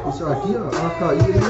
It's idea, A-K-I-E.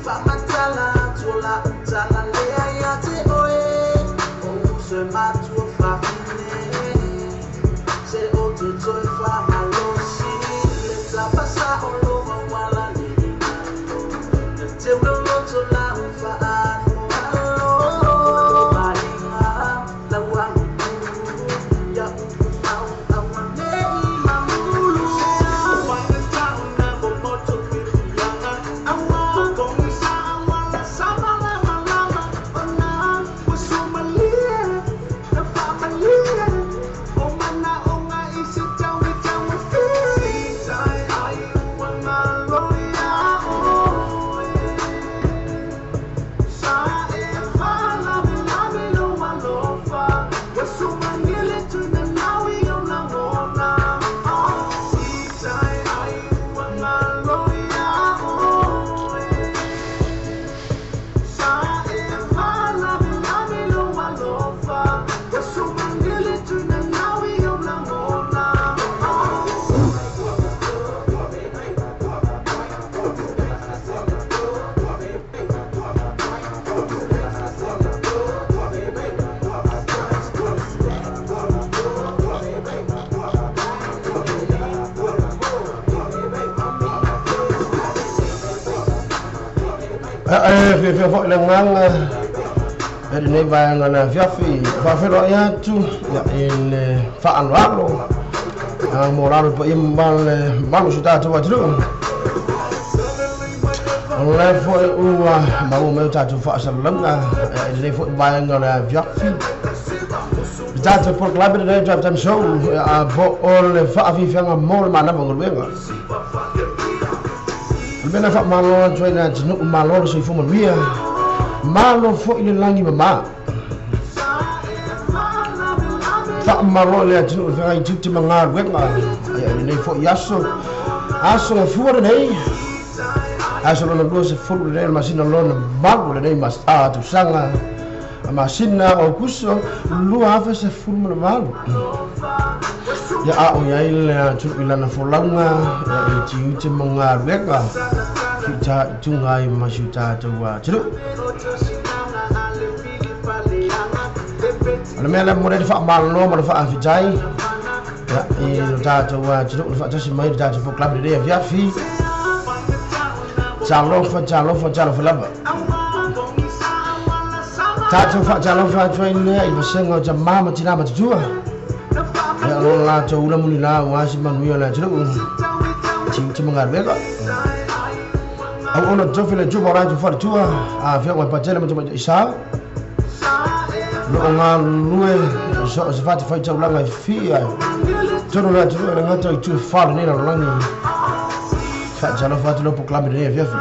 Tala, tala, lea, ya, te, oe. E fia foi le agaga e lenei vaega le afiafi faafeiloai atu i le faaloalo mo lalo paia ma le mamalu o si o tatou atunuu. O le foi ua maua mai o tatou faasalalauga i lenei foi vaega o le afiafi. Le tatou polokalame lenei Drive Time Show po o le faafiafiaga mo le manava o galuega. O le mea lea faamalo atu ai le atunuu, malo le soifua manuia, malo foi le lagi mama. Faamalo i le atunuu i le feagai tiute ma galuega i lenei foi aso, aso gafua lenei, aso lona 20 lenei o le masina lona 8 lenei tausaga masina o Aokuso 2018. Ia a o i ai le atunuu i lana folauga i tiute ma galuega fitaituga ai ma si o tatou atunuu. O le mea lea momoli ai le faamalo ma le faafetai i lo tatou atunuu le faatasi mai i le tatou polokalame lenei afiafi. Talofa, talofa, talofa lava. Tatou faatalofa atu ai lea i vasega o tamā ma tinā matutua. Ia o lo latou ula mulilā aua se manuia o le atunuu. Tiute ma galuega. Auauna tofi le Atua ma o latou faletua, afioga i Patele ma Tamaitai Sa. Lo o galulue so o se fatafaitaulaga e fia totonu o le atunuu e le gata o itu e fa o lenei lalolagi. Faatalofa atu lau polokalame lenei afiafi.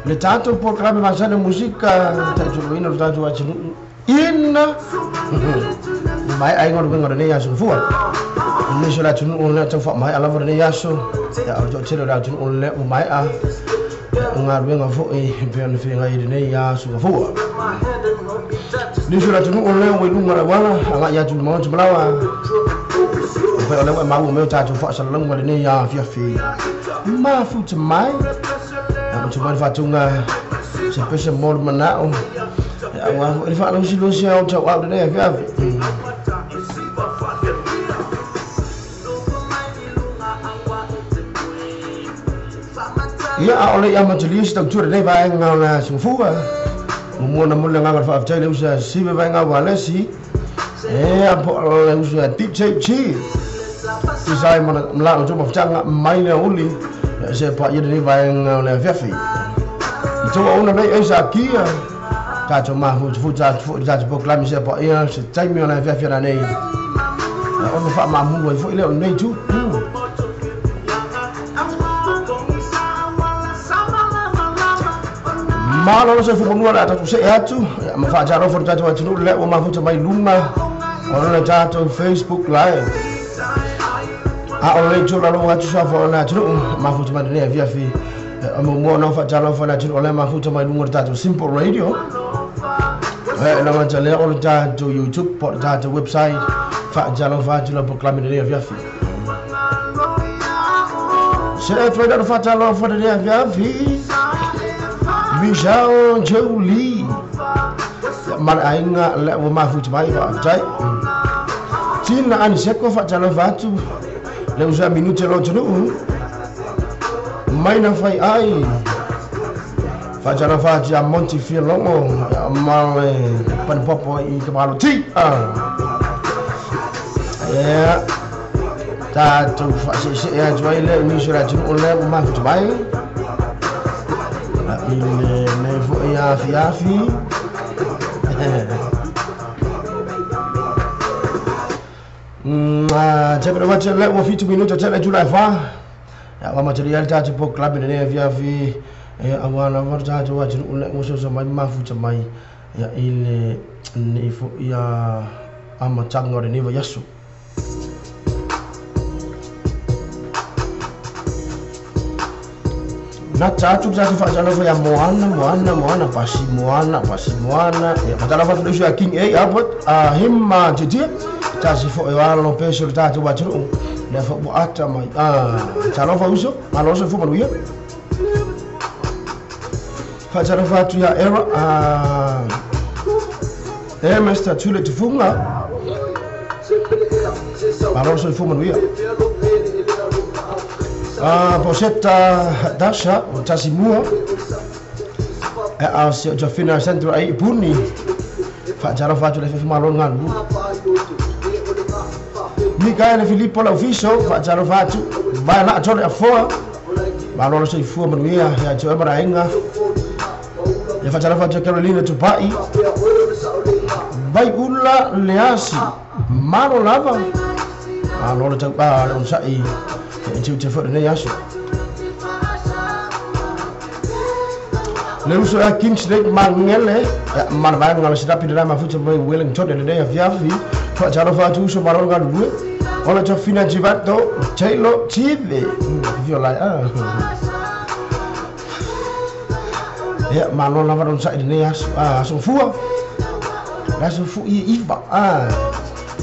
Le tatou polokalame masani o musika taitoloina lo tatou atunuu ina maea ai galuega o lenei aso gafua. Nisi o le atunuu lea tau faamaea lava lenei aso, ia o le toatele o le atunuu lea ua maea galuega foi e pei ona feagai i lenei aso gafua. Nisi o le atunuu lea ua i luga o le auala agai atu i le maota malawa, pei o lea ua e maua mai o tatou faasalalauga lenei afiafi. Mafuta mai, mafuta mai le faatuga se pese mo le manao, aua foi le faalausilosi ao tauau lenei afiafi. Ia, a o le i amatalia se tautua lenei vaega o le aso gafua, muamua ona momoli le agaga o le faafetai i le uso ia Sive Vaega Ualesi, ea po o le uso ia DJ G, tusa ai ma la outou mafutaga mai le aoauli se paia lenei vaega o le afiafi. I tou auauna nei e sa kia, tatou mafutufuta atu foi i le tatou polokalame se paia se taimi o le afiafi ana nei, ona faamamulu ai foi lea o lenei itu. Malo le soifua manua o le a tatou see atu ma faatalofa i le tatou atunuu lea ua mafuta mai luga o le tatou Facebook Live. A o le itu lalo atu suafa o le atunuu mafuta mai lenei afiafi. Muamua ona faatalofa i le atunuu o lea mafuta mai luga o le tatou Simple Radio. E le gata lea o le tatou YouTube po o le tatou website. Faatalofa atu la polokalame lenei afiafi. Se atu ai lalo faatalofa lenei afiafi. Michelle Jolie. Ma le aiga lea ua mafuta mai faafetai. Tina Aniseko faatalofa atu. Le usa minute lo atunuu. Mai na fai ai. Faatalofa atu ia Monty Fialongo ma le panipopo i ka malo ti. Ia, tatou faasese atu ai le nisi o le atunuu lea ua mafuta mai. I lenei foi afiafi. Tepena wate le ua 7 minuta tele itula e 4. Ia ua amatalia ai le tatou polokalame lenei afiafi aua lava le tatou atunuu lea ua soso mai ma mafuta mai ia i lenei foi amataga o lenei vaiaso. Nata atu le tatou faatalofa ia Moana, Moana, Moana, Pasi Moana, Pasi Moana. Ia faatalofa atu le uso ia King A. Albert, him Titia. Tasi foi o alo pese o le tatou atunuu. Lea foi ua ata mai. Talofa uso, malo soifua manuia. Faatalofa atu ia Era, Mr. Tule Tufunga. Malo soifua manuia. Poseta Dasha o Tasimua a se o Jafina Centro ai Puni faatalofa atu le fefu malo galulue Mikaele Filipo Laufiso faatalofa atu vae laa tole afoa malo le soifua manuia ia te oe ma le aiga ia faatalofa atu Carolina Tupai Vaiula Leasi malo lava malo le taupā le onosaʻi e tiute foi lenei aso le uso ia Kingsley Mangele ia ma le vaega le sinapi le mafuta mai Wellington i lenei afiafi faatalofa atu uso malo le galulue o le tofina Jivato Taylor Tive fiolai ia malo lava le onosaʻi lenei aso aso fua le aso foʻi e iva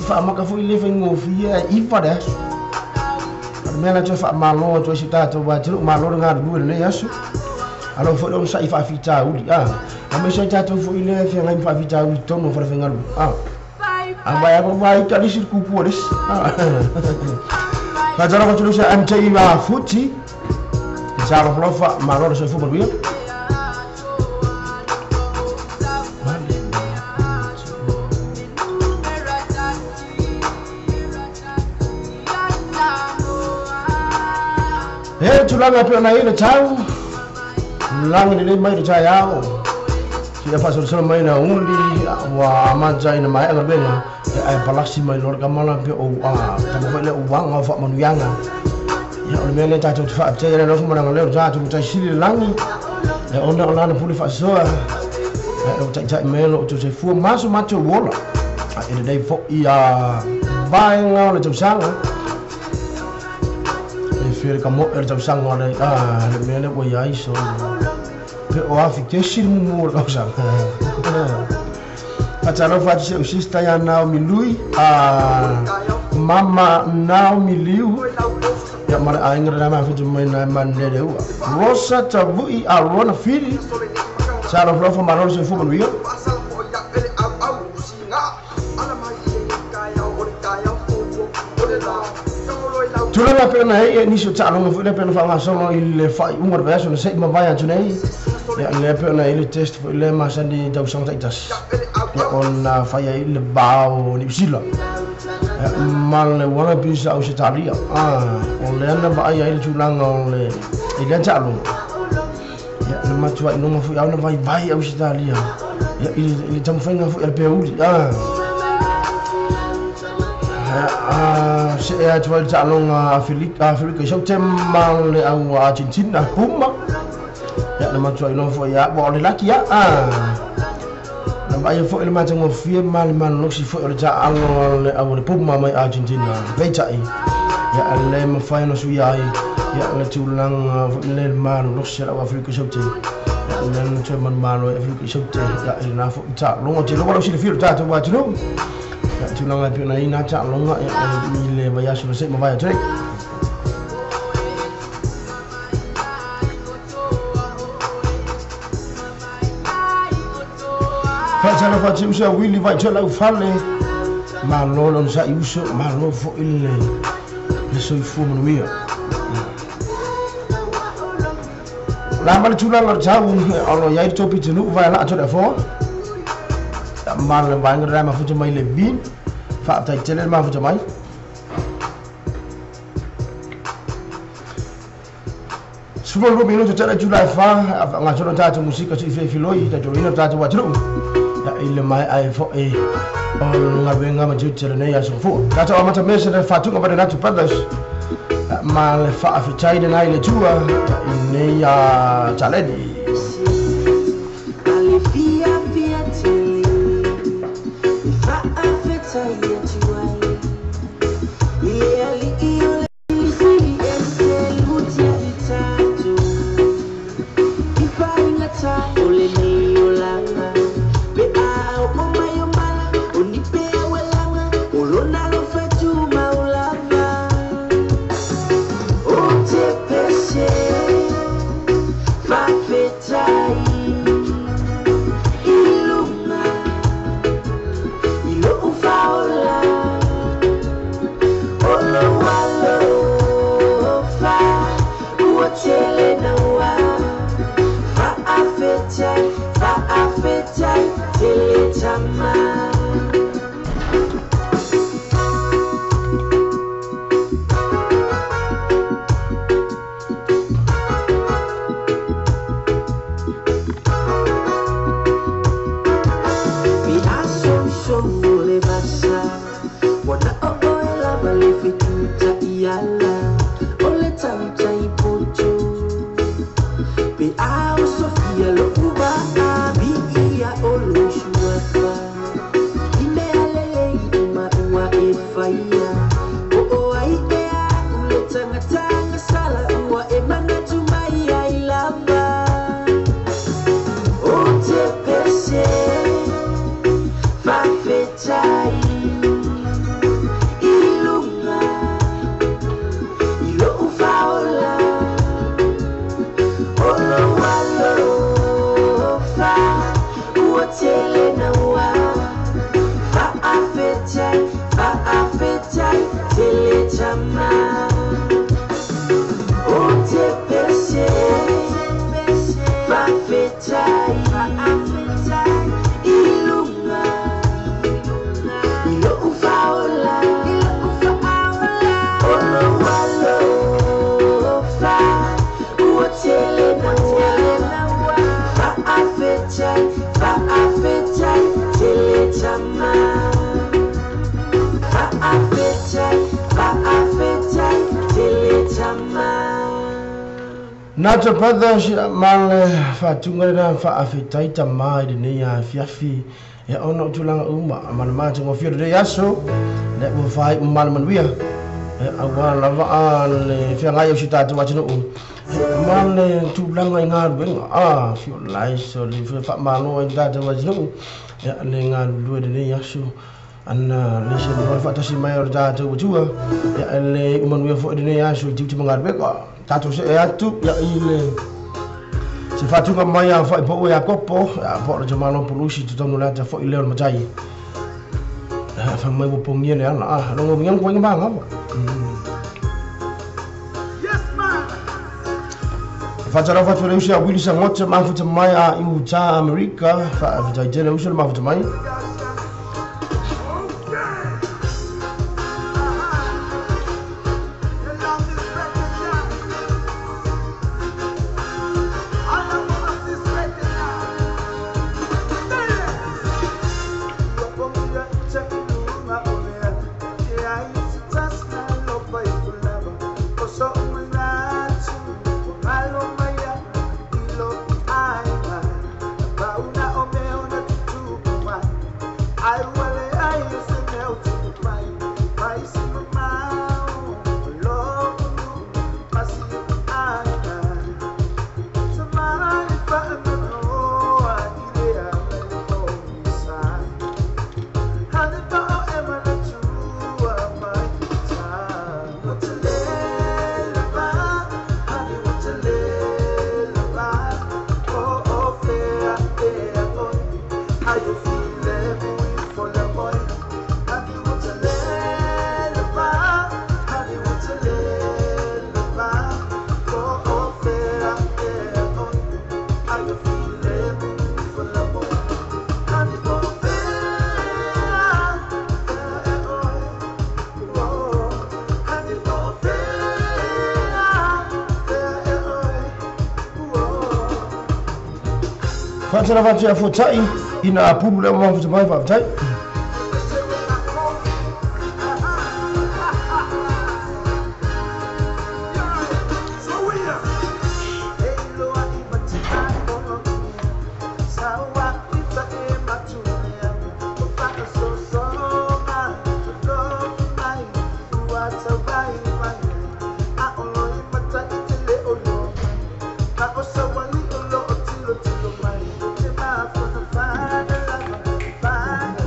faamaka foʻi le faigofie iva le aso o le mea la toe faamalo atu ai si tatou atunuu malo le galulue lenei aso alo foʻi le onosaʻi faafitauli aemaise ai tatou foʻi le feagai ma faafitauli totonu o falefaigaluega a vai vai talisi le kupu o lesi faatalofa atu leusa MJ Futi salofalofa malo le soifua manuia. E tulaga pe ona i le tau lagi lelei mai le taeao sia faasolosolo mai na uli ua amata ina maeʻa galuega ae palasi mai loa le kamala pe ou tama foi lea uaga o faamanuiaga ia o le mea lea tatou te faafetai ai le alofa ma le agalelei o le tatou mataisili le lagi ia ona o lana pule faasoa ae o taʻitaʻi mai lo outou soifua ma so matou ola ae lelei foʻi vaega o le tausaga e fia le kamoʻe o le tausaga o le le mea lea ua iai so pe o afi kesi le mumu o le tausaga faatalofa atu seʻu sista ia Naomi Lui mama Naomi Liu ia ma le aiga lena mafuta mai na manele ua Rosa Tavuʻi Arona Fili salofalofa malo le soifua manuia. Tulaga pe ona ai e nisi o taaloga foi lea pe ona faagasolo i le faaiuga o le vaiaso na seʻi mavae atu nei ia lea pe ona ai le test foi lea masani tausaga taʻitasi ia ona fai ai le vao Niusila ma le Wallabies sa Ausetalia o lea na vaai ai le tulaga o le i lea taaloga ia na matuaʻi foi au na vaivai Ausetalia ia i le taumafaiga foi a le peuli se e atu ai le taaloga Aferika i Saute ma le au Argentina Puma ia na matuaʻi foi ia ua o le laki ia na vaai foi le matagofie ma le malolosi foi o le taalo le au le Puma mai Argentina peitai ia le mafai ona suia ai ia le tulaga foi le malolosi o le au Aferika i Saute ia le na toe manumalo ai Aferika i Saute ia i lena foi taaloga te loa lau silafia o le tatou atunuu ia tulaga e pei ona i ai na taaloga ia i le vaiaso na seʻi mavae atu nei. Faatalofa atu uso Willy Vaitoa Laufale malo le onosaʻi uso malo foʻi le soifua manuia. La ma le tulaga o le tau o lo iai le tou pitonuu vae laa atu le afoa ma le vaega le mafuta mai le vin faataitele le mafuta mai 12 minuto tele tula e fa ngasolo tatou musika si fefiloi tatou tatou atunuu ia i le mai ai foʻi o galuega ma tiute lenei aso fua tatou amata mea se le faatuga ma le Natu Brothers ma le faafetai lena i le tua i nei taleni. Ilunga, ilo ufaola. tama. Nato Brothers ma le faatuga lena faafetai tamā i lenei afiafi e ona o tulaga uma ma le matagofie o lenei aso le ua faaiʻu ma le manuia e auā lava a le feagai o si tatou atunuu ma le tulaga i galuega a fiolaiso le faamalo ai tatou atunuu le galulue lenei aso ana le se le faatasi mai o le tatou atua le umanuia foʻi lenei aso i tiute ma galuega tatou se e atu ia i le se faatuga mai a faaipoʻu e Akopo po o le tamalo pulusi totonu le ata foʻi lea o le matai faamai ua pogia le ala a logogiaga koaiga magava. Faatalofa atu le usi a Wili Sagota mafuta mai a i Utah Amerika faafetaitele uso le mafuta mai. Faatalofa atu ia fotaʻi ina apulu lea mafuta mai faafetai. Find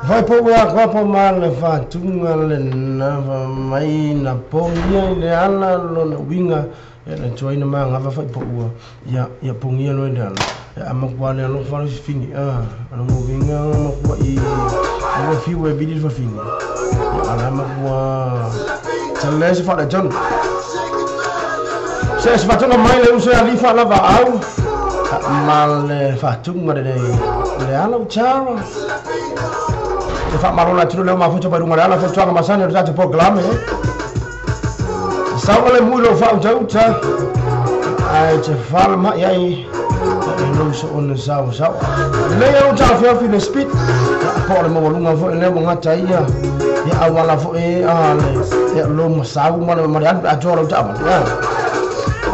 Vai po ua kwa po ma le fatunga le na va mai na pongia i le ala lona uiga e le tuaina magava faaipoua ia ia pogia loe le ala e amakuā le alofa le fifigi a alona uiga makuaʻi ua fiu e vili le fafine ia ala makuā tale se faaletonu se se fatunga mai le uso e alifa lavaau ma le fatunga lenei le ala utara e faamalo le atunuu lea mafuta mai luga le ala fautuaga masani o le tatou polokalame sauga le mui lou faautauta ae te falama'i ai e lou soona saosaoa lelei au taofiafi le speed po o le maualuga fo'i lea ua gata ia ia auala fo'i a le ia lou masau ma le ma le alu pe atoa lau taavale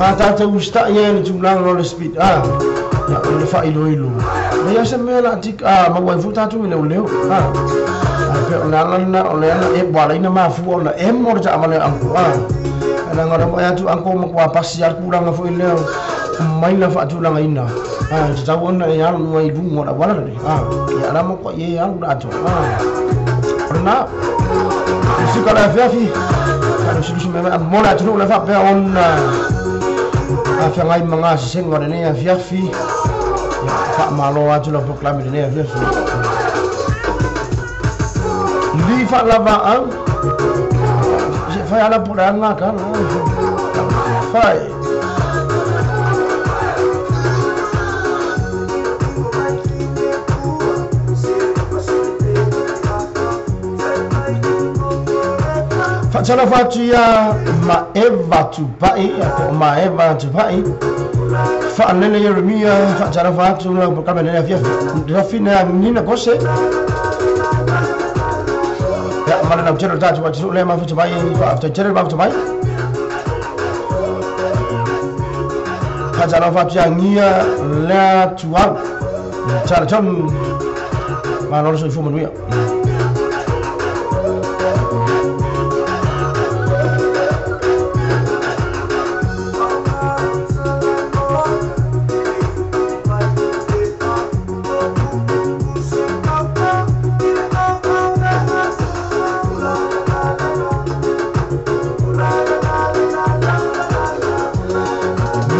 a tatou usita'i ai le tulaga o le speed a ia o le faailoilo leia se mea la tika maua ai fo'i tatou i leoleo a ae pe o le ala lena o le ala e ua alaina mafua ona emo le taavale a uncle a leaga o le vaai atu uncle matua pasi lava le tulaga foi lea maila faatulagaina a e tatau ona e alu ai i luga o le auala lenei a ia ala matuai e alu le atoa a o lena musika le afiafi faalusilusi mai mai mo le atunuu le faapea ona afeagai ma gasesega o lenei afiafi ia faamalo atu lau polokalame lenei afiafi li faalavaau se fai ala po le aga kala fai. Faatalofa atu ia Maeva Tupai po o Maeva Tupai Faalele Ieremia faatalofa atu lau polokalame lenei afiafi lafine nina kose ia ma le lautele o le tatou atunuu lea mafuta mai faafetai tele le mafuta mai faatalofa atu ia Gia lea Tuau Charlton malo le soifua manuia.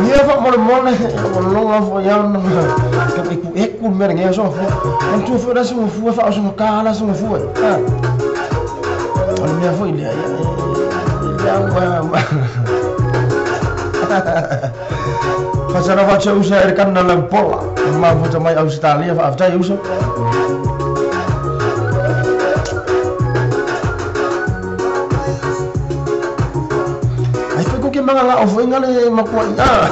Ia faamolemole ua loga foi ana ka eku eku le mea lenei aso gafua. Manatua foi o le aso gafua e faaosogata le aso gafua e. O le mea foi lea ia e le au faatalofa atu uso e le kana laupola mafuta mai Ausetalia faafetai uso. Ai foi ko ke manga la o foi ngale makua i a.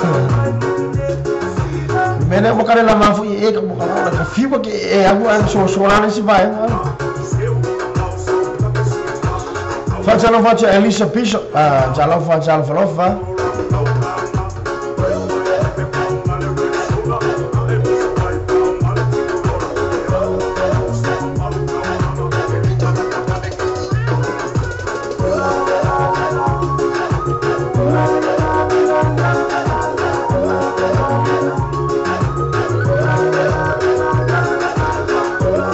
Mene o kare la mafu i e ka mo ka ka fiwa ke e au a so so la si vai. Faatalofa atu Elisa Bishop, talofa talofalofa.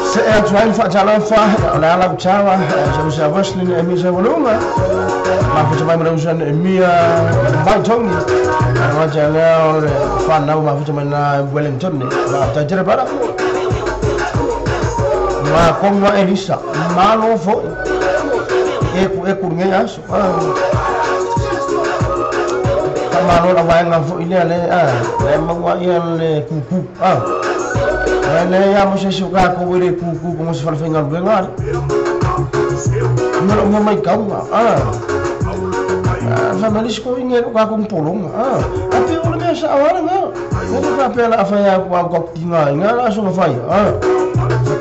Se e atu ai le faatalofa o le ala utara se usa Wesley e misa waluga mafuta mai ma le usa Nehemia mai Tongi a lea o le whanau mafuta mai na Wellington faafetai tele brother ma konga Elisa malo foi e ku lenei aso faamalo la vaega foi lea le le maua ia le kuku a le ia mo se se ka ko le kuku ko mo se falefaigaluega ale ma lo mai kauga a famalisi ko inge ka ko polonga a pe o le mea sa awale mea le ka pe la fa ya ko ko tinga inga la so fa ya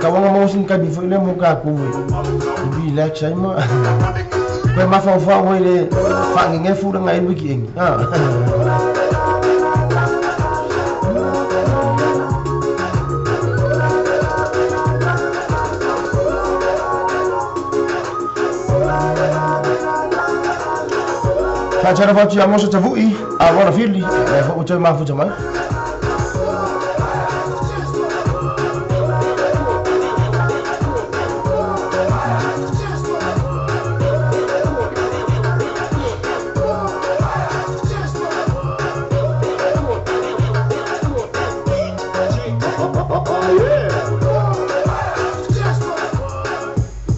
ka wanga mo sin ka bi fo ile mo ka ko i bi la chai ma pe ma fa fa o ile fa nge fu nga i wiki engi Faatala fatu ia mosa tavu'i a wana fili e fo utai mafuta mai.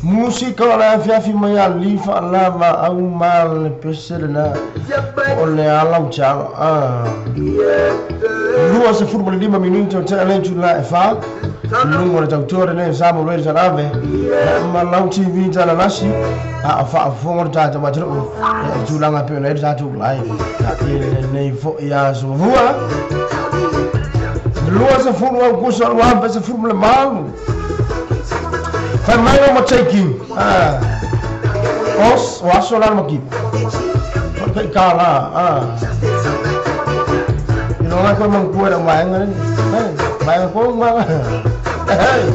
Musika o le afiafi mai ali faalava au ma le pese lena o le ala utalo. 25 minuto o te ale tula e fa. Lungo le tautua le sa mo le salave. Ma lau TV tala nasi. A fa fongo le tata matru. E tulanga pe le tata lai. E nei fo ia so vua. 20 au kusa lua pese furu le malu. Fai mai no taking. Os o aso la mo ki. Pe ka la. You know la ko mang ku era mai ngan. Hey, mai ko ma. Hey.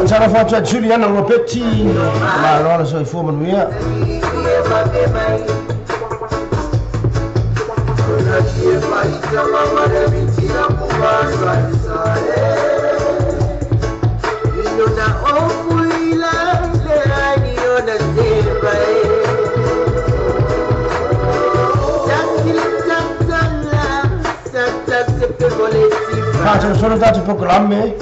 Tara fatu Juliana Ropetti, ma allora so fu manuia. Faccio solo dato programmi.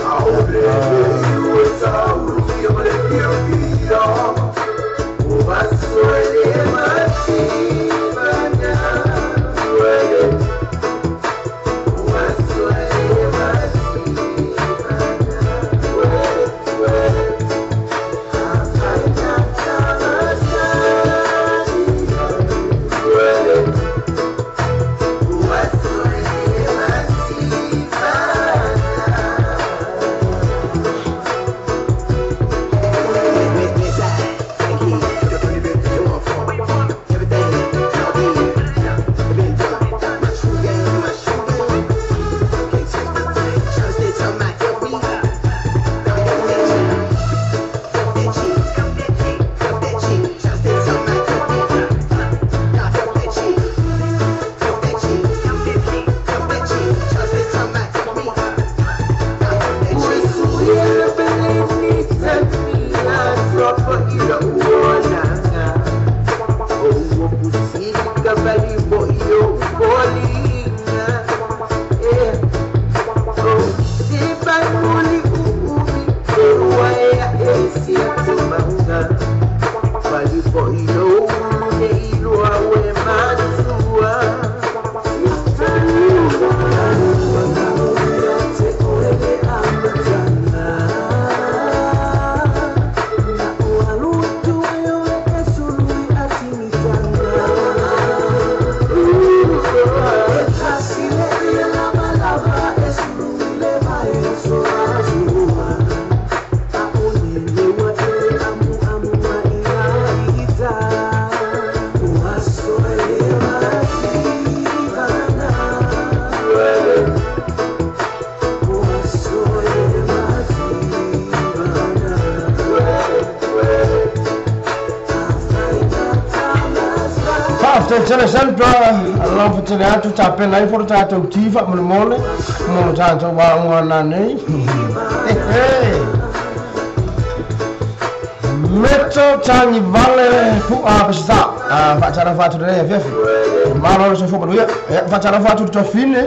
Tele atu tapena ai foro tatou tifa mo mole mo tatou wa ngwana nei. Meto tangi vale pu a pesa a fatara fatu le fefe malo so fo ya fatara fatu to fine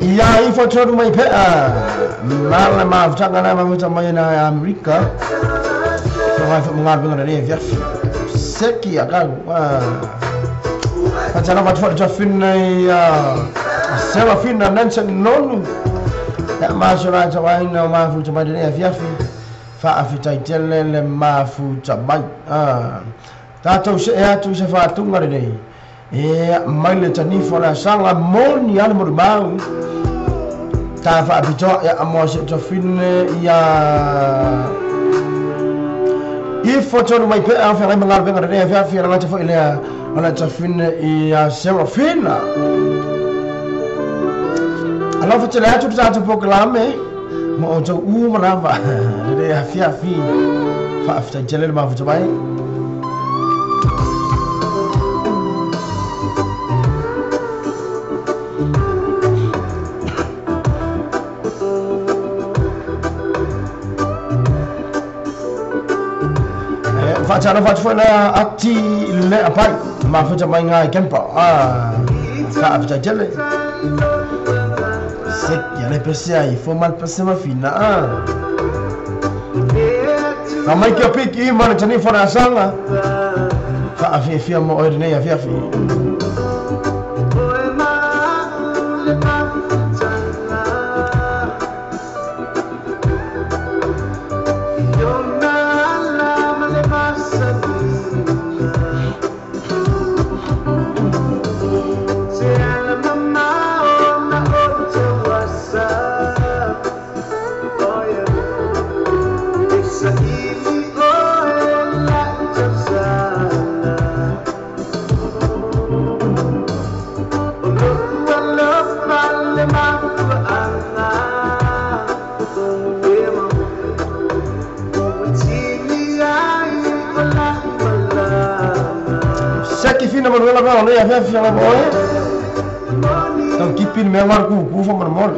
ia i fo to mai pe a mala ma tanga na ma mai na Amerika so vai fo ngar benga le fefe seki aga fatara fatu to fine ia sewa fine nansa nonu ya ma so na tawai na ma fu to mai le fefe faafitaitele le mafuta mai. Tatou se'e atu i se faatuga lenei e mai le tanifa o le asaga moni ale molimau. Ta faapitoa ia mo se tofine ia i fotonu mai pea feagai ma galuega lenei afiafi e lagata foʻi lea ona tafine ia Serafina. Alofa tele atu le tatou polokalame ma outou uma lava lenei afiafi. Faafetai tele le mafuta mai. Faatalofa atu foi lea ati le apai mafuta mai ngai kempa faafetai tele se kia le pese ai fo mal pese mafina ka mai kia piki i mana tani fona asanga faafiafia mo oe lenei afiafi. Fina manuela ma le afia fia la boe. Tau kipi me ngar ku ku fo mon mol.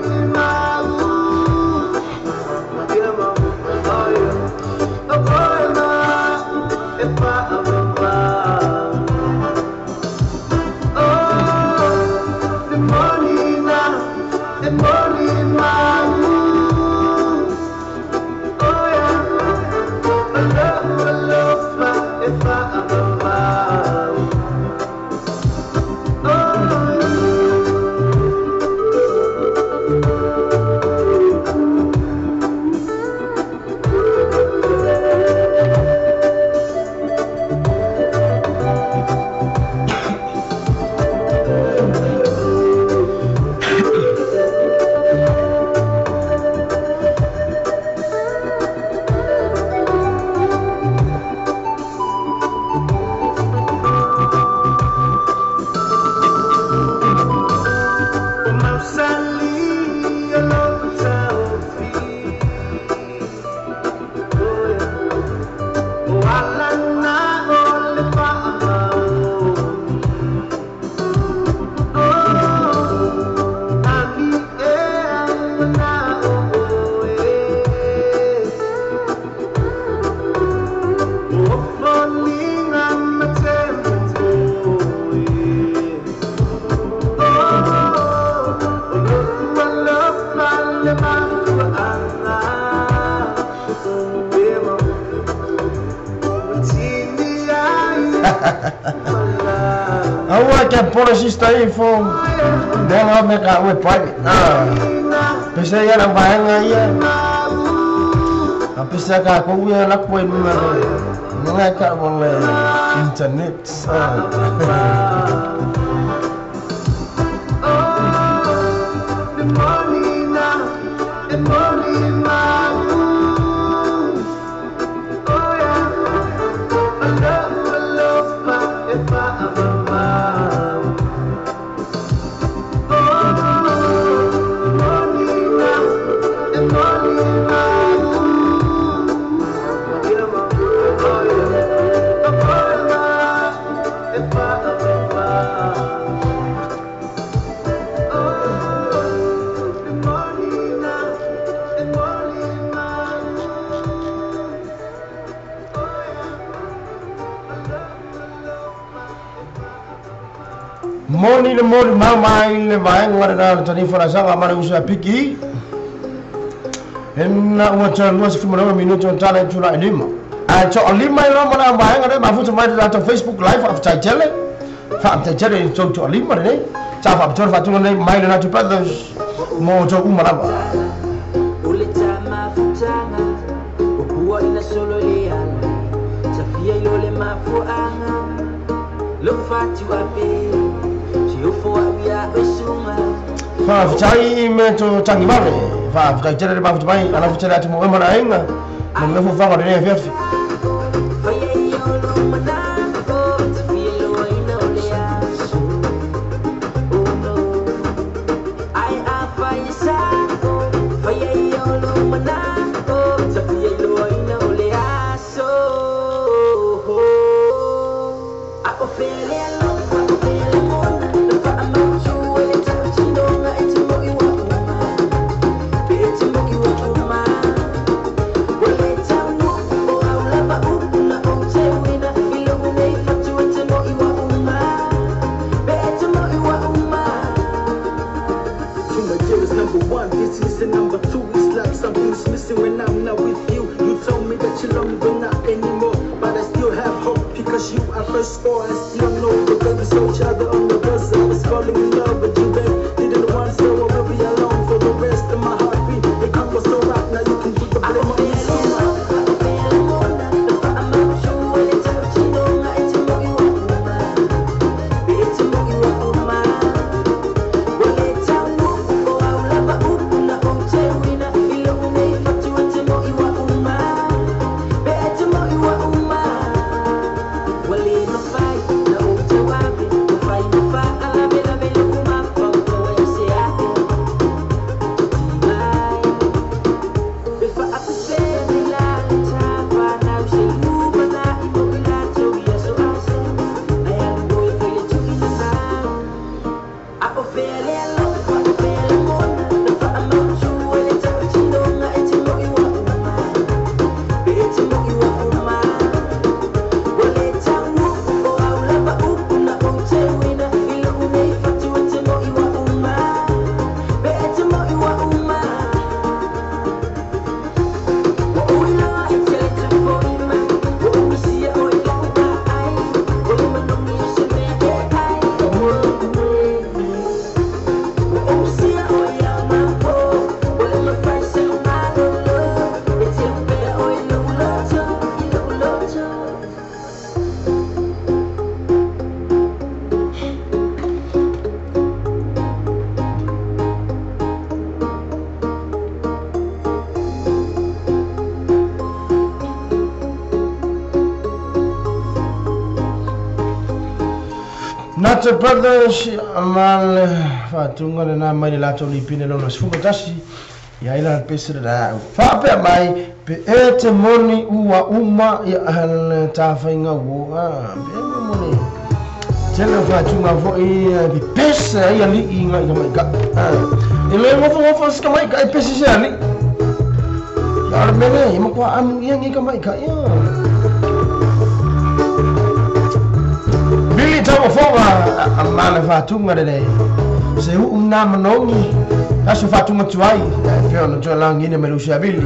Aua ke polasista i fo Denga me ka ue pai. Pese ia na vaenga ia. A pese ka ko ia la ko nunga le. Nunga ka mo le internet. Moni le moni mama i le vaenga le na tani farasaga mana usa piki. Enna ua ta 25 minuto tala tula lima. A to lima ilo mana vaenga le mafuta mai la to Facebook live of tele. Fa tele to to lima le. Ta fa to fa to le mai le na to brothers mo to uma lava. Ule tama futanga ukua ina solo le ala. Tafia ilo le mafuanga. Lo fati wa pe. Faafetai me to tagivale. Faafetai tele le mafuta mai ala futele atu mo e mana aiga. Ma me fofaga o lenei afiafi. Nato Brothers mal fatunga le na mai le latou lipine lona 11 ia ila pese le faapea mai pe e te moni ua uma ia le tafaiga ua pe moni tele fatunga fo'i pe pese ai ali'i ga i ka maika'i e le gofogofa se ka maika'i pese se ali'i ia o le mele e makua'a amuia gi ka maika'i Bili tauafoga amana fatunga lelei se u'u na manogi aso fatunga tuai pe ona tualagina mai lusi abili.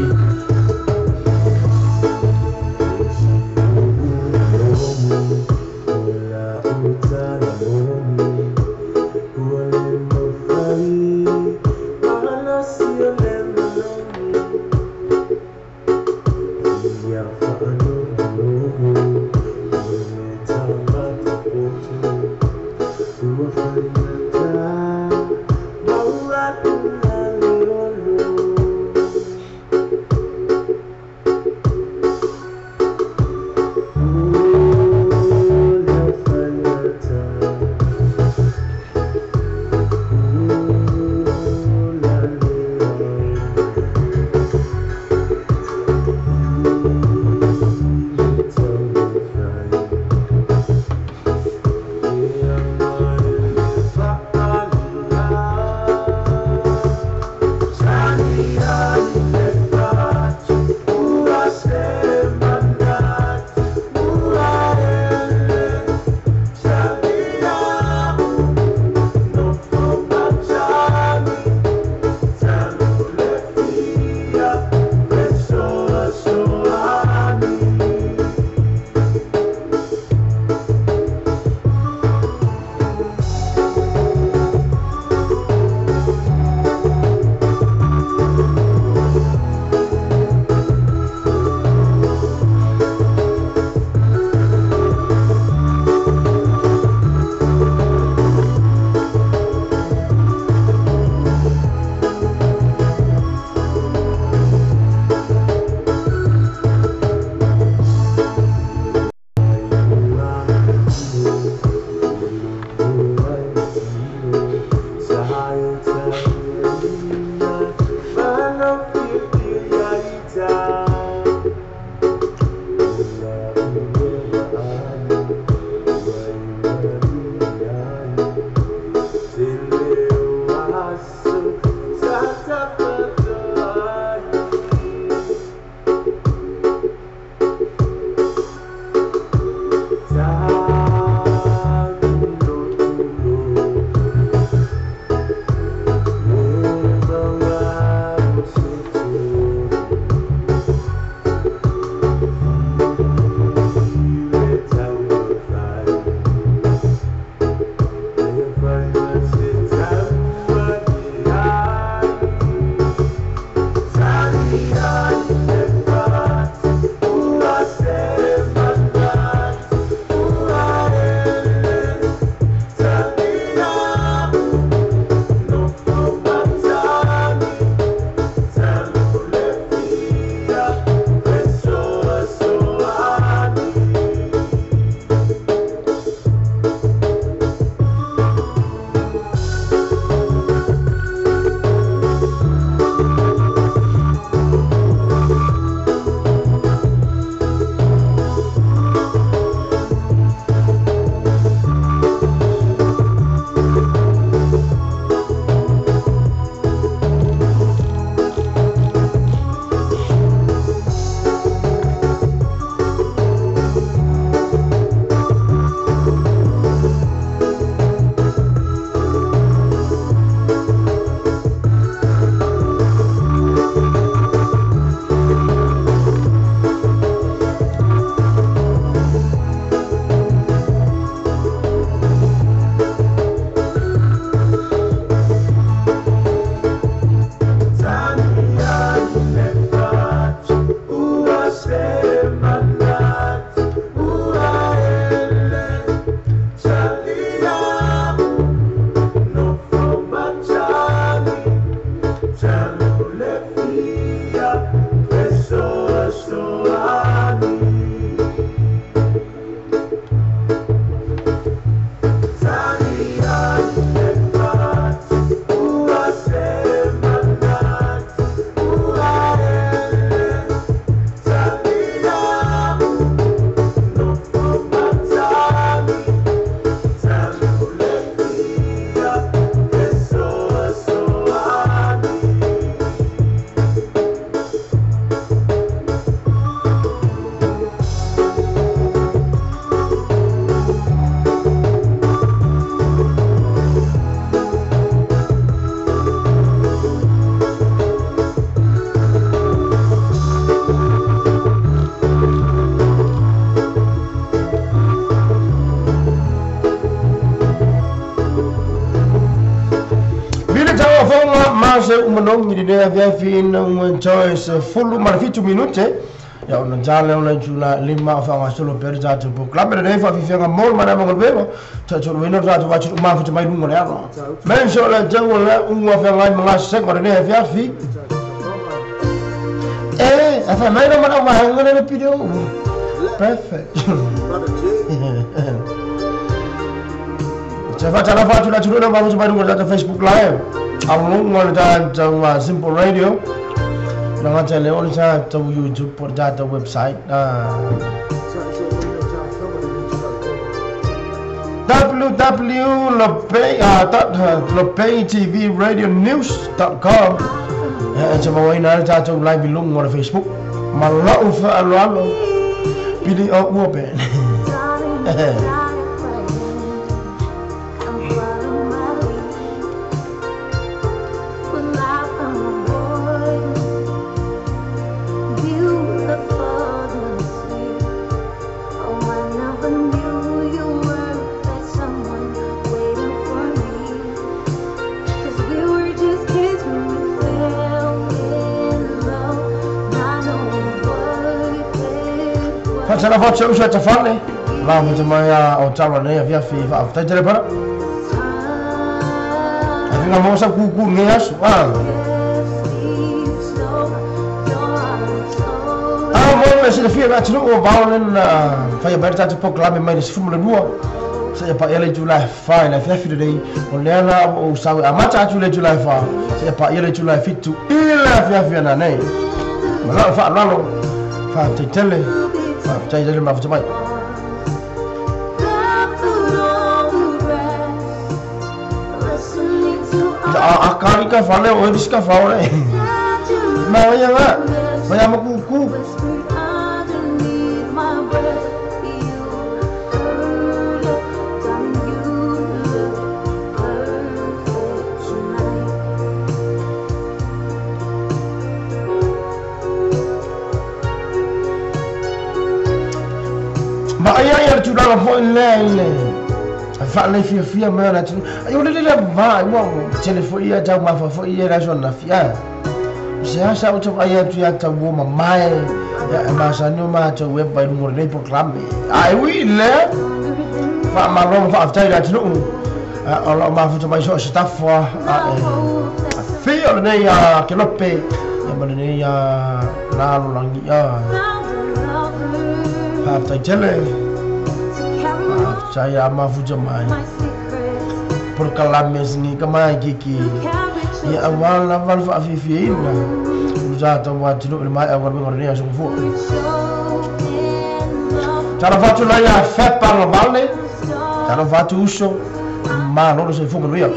Umanong ni le avia fin un choice full marfitu minute ya ona jale ona jula lima fa nga solo per ja to club re fa fi nga mol mana mo be ta to wino ta to wachu ma fu mai lungo le ano men so la jango la un wa fa nga nga se ko re avia fi eh afa mai no mana wa nga le video perfect. Fa tala fa tula tula ma fu mai lungo la Facebook live along the Simple Radio, YouTube or that website www.lopaytvradionews.com. It's my way now to live belong on Facebook. My love for Alalo Billy Open. Tala fa usa ta fale la mo mai o tala nei avia fi fa ta tele para avia mo sa ku ku nge aso ah mo me se fi va tinu o ba len fa ya berta te proclame mai se fumo le lua se pa ele July fa na fi fi dei o le ala o sa amata tu le July fa se pa ele July fitu ila fi fi na nei ma fa lalo fa te tele fa tele ma fa mai. A ka fale o eles ka fale. Ma ia va. Vai ma ku ku. Ma ia ia tu la fo le. Fa le fia fia ma na tu ayo le le va mo telefone ia ta ma fa fo ia la zona fia se ha sa o ia tu ia ta wo ma mai ya ma sa no ma ta web by mo le proclame ai wi le fa ma lo fa ta la tu o lo ma fu mai so staff a fi o ne ya ke lope ya ma ne ya la lo langi ya fa ta tele saya mafu jamai por ni kamai kiki ya awal awal fa fi fi ina uza ta wa tinu mai awal ngor ne aso fu tara fatu la ya fe par vale tara fatu uso ma no se fu no ya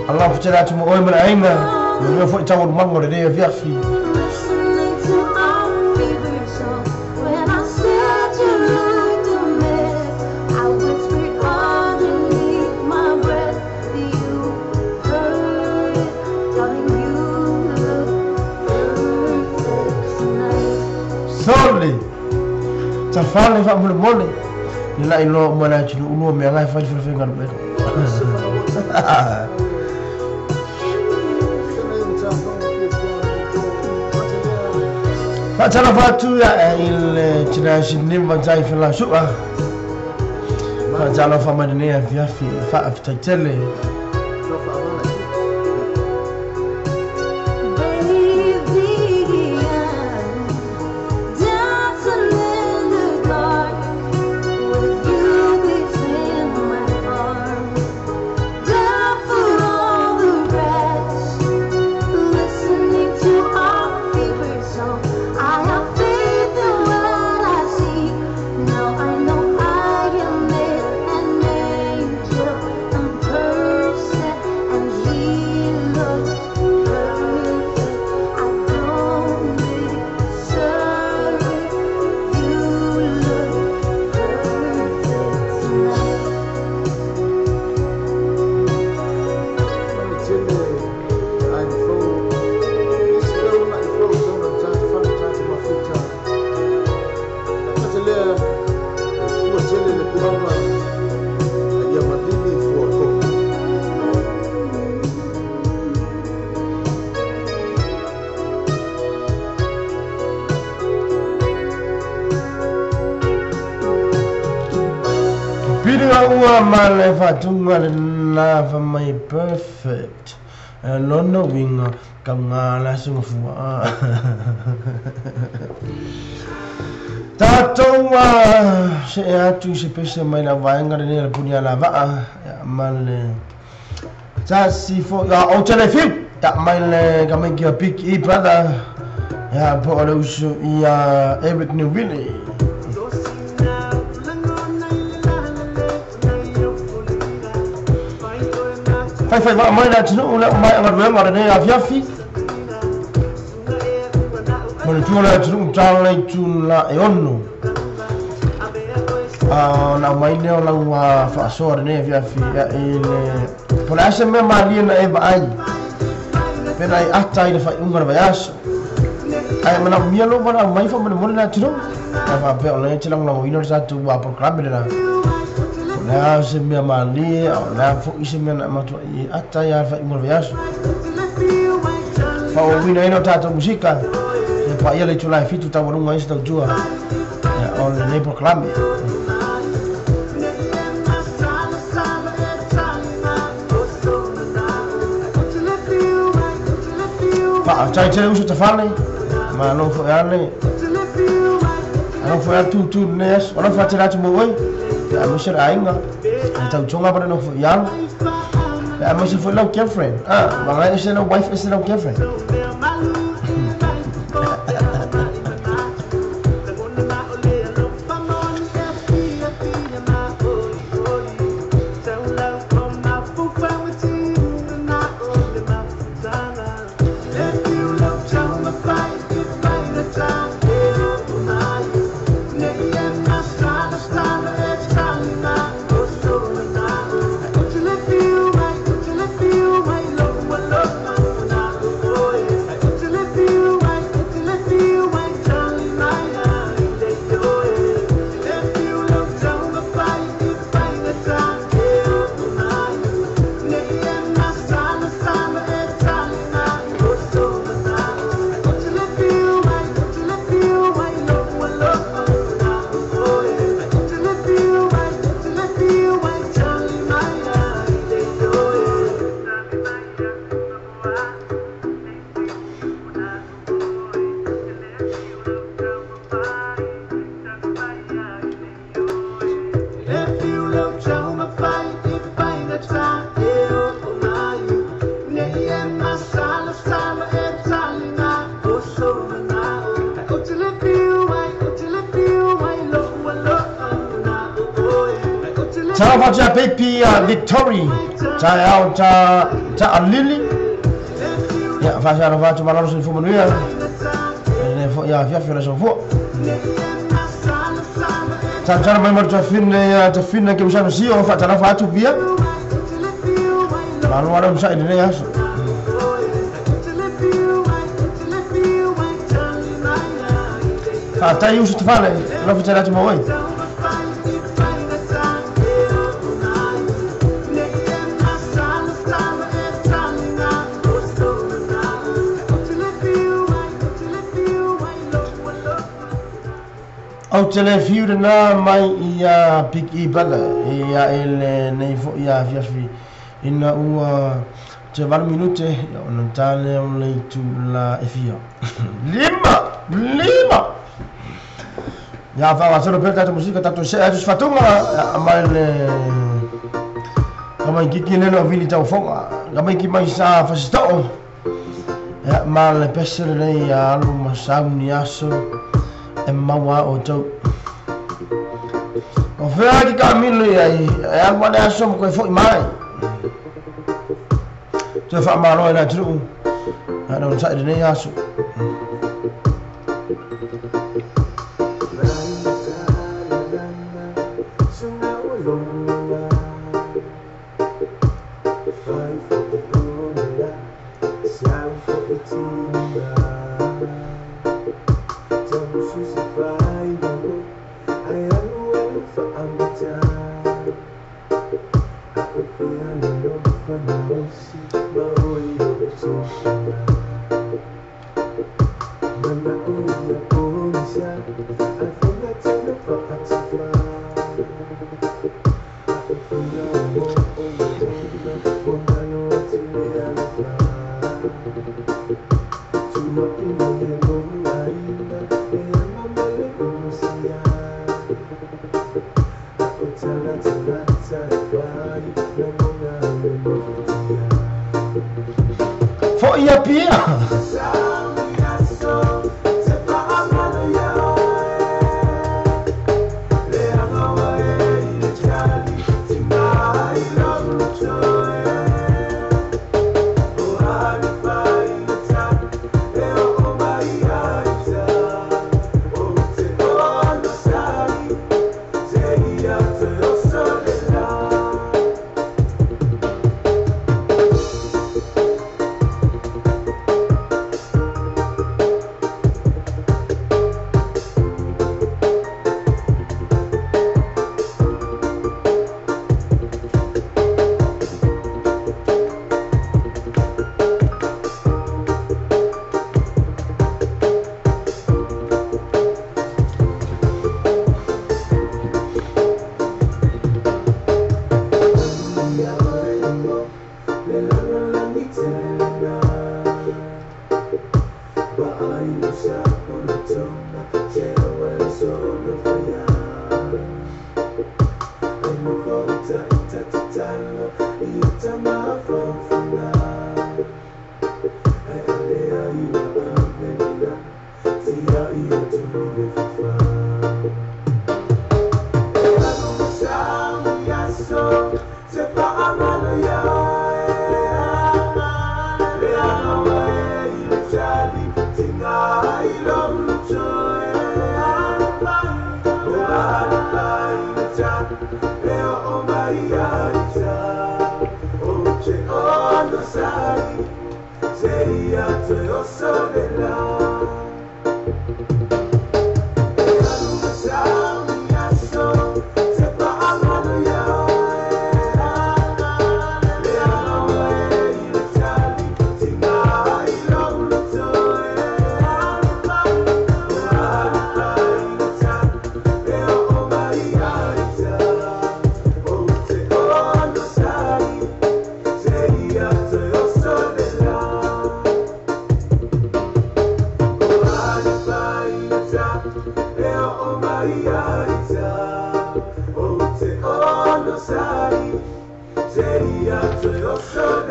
Allah فتلات مؤمن من عينا من يفوق تاول منغر لي في في. Tafale faamolemole le lailoa uma le atunuu lua mea la e fai le felafaigaluega. Faatalofa atu ia i le tina Sinima tai felasua. Faatalofa mai lenei afiafi faafetai tele. Baby, I'm dancing in the dark with you between my arms. Down for all the rest, listening to our favorite song. I have faith in what I see. Now I know I am an angel in person, and he looks perfect. I don't deserve it. You look perfect tonight. Piliga ua ma le faatuga lena fa mai perfect. Lona uiga kauga le aso gafua. Tatou see atu i se pese mai le auvaega lenei a le puni alavaa ia ma le tasi fo'i ou te le fiu ia mai le tamaiti a Big E brother ia po o le uso ia Eric Newille. Faifai vaa mai le atunuu le mai galuega lenei afiafi. Manatua le atunuu tala i tula e 6. Na aumai lea o lau faasoa lenei afiafi ia i le po o le a se mea malie na e vaai pe na e ata i le faaiuga o le vaiaso. Ae manaomia lou valaau mai faamolemole le atunuu. Ae faapea o lea e te lagolagoina le tatou polokalame lena. Po o le a se mea malie a o le a foi se mea na matuai e ata ai le faaiuga o le vaiaso. Faaauauina ai le tatou musika. E paia le itula e 7 taualuga ai se tautua ia o lenei polokalame. Faafetai tele uso tafale, malo foi ale. Alo foi atu tu lenei aso. O lau faatele atu mo oe. Ia aemaise le aiga. Le tautoga pa le nofo i alo. Ia aemaise foi lau girlfriend. Magai ese lau wife ese lau girlfriend. Talofa atu ia Baby Victory, ta ao ta ta alili. Ia faasialofa atu malalo soifua manuia. Le foi afiafi o le soifua. Tatala mai ma tafine ia tafine ke usano sio faatalofa atu pia. Malo ala msa i lenei aso. Faafetai uso tafale, Lofi tele atu mo oi. Ou te le fiu lena mai ia Big E Butler ia i lenei foi afiafi ina ua toe 8 minute ona ta lea o le itula e fia. 5! 5! Ia faagasolo pea le tatou musika tatou see atu se fatuga mai le Kamaikiki lele o Vili Taufoga Kamaiki mai sa Fasitoo ia ma le pese lenei ia alu ma sau ni aso e maua a outou. O fea ki kamilo i ai, e alu ale aso ma koe foi mai. Toe faamalo ai le atunuu, na onosai lenei aso. Foi a pia!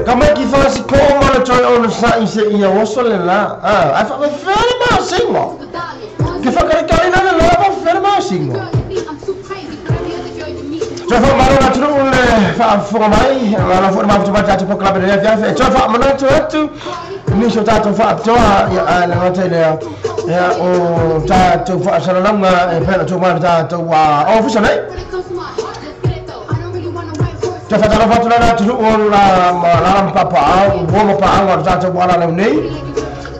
Ka mai ki whasi ko mana toi ono sa i se ia oso le la. Ah, ai wha whera ma singo. Ke whakarekare nana la wa whera ma singo. Toi wha maro na tunu le wha mai, la fo ma fo tātou po klape le fia. Toi wha mana tu atu. Ni so tātou wha toa ia le ngata le ia o tātou wha salalanga e pena tu mai tātou ofisa nei. Te whatara whatara tunu o la la papa au, o mo pa au tātou wala leu nei.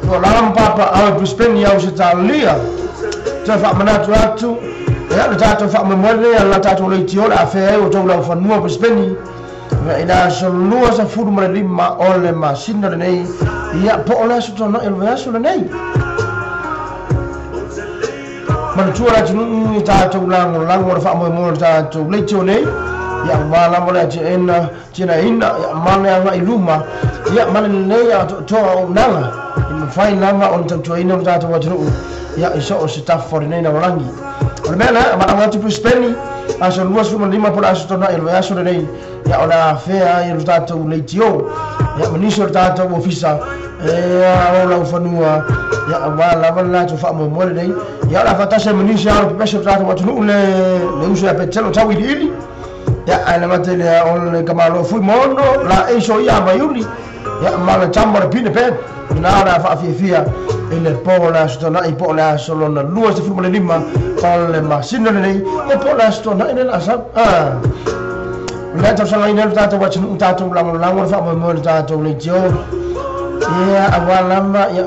O la papa au Brisbane au se talia. Te wha manatu atu Ia le tatou faamoemoe lenei a le tatou leitio le afea ai o outou laufanua Peresipeni i le aso 25 o le masina lenei, ia po o le aso Toonai o le vaiaso lenei. Manatua le atunuu i tatou lagolago le faamoemoe o le tatou leitio nei, ia aua lava le atiaena tianaina, ia ma le agai i luma, ia ma le lelei atoatoa o auaunaga e mafai lava ona tautuaina le tatou atunuu, ia i so o se tafa o lenei lalolagi. O le mea lea, e valaau atu Peresipeni, aso 25 po o le aso Toonai o le vaiaso lenei, ia o le a afea ai le tatou leitio, ia ma nisi o le tatou ofisa e o laufanua, ia aua lava le latou faamoemoe lenei, ia o le a faatasi ai ma nisi alo pepesi o le tatou atunuu le uso ia Petelo Tauiliili, ia ae le gata i lea o le tamaloa Fuimono la eiso ia Maiuli, ia ma le tama o le Pine Pen, ina o le a faafiafia i le po o le aso Toonai po o le aso lona 25 o le masina lenei, ia po o le aso Toonai le asau. O le tausagaina le tatou atunuu, tatou lagolago le faamoemoe le tatou leitio, ia aua lava ia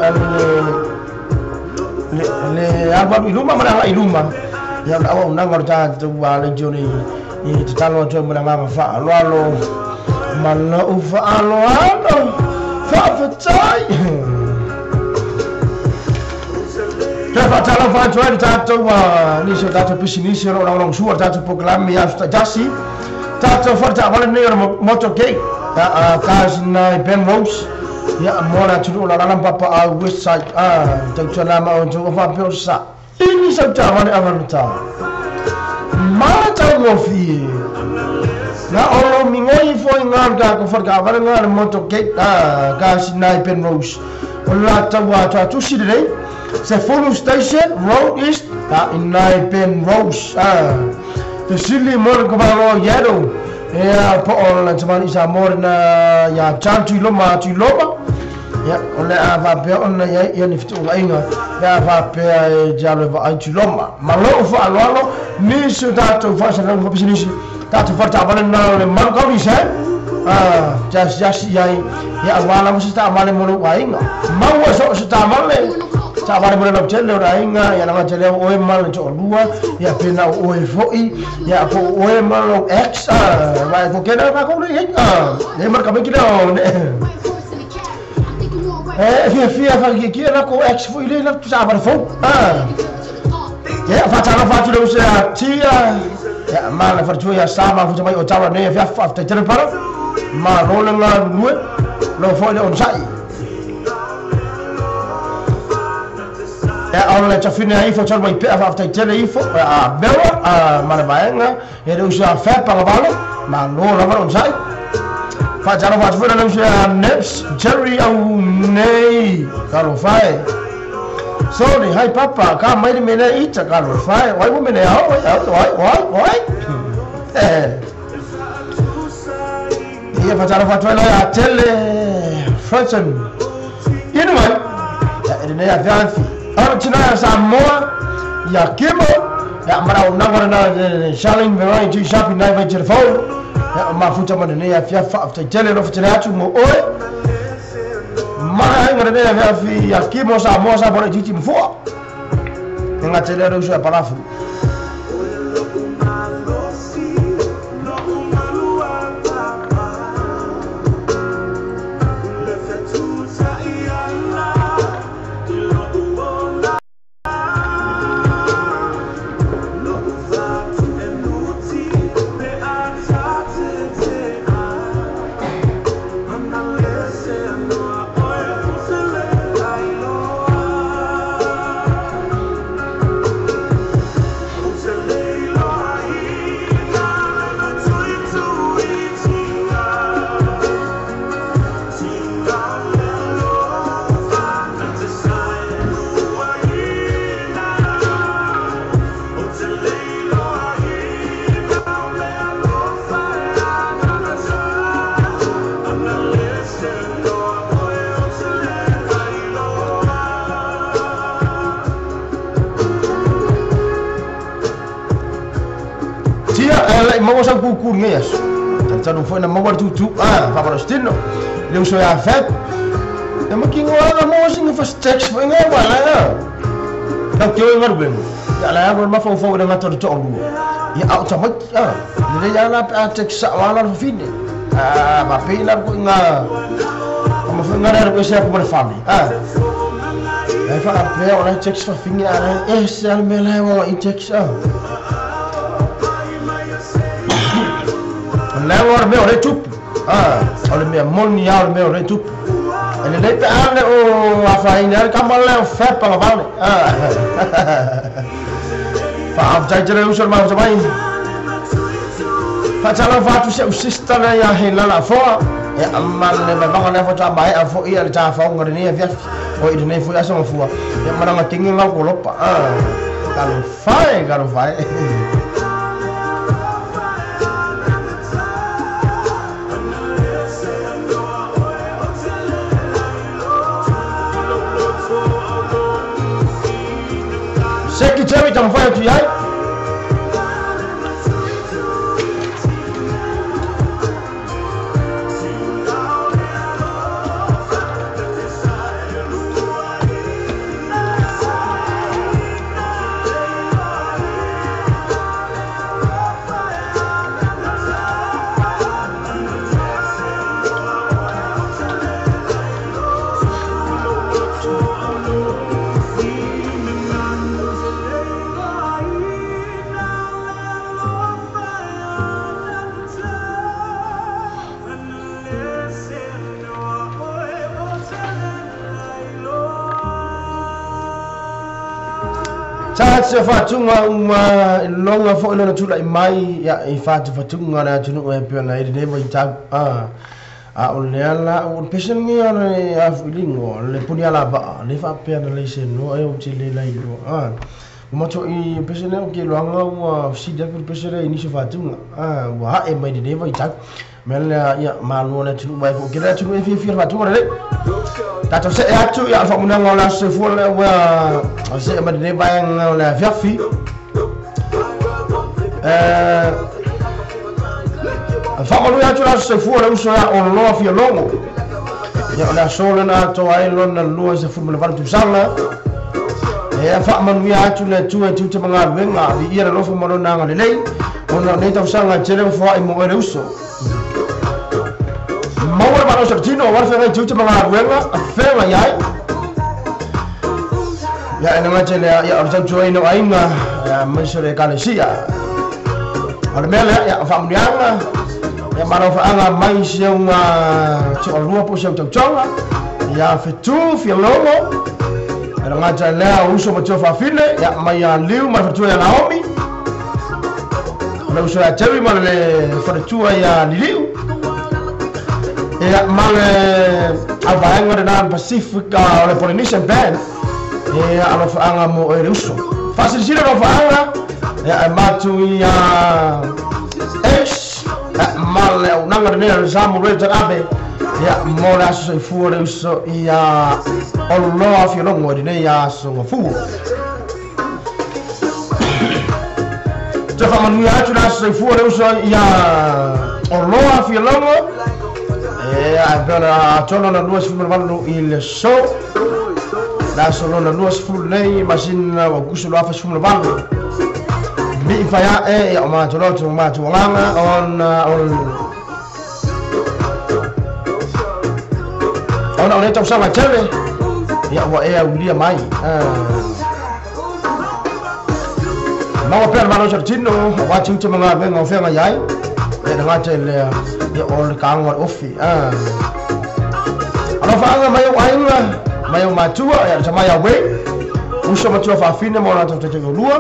le alualu i luma ma le agai i luma, ia o le auaunaga o le tatou leitio nei, i tatalo atu ai ma le agaga faaaloalo ma lou faaaloalo faafetai. Toe faatalofa atu ai le tatou nisi o tatou pisinisi o lo o lagolagosua le tatou polokalame i aso taitasi. Tatou faletaavale lenei o le Motorgate, cars i Penrose, ia mo le atunuu o Lalala ma Papaau Westside, tautuana ma outou o faapea o sa ini sau taavale agalota. Ma taugofie. Na o lo migoi foi ngā le tatou faletaavale ngā le Motorgate, cars i Penrose. O le latou atoatusi lenei, Sefulu Station, Road East, i Penrose. Fesili mo le kamalo Yellow, ia po o le tamani sa mo na ia Chan Tuiloma Tuiloma, ia o le a faapea ona iai ia ni fetuunaiga pe a faapea e te alo e vaai Tuiloma. Ma lou faaaloalo nisi o tatou faasalalauga faapisinisi, tatou faletaavale na o le malu kaulisa te asiasi i ai, ia aua lava se taavale mo lou aiga. Maua so o se taavale, taavale mo le lautele o le aiga, ia laga te lea o oe ma le toalua, ia pena o oe foi, ia po o oe ma lou ex, vai ko kena ka ko le ai, le marka mai ki lea o ne. E fia fia fa ki ki la ko ex foi le la taavale fou. Ia faatalofa atu le uso ia Tia, ia ma le faletua ia Sama futa mai o taua nei fia faafetai para. Ma lo le galulue, lo foi le onosai. Ia o le tafine ai ifo talu mai pea faafetai tele ifo, a bewa, ma le vaega, ia le uso ia Fepa Gavalo, ma lo lava le onosai. Faatalofa atu foi le uso ia Neps, Jerry au nei, talofa e. Sorry, hai papa, ka mai le mele ita, talofa e, oi mo mele au, oi, oi, oi, oi. Ia faatalofa atu ai la ia Tele Fredson. Inu mai, ia e lenei afiafi. Alo tina ia Samoa, ia Kimo, ia marau naga na Charlene Variety Shopping nai vai telefone. Ia o mafuta ma lenei afiafi faafetai tele alofa tele atu mo oe. Ma ai ma lenei afiafi ia Kimo Samoa sa bona titi mfua. E ngā tele alo uso ia Palafu. Maua sau kukuru ngai aso. Talitanu foi na maua le tutu, Faapalostino, le uso ia Feb. E makingo aga maua singa first text foi ngai wala. Tau te o galuega ia la alu mafaufau i le gata o le toalua ia a o tamaiti a lelei lava la pe a text sao lava la le fafine a faapei la le ituaiga tama foi lea alu ese atu ma le fale a e faapea o la e text fafine a la e ese lava le mea la e uaga i text a o leaga o le mea o le tupu a o le mea moni lava o le mea o le tupu e lelei pe a le o afaina ai le kama lea o fepa gavale a faafetai tele uso le mafuta mai faatalofa atu si au sister lea ia Helala Afoa ia ma le vaevaga lea faatoa maea foi ia le tafaoga lenei afiafi o i lenei foi aso gafua ia malaga tigi gau kolopa a talofa e talofa e. Seki Jerry tamafai atu iai. Sa se faatuga uma longa foi lona tula'i mai ia i fatufatuga le atunuu e pei ona i lenei vaitau a a o lea la o le pese lenei o le afuiligo le puni alavaa le faapea na laisenoa e ou te le lailoa a ua mato'i pese lea o ke iloaga ua fesili atu le pese lea i nisi o faatuga a ua a'e mai lenei vaitau mea lea ia malo le atunuu mai fo'i kele atunuu e fiafia le faatuga lelei tatou se'e atu ia o le faamunaga o le aso soifua lea ua se'e mai lenei vaega o le afiafi faamanuia atu le aso soifua le uso ia oloa fialogo ia o le aso lena atoa ai lona 28 tausaga e faamanuia atu le Atua e tiute ma galuega viia le alofa ma lona agalelei ona o nei tausaga e tele ma foa'i mo oe le uso maua le malosi o le tino aua le feagai tiute ma galuega feagai ai ia e le gata i lea ia o le tautuaina o aiga aemaise o le ekalesia o le mea lea ia o faamuniaga ia malofaaga mai si auga toalua po o si au tautoga ia fetu fialogo e le gata i lea o uso matua faafine ia mai ia Liu ma le faletua ia Naomi o le uso ia Jerry ma le faletua ia Liliu ia ma le auvaega lena Pacific o le Polynesian Band ia alofaaga mo oe le uso faasilasila alofaaga ia e matu ia Ace ma le auaunaga lenei a le Samoa Radio Abe ia mo le aso soifua le uso ia oloa fialogo i lenei aso gafua toe faamanuia atu le aso soifua le uso ia oloa fialogo e pei ona atoa lona 28 i le so le aso lona 20 nei masina o Aokuso 2018 mi'i fai a'e ia o matou loto ma matou agaga ona ona o lea tausaga tele ia ua e aulia mai maua pea le malosi o le tino auā tiute ma galuega o feagai ai e le gata i lea ia o le kaga o le ofi alofaaga mai ou aiga mai ou matua ia le tamai Wayne uso matua faafine ma o latou taitaiolua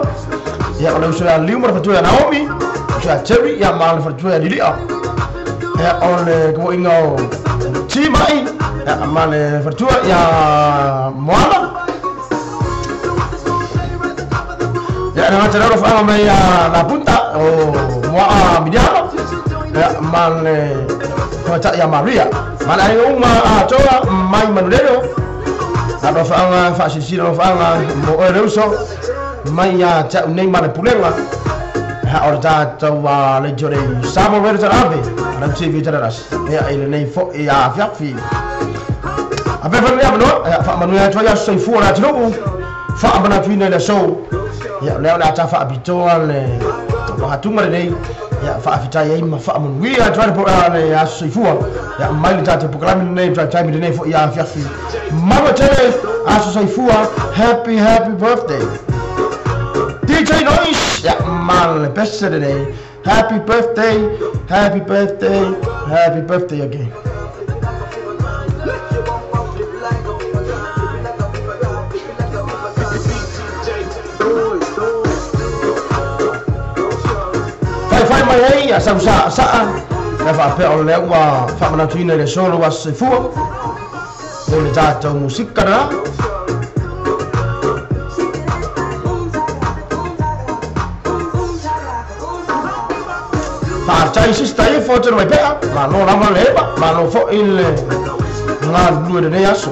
ia o le uso ia Liu ma le faletua ia Naomi uso ia Jerry ia ma le faletua ia Lili'a ia o le kavo'iga o Timai ia ma le faletua ia Moana ia le gata lea o lofaaga mai ia Lapunta o Moa'a Miliano ia ma le tamata'i ia Maria ma le aiga uma atoa mai Manulelo alofaaga faasilasila alofaaga mo oe le uso mai ia te a'u nei ma le pulega ha o le tatou leitio le Samoa Radio Talave alau TV Talalasi ia i lenei fo'i afiafi a pe fale avanoa ia faamanuia atu ai aso soifua o le atunuu Faamanatuina i le aso ia lea o le a tafaapitoa le vagatunga lenei ia faafetai ai ma faamanuia atu ai le aso soifua ia mai le tatou pokalami lenei prime time lenei foʻi afiafi maua tele aso soifua. Happy happy birthday DJ Noise ia ma le pese lenei. Happy birthday, happy birthday, happy birthday again. Fai mai ai a sau sa sa na faapea o lea ua faamanatuina i le solo aso soifua o le tatou musika na. Faafetai sista ifo tele mai pea malo lava le eva malo foʻi le galulue lenei aso.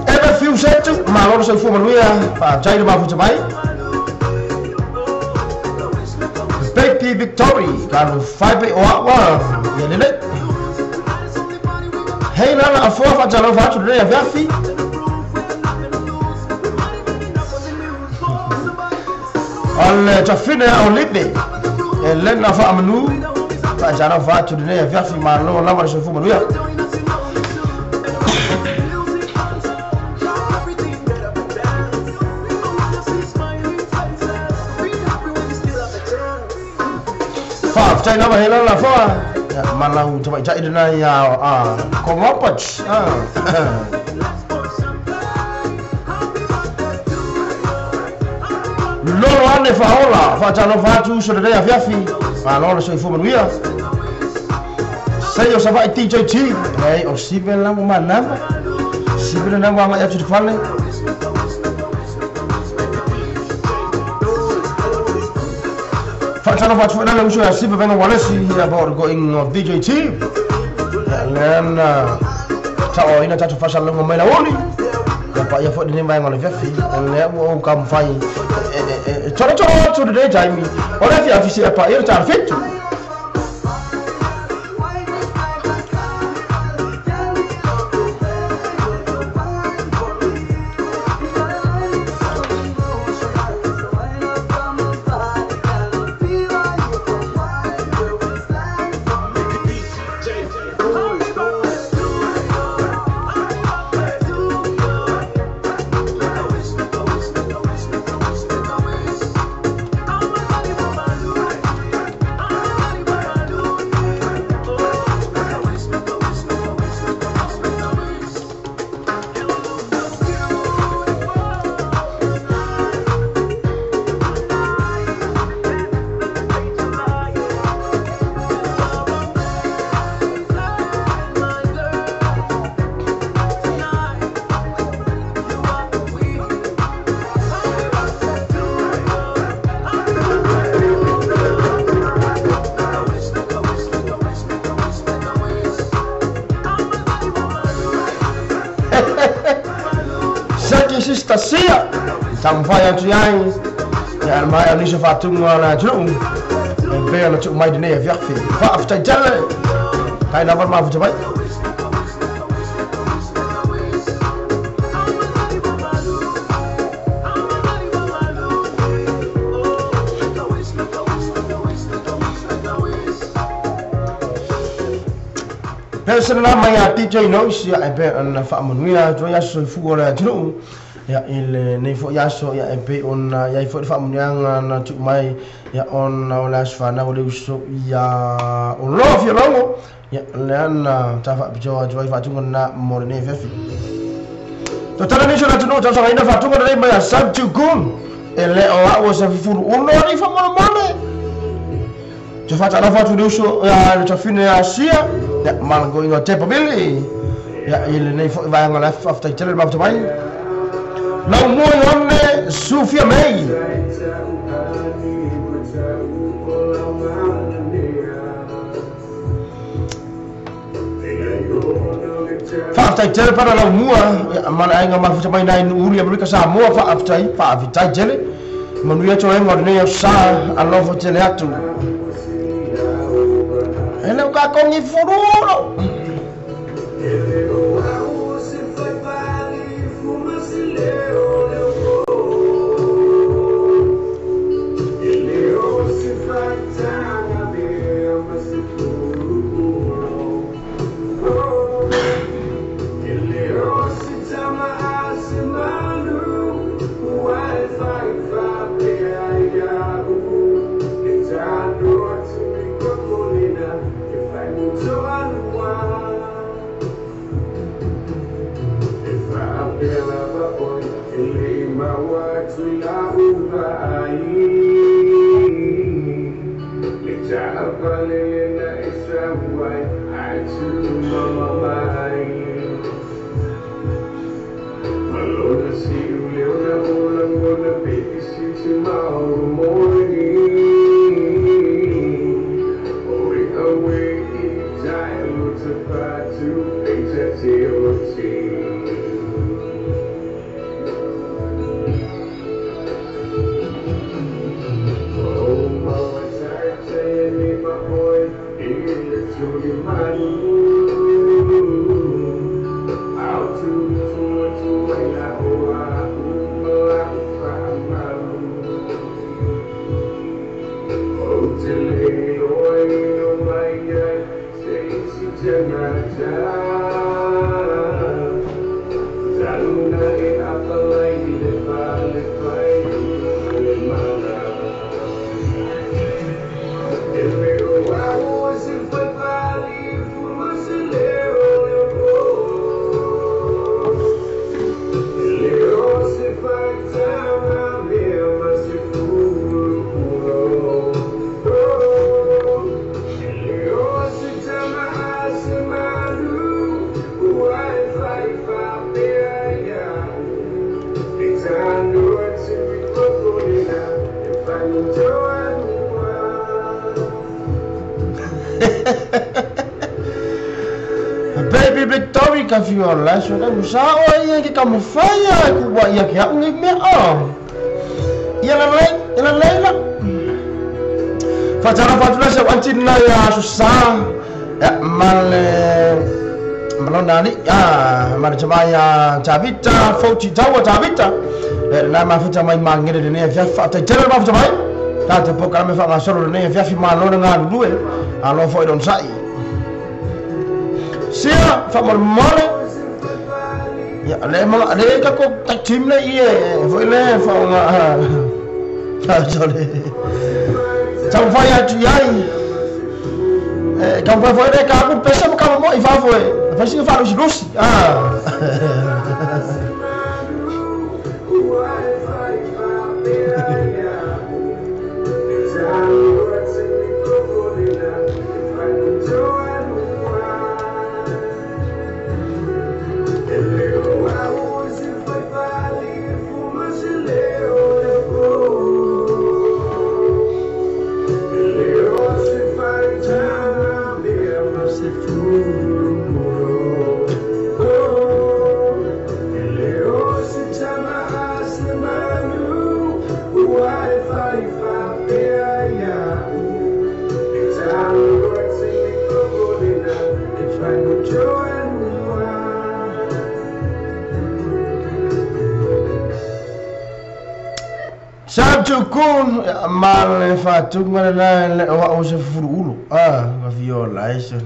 Eva fiu setu malo le soifua manuia faafetai le mafuta mai. Baby Victory kalu 5 o awa ia lele. Hei lala afoa faatalofa atu lenei afiafi. O le tafine a Olive Elena faamanu faatalofa atu lenei afiafi malo lava le soifua manuia. Faafetai lava he lala foa malau tamaitai lena ia Komopats. Lolo ane faaola faatalofa atu uso lenei afiafi malo le soifua manuia. Sei o Savaʻi DJT ei o sive lava manava sive lena ua agai atu i le fale. Faatalofa atu foʻi le uso ia sive venga walesi ia po o le goiga o DJT ia lena taʻoaina tatou faasalalauga mai lauli ia paia foʻi lenei vaega o le afiafi lea ua ou kamafai tolotolo atu lenei taimi o le afiafi seia paia le talafetu. Saki sista sia tamafai atu iai ia mai o nisi o faatuga o le atunuu e pei ona tuu mai lenei afiafi faafetai tele tai lava le mafuta mai. Pese na mai a DJ Noise ia e pei ona faamanuia atu ai aso soifua o le atunuu ia i lenei foʻi aso ia e pei ona iai foʻi le faamanuiaga na tuu mai ia ona o le aso fanau o le uso ia o loa fialogo ia lea na tafaapitoa atu ai faatuga lena mo lenei afiafi. Totala nisi o le atunuu tausagaina faatuga lenei mai a Sabtukun e le o a'u o se fufuluuno alii faamolemole. Te faatalofa atu le uso ia le tafine asia ia ma le goiga o tepa mili ia i lenei foʻi vaega o le faafetai tele le mafuta mai. Lau mua i one Sufia Mei. Faafetai tele pana lau mua ia ma le aiga mafuta mai nai Nuuri Amerika Samoa faafetai faafetai tele manuia toega o lenei aso sa alofa tele atu. E le o kakongi fululo. Baby Victoria ka fiola so ka musa o ia ke ka mofaya ku wa ia ke au ngi me o ia la lei la lei la fa tara fa tula se wanti na ya so sa ya male malona ni ya male chama ya Tavita foti tawa Tavita na ma futa mai mangere ne ya fa ta tele ma futa mai ta te poka me fa ga solo ne ya fi ma lo nga lue a lo fo don sai sia fa mal mole ya le ma le ka ko ta team le ie foi le fa nga ta jole ta fa ya tu yai ka fa foi le ka ku pesa ka mo i fa foi fa si fa lu si ah Sabtukun mal fatung la wa o se furu ah viola eso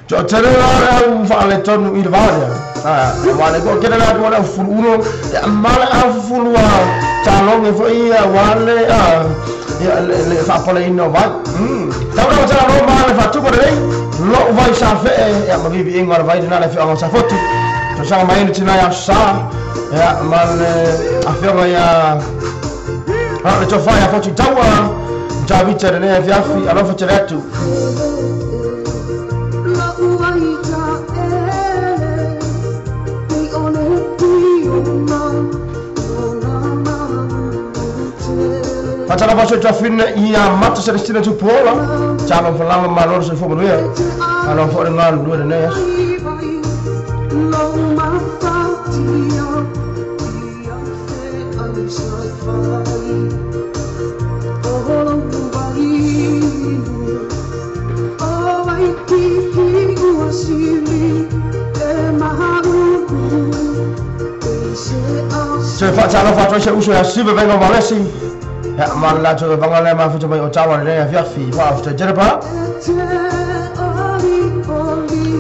to tere la fa le tonu il varia ah wale ko kere la ko la furu mal a furu talong e fo ia wale ah le fa pole ino va ta ro ta ro mal fatung le lo vai sa fe ya ma vivi ingor vai na le fi sa fotu to sa mai ni ya sa ya mal afioga ya le tofa ya fotu tawa Tavita ne fiafi alofa teletu Fatala paso trafin ia mata Celestina Tupuola talo falama maloro se fo manuia alo fo ngal lu ne ya Se fa talo fa se uso ya sibe vengo valesi ya man la to bangale ma futa mai otawa ne ya fiafi fa futa jerpa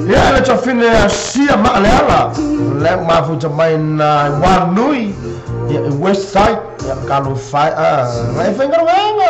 ya le to fine ya sia ma le ala le ma futa mai na Wanui ya West Side Ia talofa e a e faigaluega.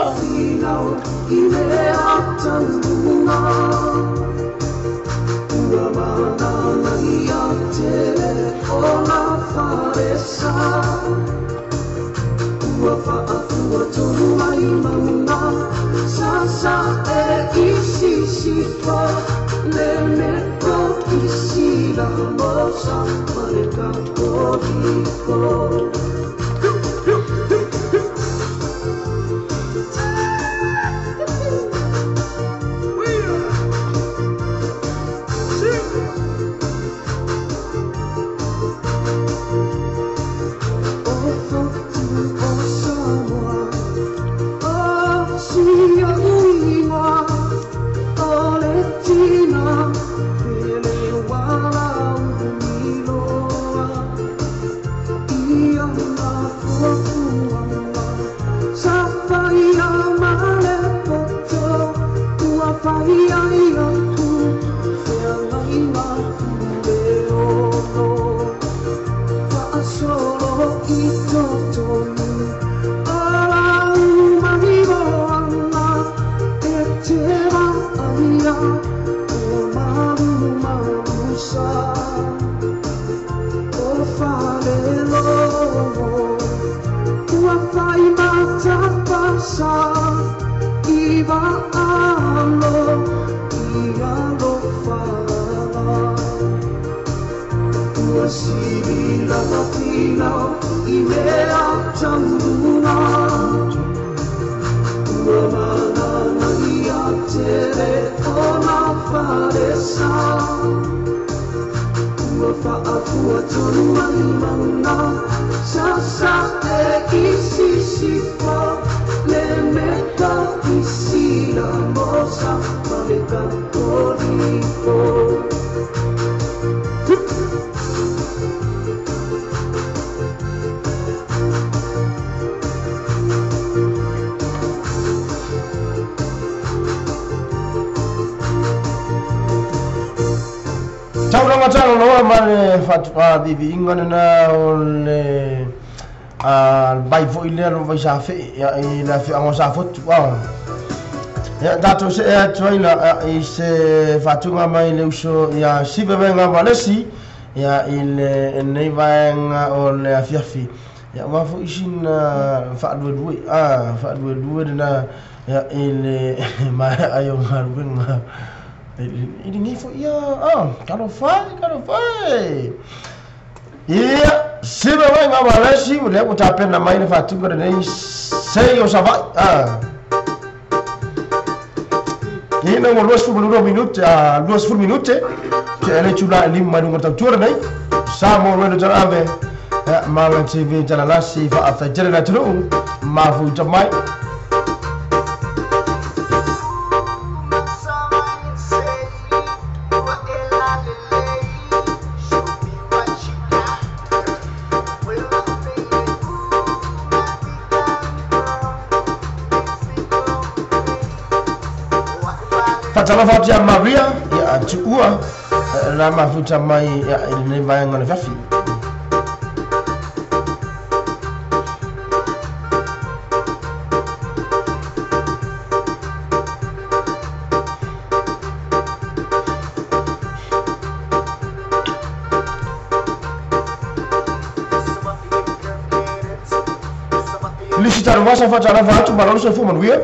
Viiviiga lena o le vai foi lea lo vai sa fe ia i le afioaga o Safotu ia tatou see atu ai la i se faatuga mai le uso ia Sive Vaega Valesi ia i lenei vaega o le afiafi ia ua foi sina faaluelue faaluelue lena ia i le maea ai o galuega i lenei foi ia talofa e talofa e. Ia Sive Vaega Valesi lea ua tapena mai le faatuga lenei sei o Savaii ina ua 22 minute 20 minute ke ele tula e 5 mai luga tautua lenei Samoa Radio Talaave ma le TV Talalasi faafetaitele le atunuu mafuta mai. Faatalofa atu ia Maria ia tuua la mafuta mai ia i lenei vaega o le afiafi. Lisi taruasa faatalofa atu malolo soifua manuia.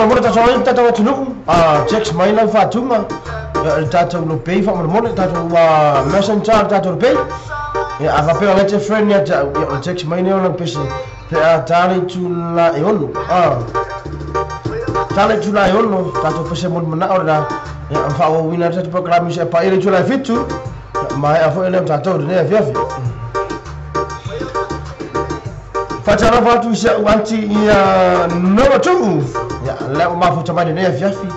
Faamolemole tatou ai le tatou atunuu, text mai lau faatuga i le tatou Lopei faamolemole, tatou messenger le tatou Lopei. Ia a faapea o la e te friend ia te au, ia ona text mai lea o lau pese pe a ta le itula e 6. Ta le itula e 6, tatou pese mo le manao lena, ia ma faaauauina ai le tatou polokalame seia paia le itula e 7, ia maea foi lea o tatou i lenei afiafi. Faatalofa atu i si au aunty ia Noa Tuu. Ia, lea ua mafuta mai lenei afiafi.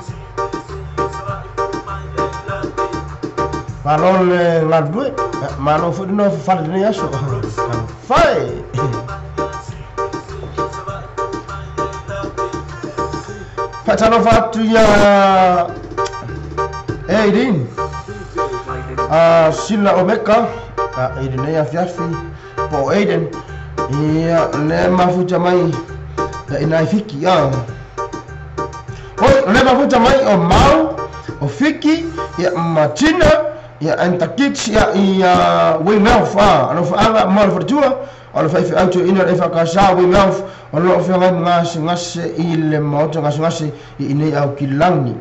Malo le galulue, ia, malo foi le nofo fale lenei aso. Fai! Faatalofa atu ia Aiden. Sila Omeka i lenei afiafi. Po o Aiden ia le mafuta mai ia ina i Fiki a. Oi, le mafuta mai o Mau, o Fiki, ia ma Tina, ia and the kids ia i Weymouth a. Alofaaga ma le faletua, o le faifeau toeaina o le EFKS Weymouth, o lo o feagai ma gasegase i le maota gasegase i inei Aukilani.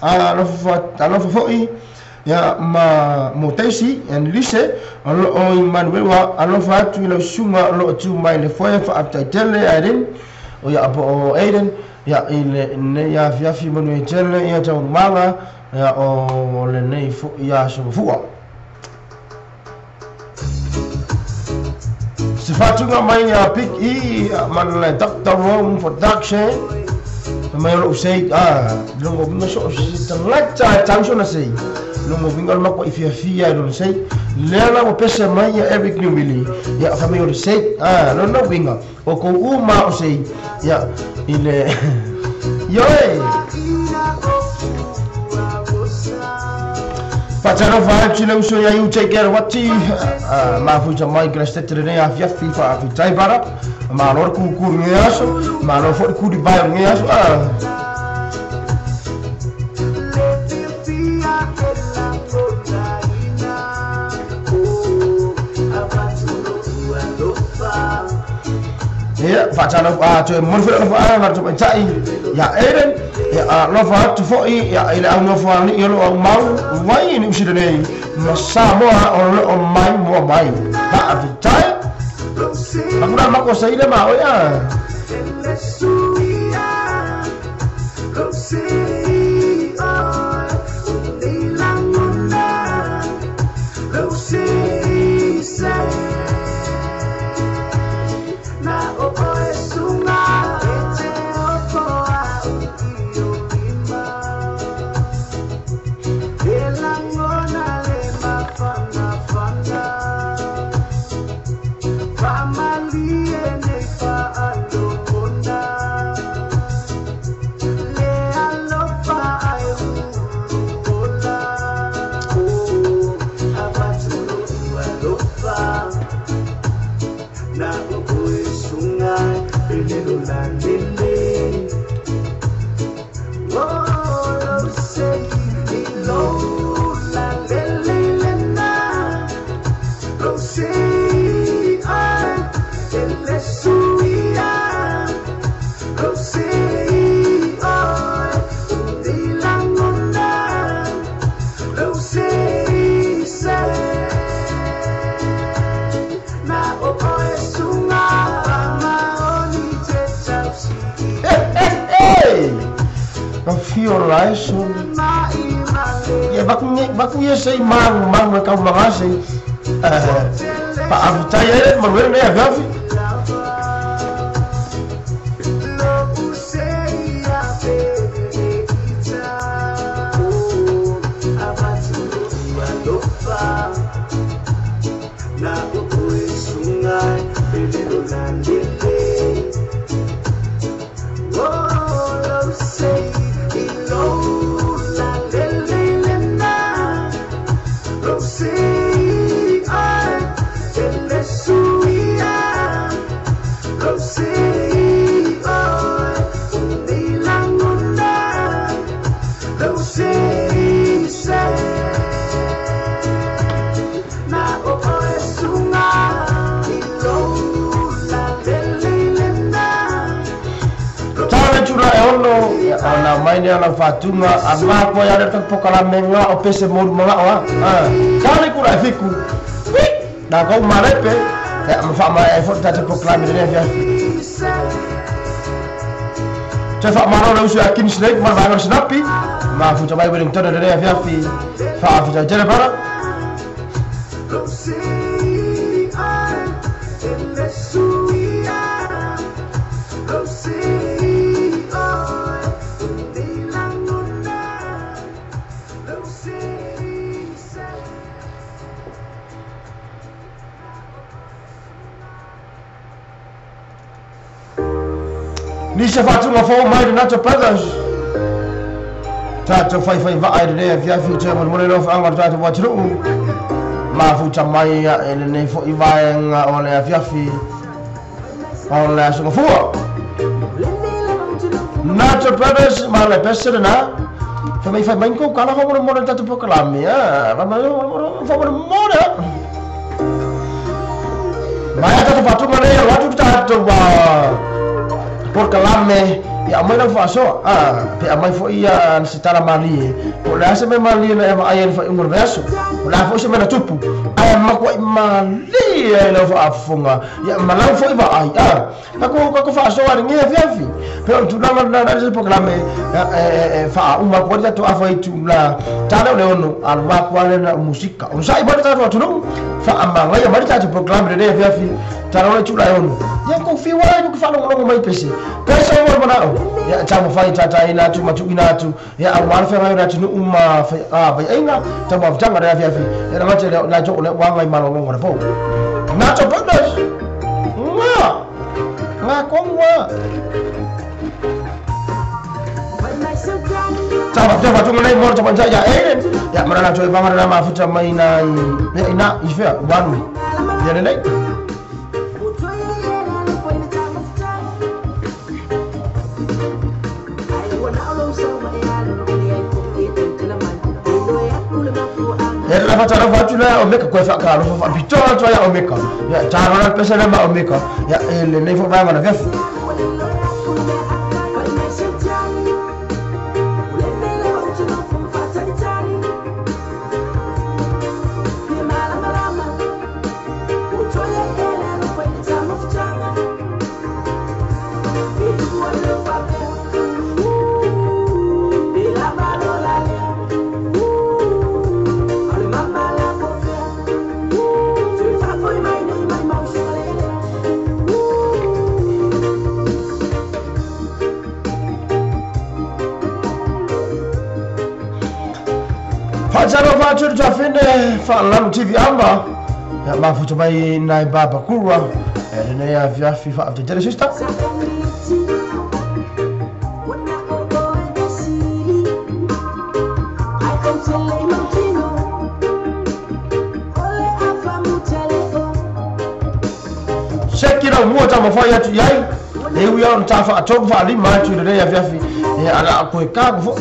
Alofa alofa foi ia ma mo Daisy and Lise o lo o i Manuewa, alofa atu i lau susuga o lo o tu mai le foe faafetai tele Aiden o ia po o Aiden ia i lenei afiafi manuia tele ia taualumaga ia o lenei foi aso mafua. Se faatuga mai ia Big E ma le Doctor Rome Production mai o lou sei a longo winga so se tagata e tau sona sei longo winga o le makuaʻi fiafia i lona sei lea la ua pese mai ia Eric Newilly ia fai mai o le sei a lona uiga o kou uma o sei ia i le ioe. Faatalofa atu i le uso ia UJ Kerawati, mafuta mai Christete lenei afiafi faafetai bara, malo le kukulu lenei aso, malo foi le kulivae o lenei aso. Ia, faatalofa atu e momoli foi le alofa ma le tamaitai ia Aiden, ia alofa atu foi ia i le au nofoalii o lo o aumau mai i Niu Sila nei ma Samoa o lo o mai moa mai. Faafetai. Aku na mako sa ile ma oe a. Ka fio la e soli. Ia vaku ia sei mangu mangu e kau manga sei. Faafetai ai le manuia lenei afiafi. Na mai ne ala fatunga a ma ko ya le pokalame nga o pese moru manga o a kale kura fiku na ko malepe ya ma fa ma e fo ta te pokalame ne ya te fa ma ro usu a King Snake ma va snapi ma fu ta mai Wellington ne ya fi fa fi ta jere para Nisha fatunga fo mai de Nacho Brothers. Tato fai fai va ai de fia fi te mo mo fa anga tato wa tru. Ma fu ta mai ya ele nei fo i vai nga o le fia fi. O le so fo. Nacho Brothers ma le pese na. Fa mai fai mai ko kala ko mo mo tato pokalame ya. Ma fa mo mo na. Ma ya tato fatunga le wa tu tato wa pokalame ya mai na faso a pe amai fo ia sitara mali o la se me mali na ma ai fa ingor verso o la fo se me na tupu ai ma ko mali ai na fa afunga ya malau fo iba ai a ka ko faso ari nge fi fi pe tu na na se pokalame fa uma ko ya to afa itu la tala le ono al wa ko le na musika o sai ba ta to no fa ama ngai ma ta to pokalame le fi fi tala le tu la ono ya ko fi wa ko fa lo mai pese pese mo na ya ta mo fai tata ina tu matu ina tu ya awal fa ngai tu uma fa a ba inga ta mo tanga ra fi fi ya na mate la jo le wa ngai malo ngo po na to brothers nga nga kongwa ta ba tu ngai mo ta panja ya eh ya mara na to ba mara ma futa mai na ina ife wanu ya ne la fatara fatula o meka ko fa ka lo fa bito to ya o meka ya ta ra pese na ma o meka ya ele ne fo ba ma na vef Fa TV amba ya mafuta mai nai baba kurwa ene ya via FIFA after the sister Shakira mo ta mo fa ya tu yai e wi on ta fa to fa li ma tu de ya via fi ala ko ka ko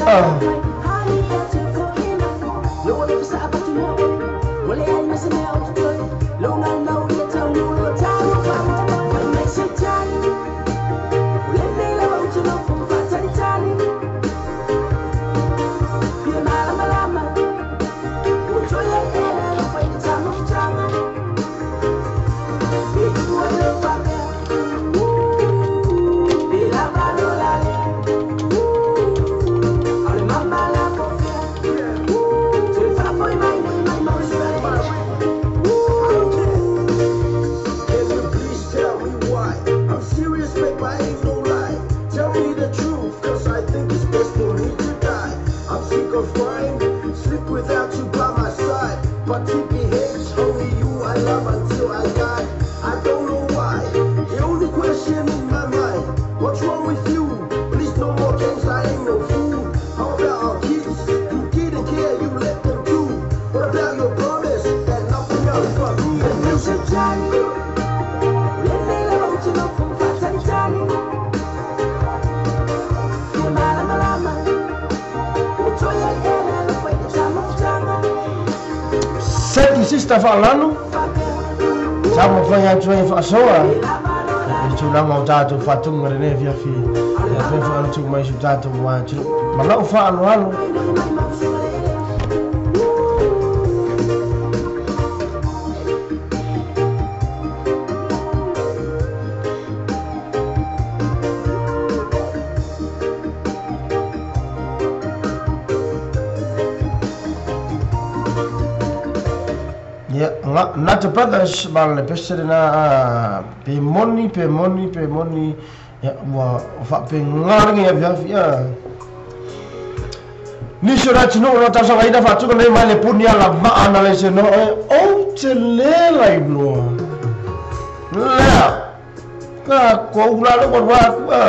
Sista falando, sabe foi a tua fasoa. E tu lá montato fatunga ne via fi. faapea foi ona tuu mai i si o tatou atunuu. Ma lou faaaloalo. Ia, Nata Brothers ma le pese lena pe moni, pe moni, pe moni, ia, ua faapega lenei afiafi, ia. Nisi o le atunuu o lo o talosagaina faatuga nei mai le puni alamaa na le senoa e ou te le lailoa. Lea, takou la le ua alu atu, a.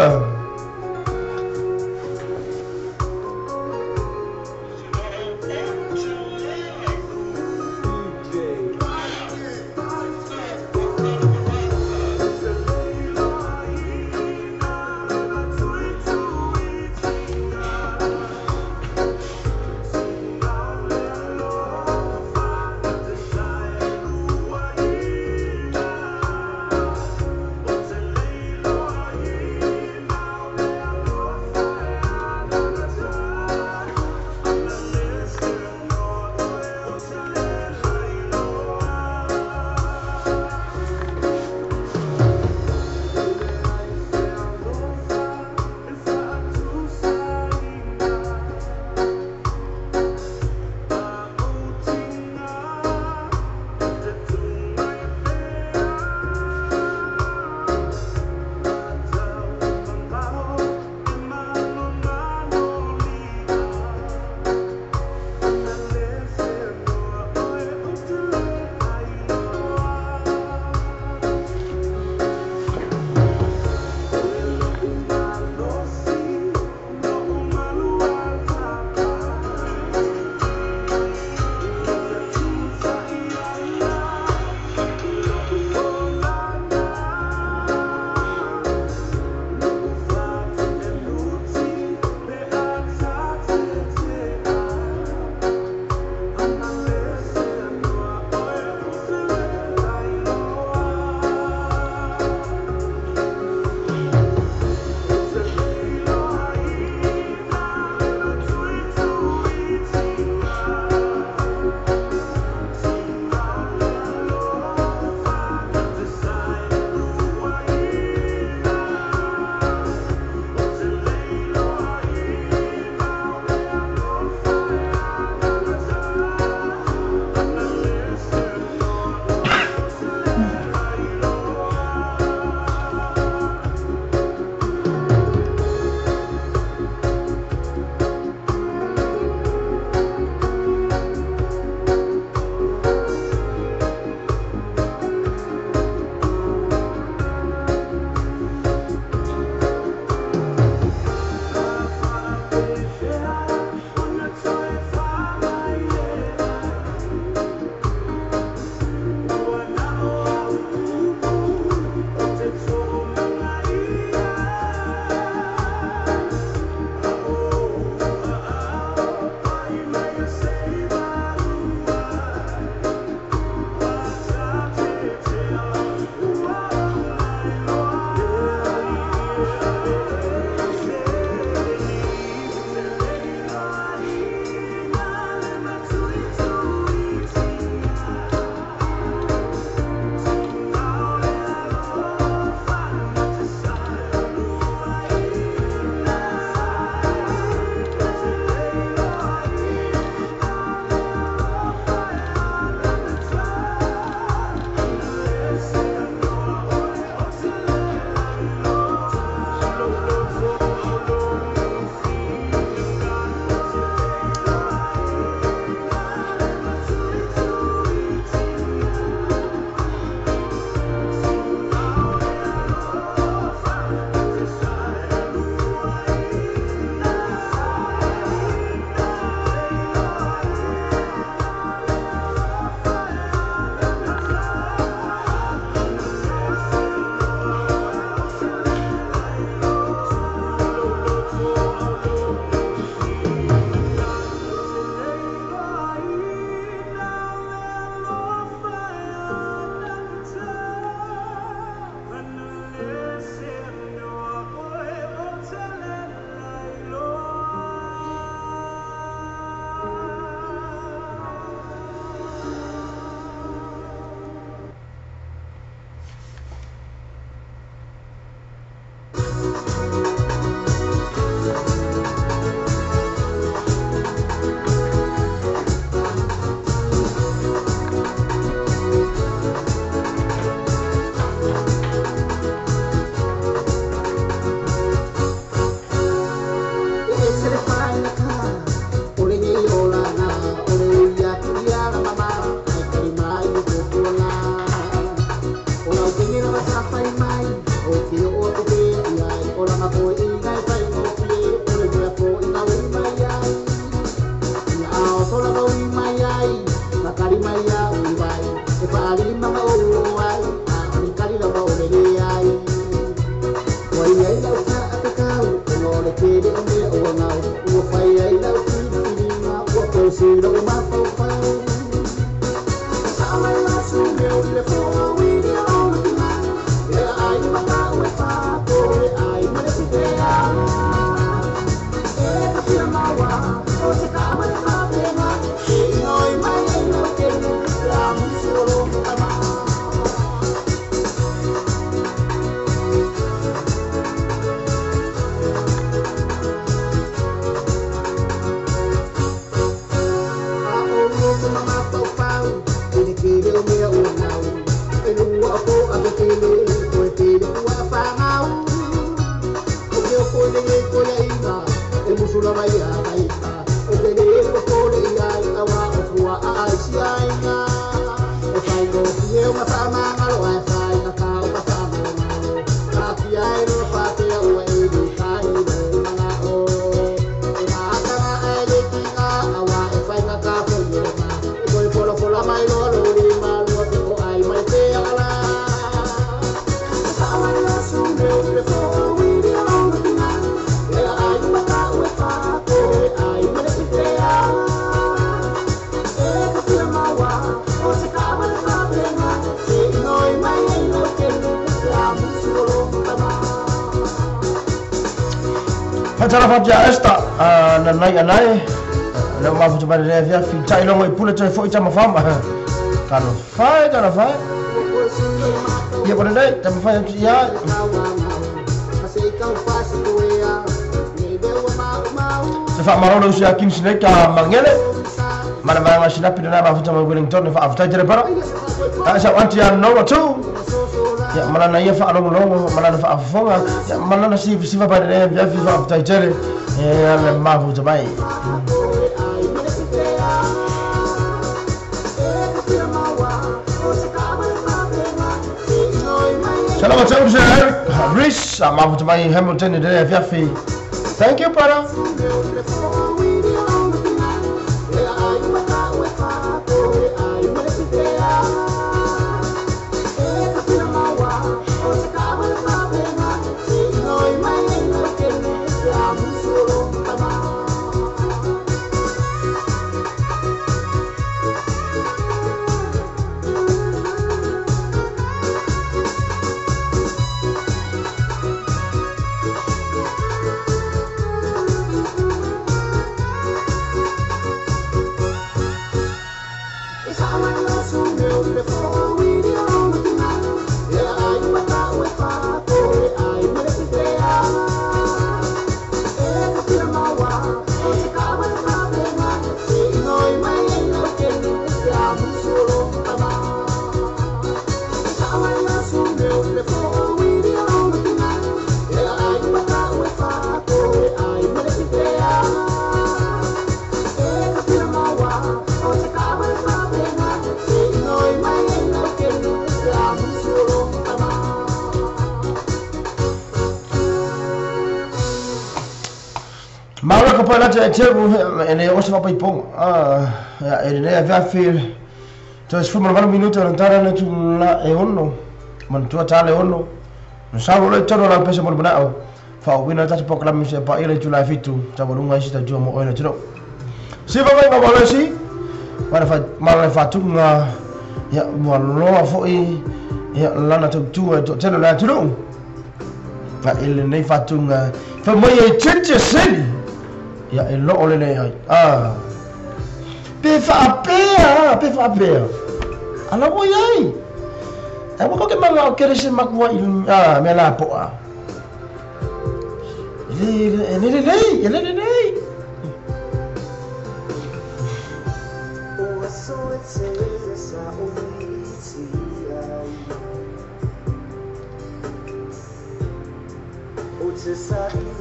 Thank you, brother.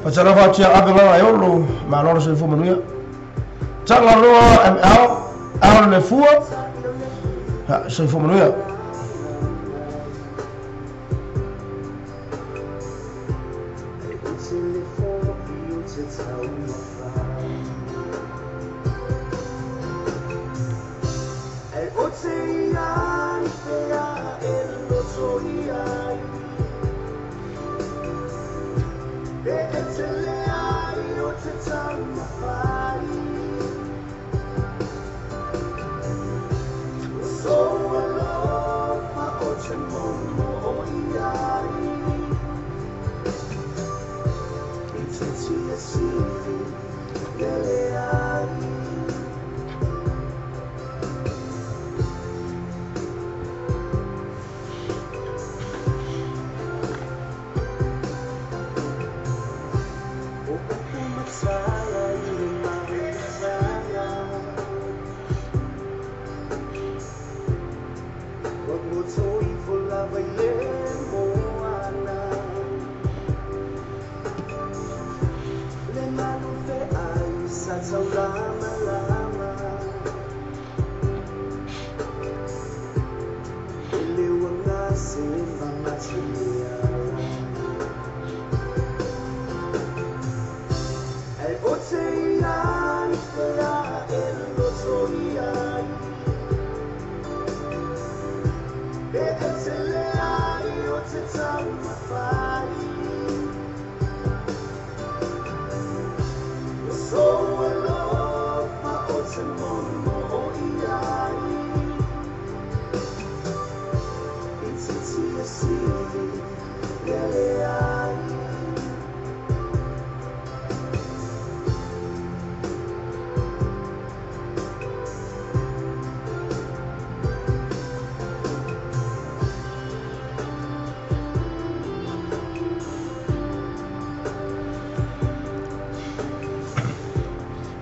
Faatalofa atu ia Ave Gagaeolo, malo le soifua manuia. Tagaloa ML, Al Lefua, soifua manuia.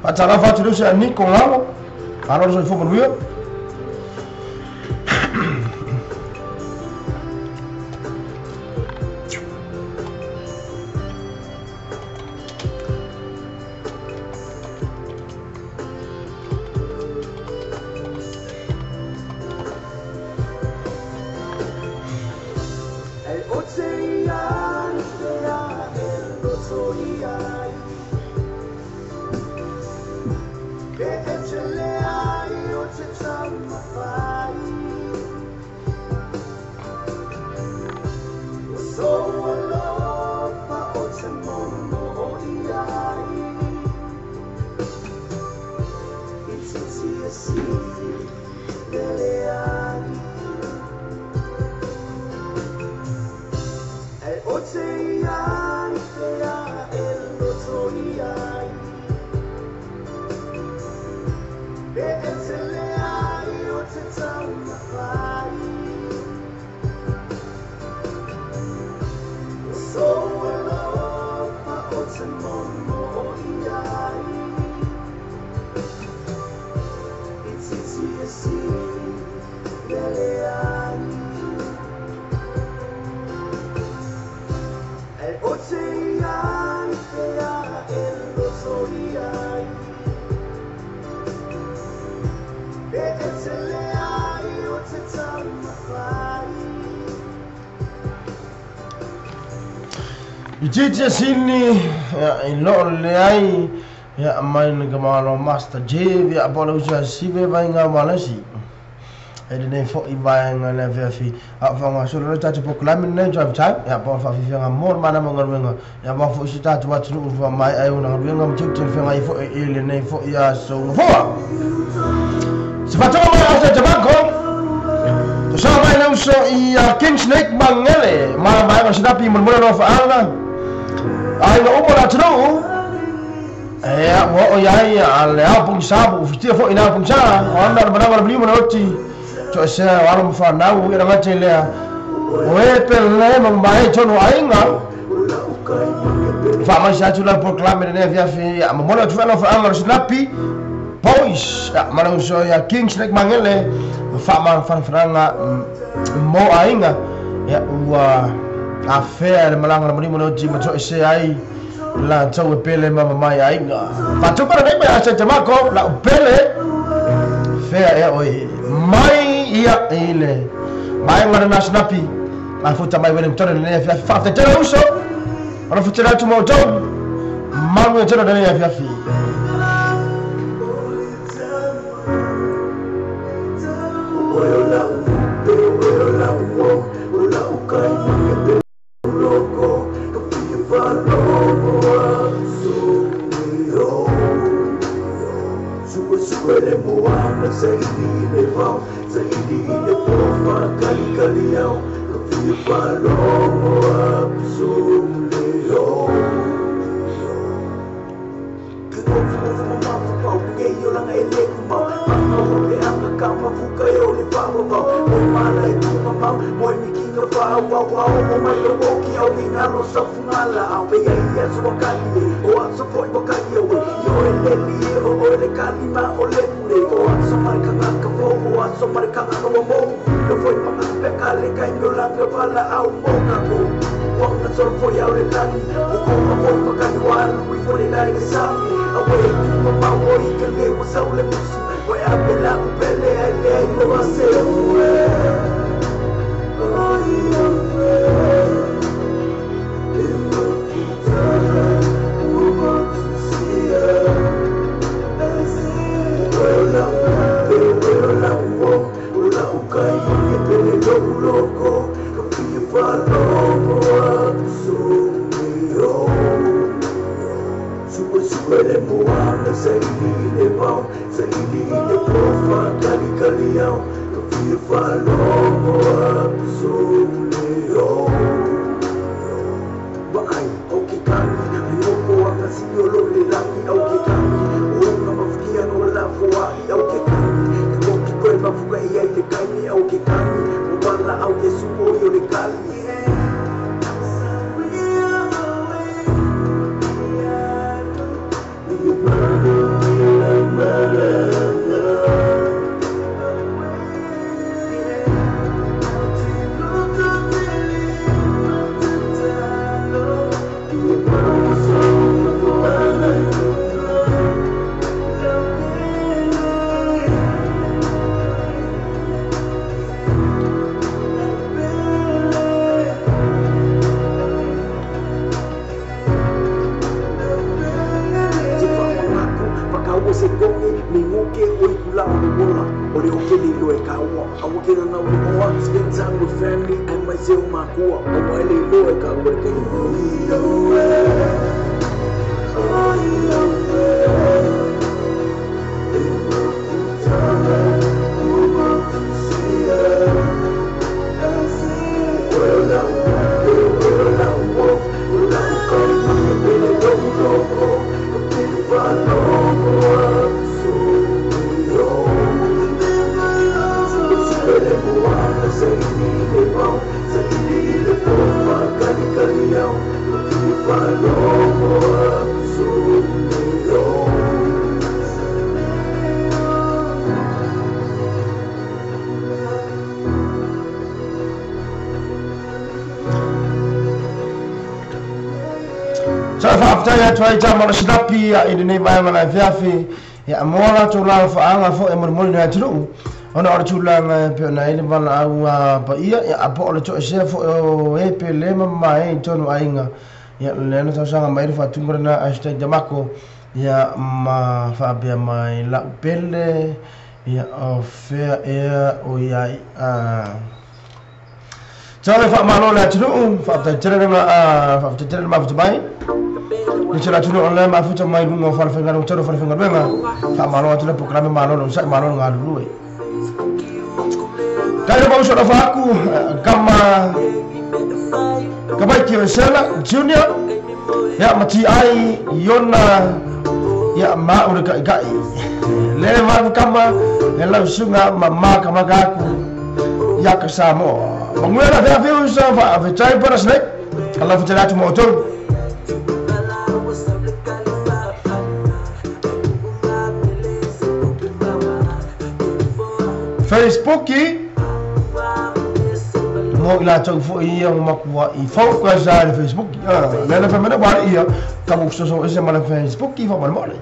Faatalofa atu le uso ia Niko Galo, malo le soifua manuia. Itiiti sini i loo leai ia mai na kamalo Master J ia po le uso sive vainga malasi. E lenei fo'i vaega le afiafi a faagasolo le tatou polokalame lenei Drive Time ia po o le faafiafiaga mo le malama o galuega ia aua fo'i se tatou atunuu faamaea ai ona galuega ma tiute le feagai fo'i i lenei fo'i aso gafoa. Se faatoga mai au Tabako tosoa mai le uso i King Snake Mangele ma vaega o sinapi molemole loa faaga aiga uma le atunuu ea ua oo iai a le ao pogisa po ua fitia fo'i na pogisa o ana le managa o le maliu ma le oti toesea o alo ma fanau ia lagate lea o e pele ma mamae tonu o aiga faamaise atu la polokalame lenei afiafi ia momoli atu faalofa faaga o le sinapi Boys ma le uso ia King Snake Mangele faamafanafanaga mo aiga ia ua afea le malaga le maliu ma le oti ma toesea ai Latou e pele ma mamae aiga. Faatupa lenei mea a Saitamago, lau pele, fea ea oe mai ia i le vaega lena sinapi mafuta mai Wellington i lenei afiafi. Faafetai tele uso o le futela atu ma outou. Manuia tele lenei afiafi. Sa faafetai atu ai tama o le sinapi i lenei vaega o le afiafi ia mo latou laofaaga fo'i molimoli le atunuu ona o le tulaga e pei ona ai le valaau paia ia po o le toesea fo'i o e pele ma mamae i tonu aiga ia lea na tausaga mai le faatuga lena #Damako ia ma faapea mai lau pele ia o fea ea o iai Tau e faamalo le atunuu, faafetai tele le faafetai tele le mafuta mai. Le tele atunuu o le mafuta mai luga o falefaigaluega tele o falefaigaluega. Faamalo atu le programe malo le onosai malo le galulue. Kai le mauso alofa aku kama Kamaiki o Esela Junior ia ma TI Iona ia ma o le kaikai. Le valu kama e lau suga ma makamaka aku ia ka Samoa. Manuia la fea fiu sa faafetai para snake. Allah futela atu mo outou. Facebook o i latou foi ia ua matuai focus lava i le Facebook. O lea na fai mai ua alii ia tatou fesoasoani ese ma le Facebook faamolemole.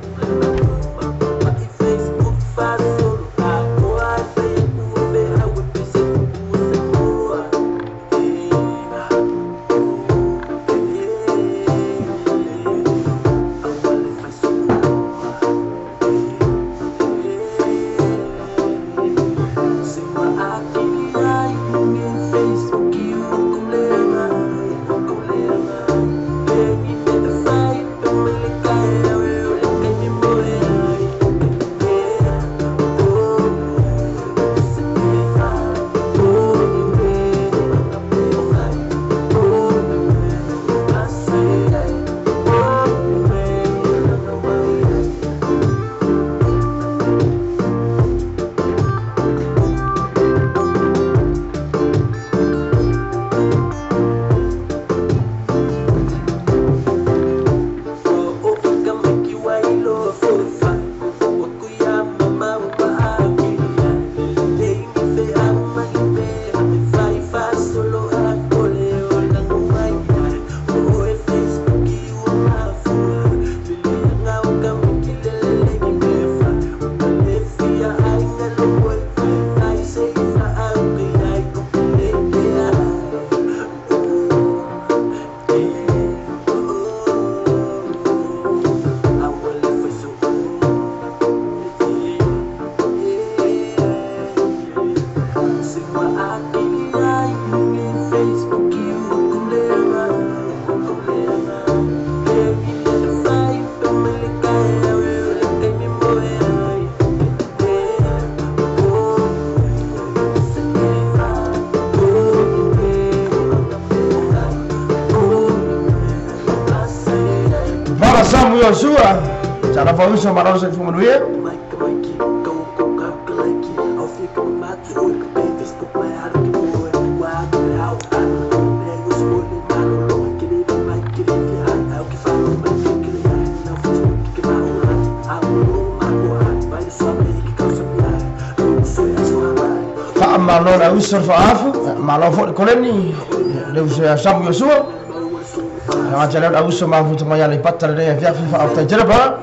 Samu Iosua, tala fauso malo se fumanuia. Faamalo le uso le faaafu, malo foi le koleni, le uso ia Samu Iosua. Aga tele le uso mafuta mai Aleipata lenei afiafi faafetai tele pa.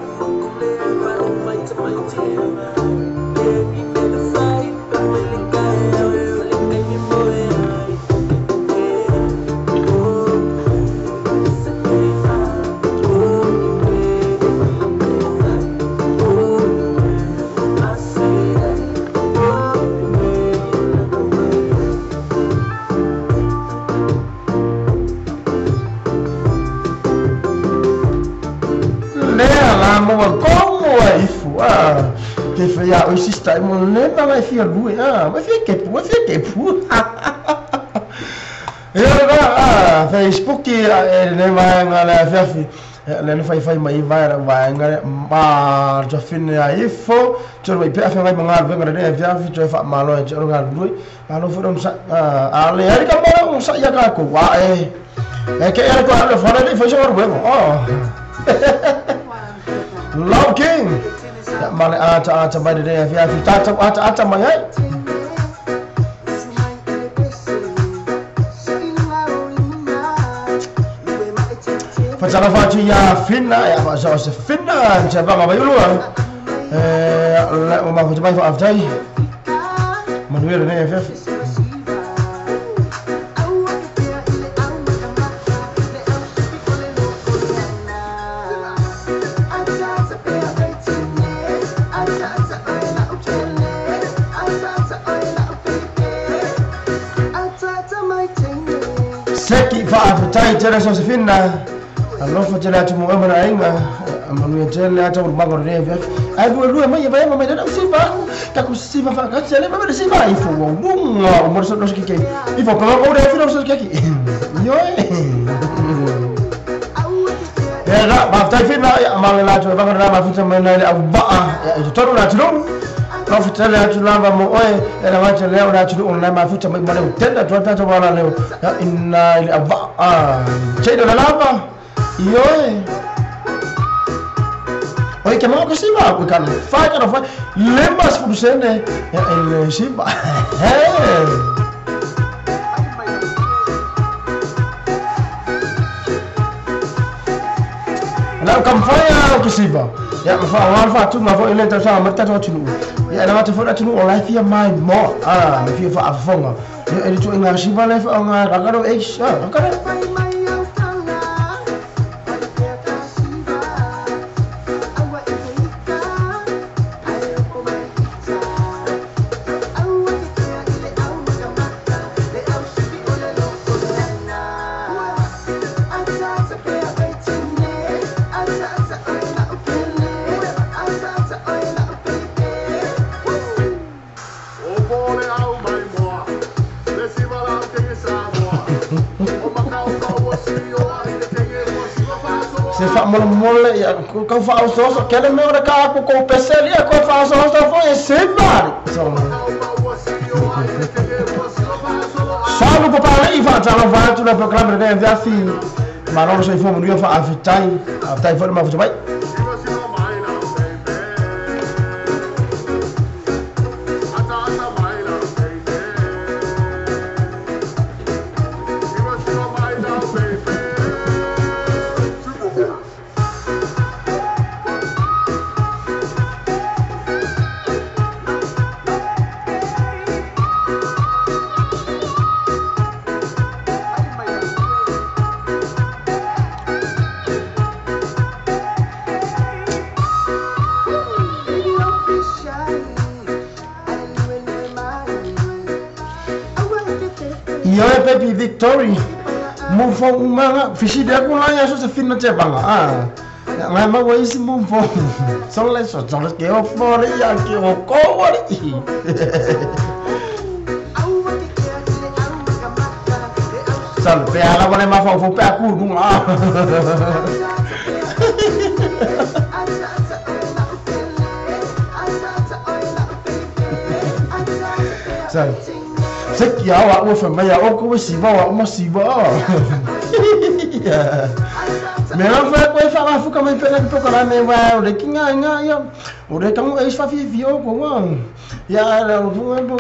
Ke fai a o sista mo le ma mai fia lue a mai fia kepu mai fia kepu. Ia la a Facebook ki e le mai nga le afiafi le no fai fai mai vai la vai nga ma jo fin a ifo jo mai pe afi mai nga le le afiafi jo fa malo jo nga lue malo fo sa a le ari ka mo sa ya ka ko wa e e ke era ko le fora le fo jo ro oh Love King. Ya male ata ata mai de afiafi tata ata ata mai ai. Fatalofa atu ia Fina, ia faasoa se Fina, Tiavaga Vaiulua. Le ua mafuta mai faafetai. Manuia lenei afiafi. Seki faafetai tele Sosefina. Alofa tele atu mo e mana aiga. Manuia tele ata ua maga o lenei afiafi. Ai lua lua mai e vai ma mai lena usiva. Taku siva faakasi ale ma mai siva ifo ua luga o mo so keke. Ifo pa o le fina so keke. Ioe. E la faafetai Fina ia ma le latou e vanga na mafuta mai nai le au vaa ia i totonu le atunuu. Alofa tele atu lava mo oe e le gata lea o le atunuu o le mafuta mai ma le utena atu tatou ala leo ia ina i le au vaa. Teina le lava. Ioe. Oi ke mau ke siva ko kan fa ka fa le mas fu sene e le siva. La kam fai a ke siva. Ya ma fa wa fa tu ma fo ile ta sa ma ta tu nu. Ya la ta fo la tu nu o la fia mai mo. Ah, me fia fa afonga. Ya ele tu inga siva le fa nga ra ka ex. Ah, ka Se fa mole mole ya ko fa o so que le me ora ka ko ko peseli ko fa o so fo e se mari. Salve papai fa tala va tu la proclama de via fi malolo se fo mo fa afitai afitai fo ma fo bai. Baby Victory, move on, umanga, fishi de kuna ya so se finna che banga. Ah, ngai ma wo isi move on. Sole so sole ke o fore ya ke o ko wori. Sal pe ala bone ma fa fo pe ku nu ah. Sal se kia wa o fa mai o ko si ba wa mo si ba. Me la fa ko fa ma fuka mai pena ko la me wa o le kinga nga ya o le tango e fa fi fi o ko wa ya la o fu bo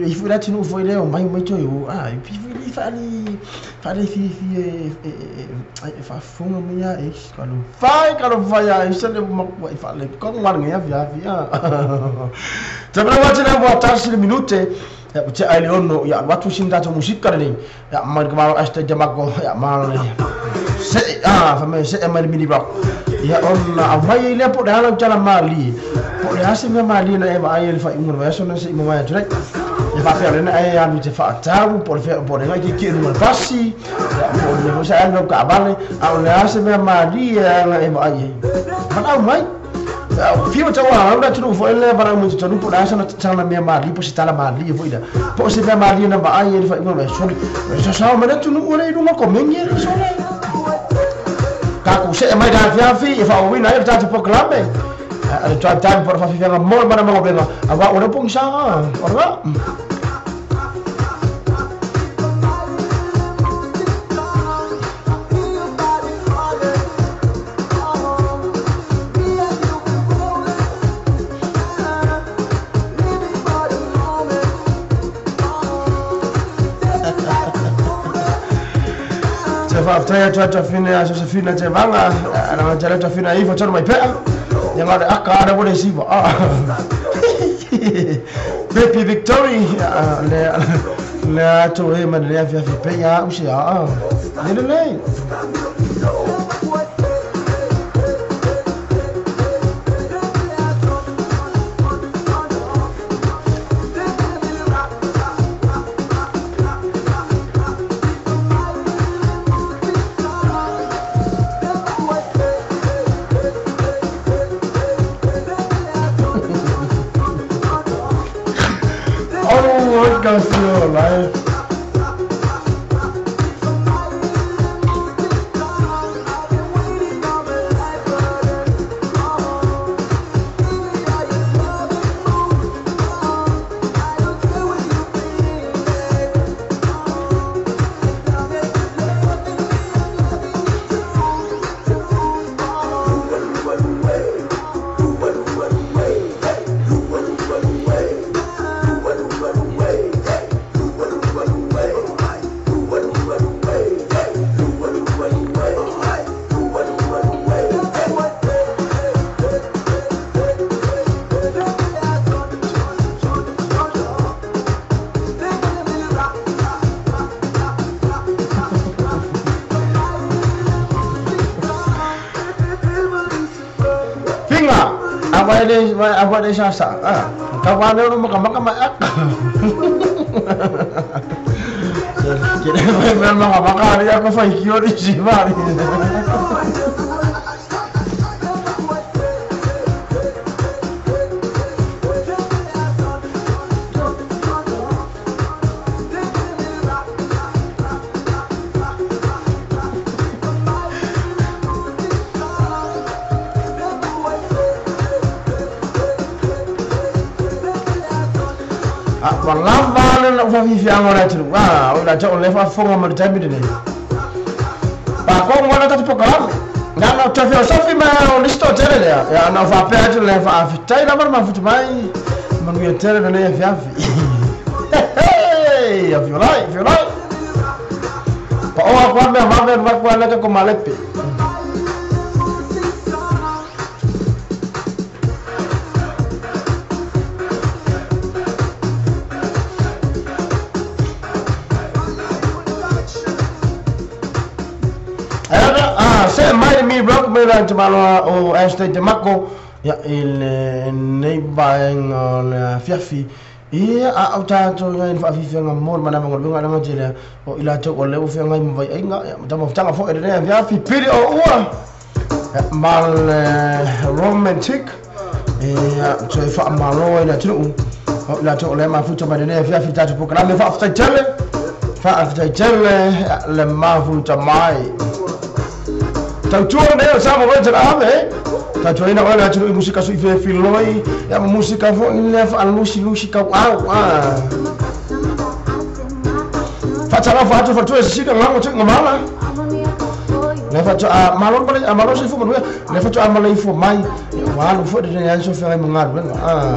e fu la tinu fo ile o mai mai to yo ah e fi fi fa li fa li fi fi e fa fu mo ya e ka lo fa ka lo fa ya e se le mo e fa le ko ngwa nga ya fi ya. Te bra wa te na boa tarsi minute. Ya te ai ono ya watu sinda to musika ni ya ma ma asta jamako ya ma se ah fa me se ma mini rock ya on awai ile po da la tala mali po le ase me mali na e ma ai le fa ingo ba so na se mo ma jure e fa pe na ai ya mi te fa tabu po le po le ke ke no pasi ya po le mo sa no ka vale a le ase me mali na e ma ai ma mai Fio te wa ora tu fo ele para mo tu po da sa na me mali po se tala mali fo ida po se me mali na ba ai fa ingo ba so so sa ma tu no ore no ko mengi so le ka ku se mai da fia fi fa o wina e ta tu proclame a tu ta por fa fi fa mo ma mo be a wa ore pong sa ora. Fa ta fina Josefina te vanga ana ma ta fina ifo tonu mai pea ya ngare aka ara bole siva ah Baby Victory le le to e man le afia fi pe ya usi ah le le life. mai le mai a le sa sa ah ka wa le maka maka mai ak ke le mai mai maka maka ni aku fai kio ni si ma ni. Lava na fafifiaga o le atunuu a o latou o le faafofoga ma le taimi lenei pakou moana tatou pokalame na na toe feosofi ma o lisi toatele lea ia na faapea atu le faafetai lava le mafuta mai manuia tele lenei afiafi afiolai afiolai paoa koa mea vave alu atu aleka ko malepe. Se mai mi rock me la te o Ashley de Mako ya il nei baeng le fiafi ia a au tatou ia fa fi nga mo mana mo nga nga tele o ila to o le o fi nga mo vai nga ya ta mo tanga fo e le fiafi piri o ua mal romantic ia to fa malo ila tu o ila to le ma futa ma le fiafi ta to programa fa fa tele fa fa tele le ma futa mai. Tautua nei o sa mo wetera ame. Tautua ina ola atu i musika sui fe filoi, ya musika fo ina fa lusi lusi ka au ah. Fa tala fa atu fa tu e sika ngango tu ngamala. Le fa tu a malon pale a malon se fu mo le fa tu a malai fu mai. Wa lu fo de ne so fe mo ngaru ah.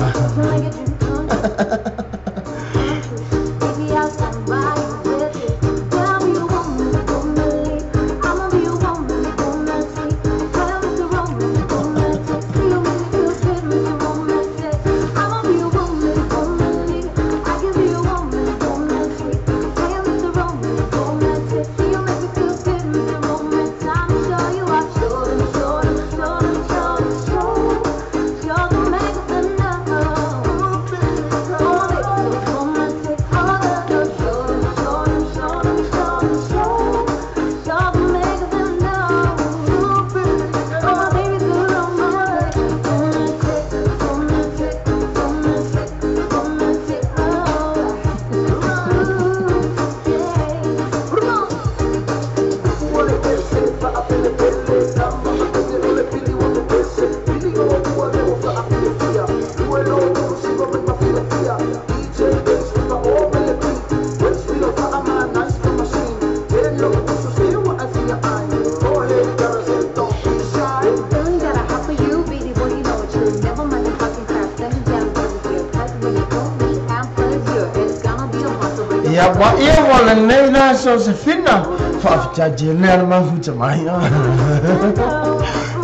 Ia wa ia wa le nei na so se fina fa fa je le ma fu te mai.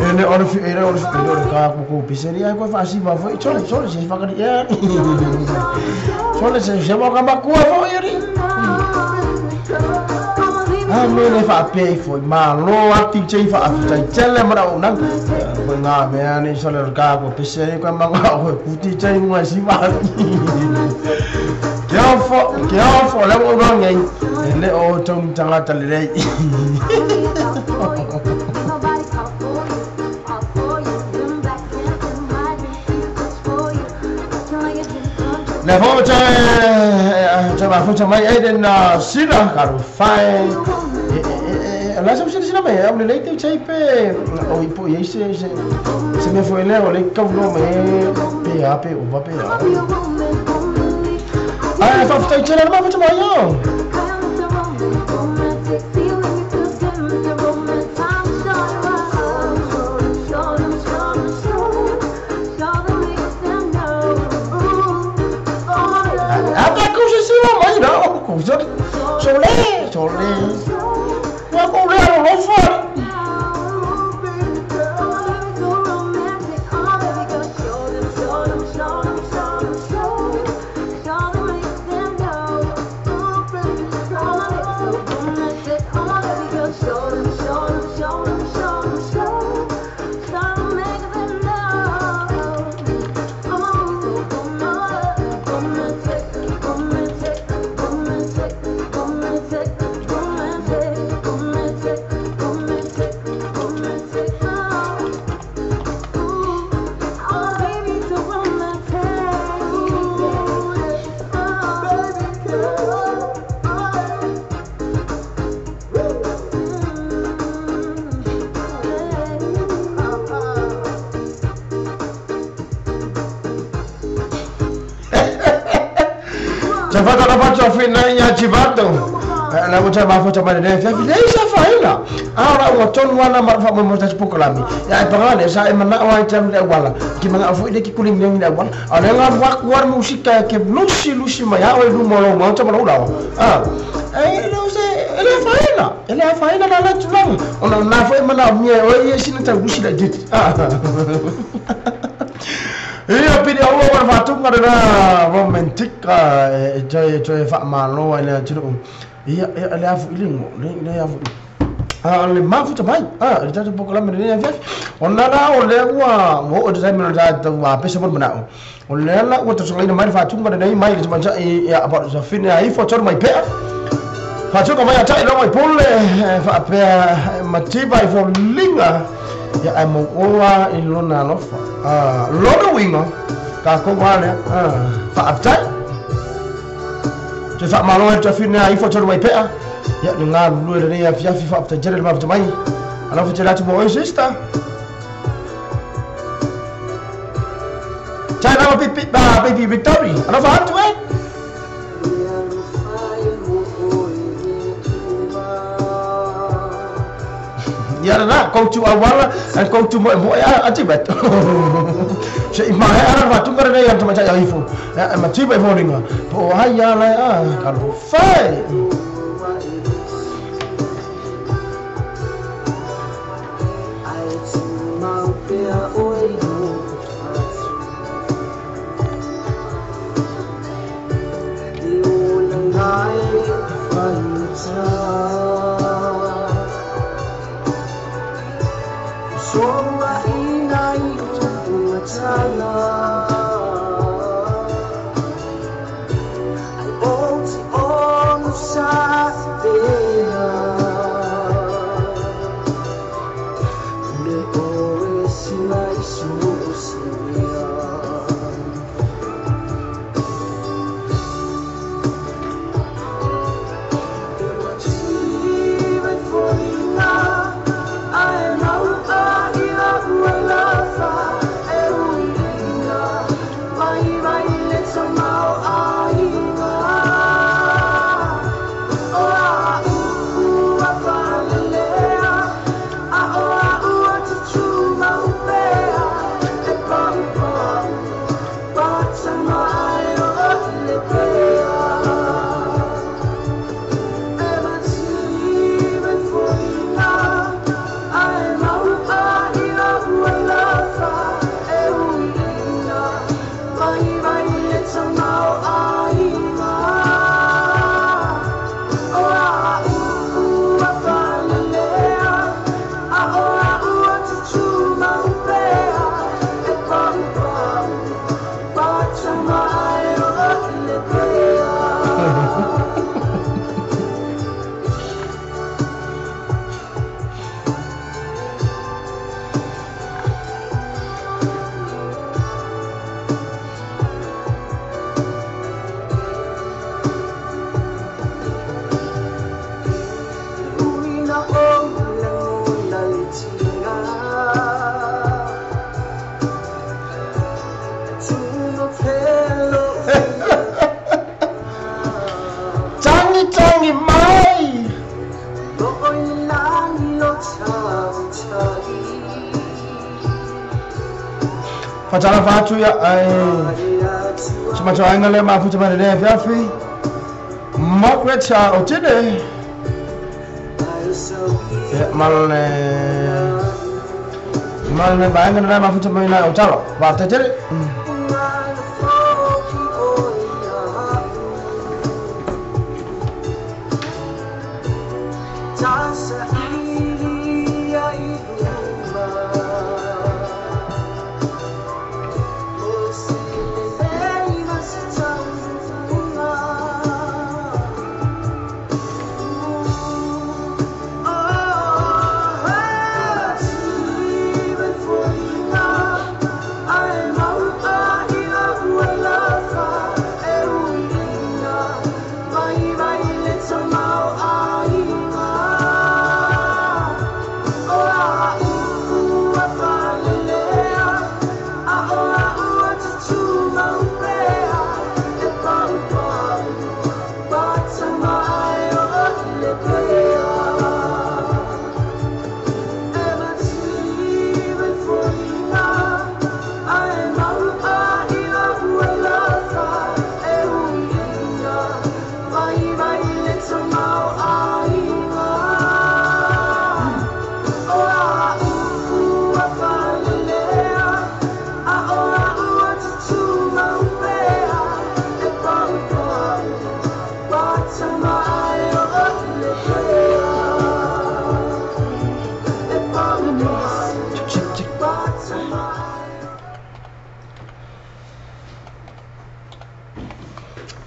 E ne ora fi era ora fi ora ka ko piseria ko fa si ma fo chole chole se fa ka ya. Chole se se mo ka ma ku fo iri. A me le fa pe fo ma lo a ti che fa fa chele ma ra na ko nga me ani chole ka ko piseria ko ma nga ko ku ti che ngwa si ma. Kia fo le o ngai le o tong tangata le. Le fo te ma fo te mai e den sila ka ro fai la sa sila mai o le te chai pe o ipo e se se me foi le o le ka no me pe a pe o va pe a. Ai, fa fa tele ma fa mai yo. A ta cosa si va mai no, cosa sole sole. Ma come lo fa? Sa fata la fata fina ia chivato. La mucha ma fota ma le fi le sa faina. A ora ua tonu ana ma fa mo ta pokolami. Ya e pangale sa e mana wa tam le wala. Ki manga fu ile ki kuli ngi le wala. A le nga wa wa musika ke lusi lusi ma ya o lu mo lo mo ta mo la. Ah. E le se ele faina. Ele faina la la tulang. Ona na fo e mana mi o ye sin ta lusi la dit. Ah. Ia pili au wa fatunga na romantic e toe faamalo ai le atunuu. Ia le afu i ligo le afu a le mafuta mai a le tatou pokalame lenei afiafi ona la o lea ua oo te taimi o le tatou apesa mo le manao o lea la ua tasogaiina mai le faatuga lenei mai le tamaitai ia safine aifo tonu mai pea faatuga mai ataʻi logo i pule faapea mativa i foliga ia ae mauoa i lona alofa lona uiga kakou a lea faaapitai toe faamalo ai le tafine aifo tonu mai pea ia le galulue lenei afiafi faapitaitele le mafuta mai alofa tele atu mo oe sister tai lava pipi baby Victory alofa atu e ia la go to awala and go to mo a tibet se i mahe ara fatunga lenei a tamaitai aifo e mativa i foliga po o ai ia lae a kalofa e Tangi mai. Fatala fatu ya ai. Sima cho anga le ma futa ma le fiafi. Margaret Otine. Ya malne malne ba anga le ma futa ma ina otalo. Ba te tele. I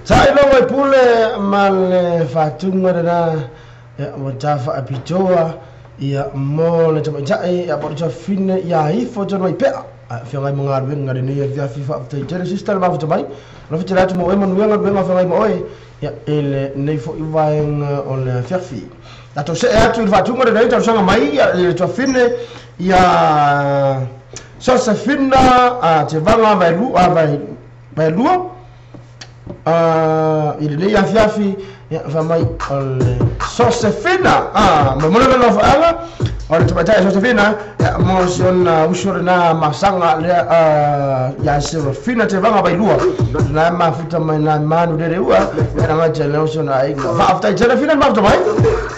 Sa iloga i pule ma le faatuga lena ia ua tafaapitoa ia mo le tamaitai ia po o le tuafafine ia ifo tonu ai pea afeagai ma galuega lenei afiafi. Faafetai tele sister le mafuta mai alofa tele atu mo oe, manuia galuega afeagai ma oe ia i lenei fo'i vaega o le afiafi. Tatou se'e atu i le faatuga lenei talosaga mai ia i le tuafafine ia Sosefina Tevaga Vaelua i lenei afiafi ia faamai o le Sosefina momoli le nofaaga o le tamaitai Sosefina ia mo si ona uso lena masaga lea ia Serafina Tevaga Vailua na mafuta mai na manu lele ua ia na mai le uso na aiga. Faafetai tele Fina le mafuta mai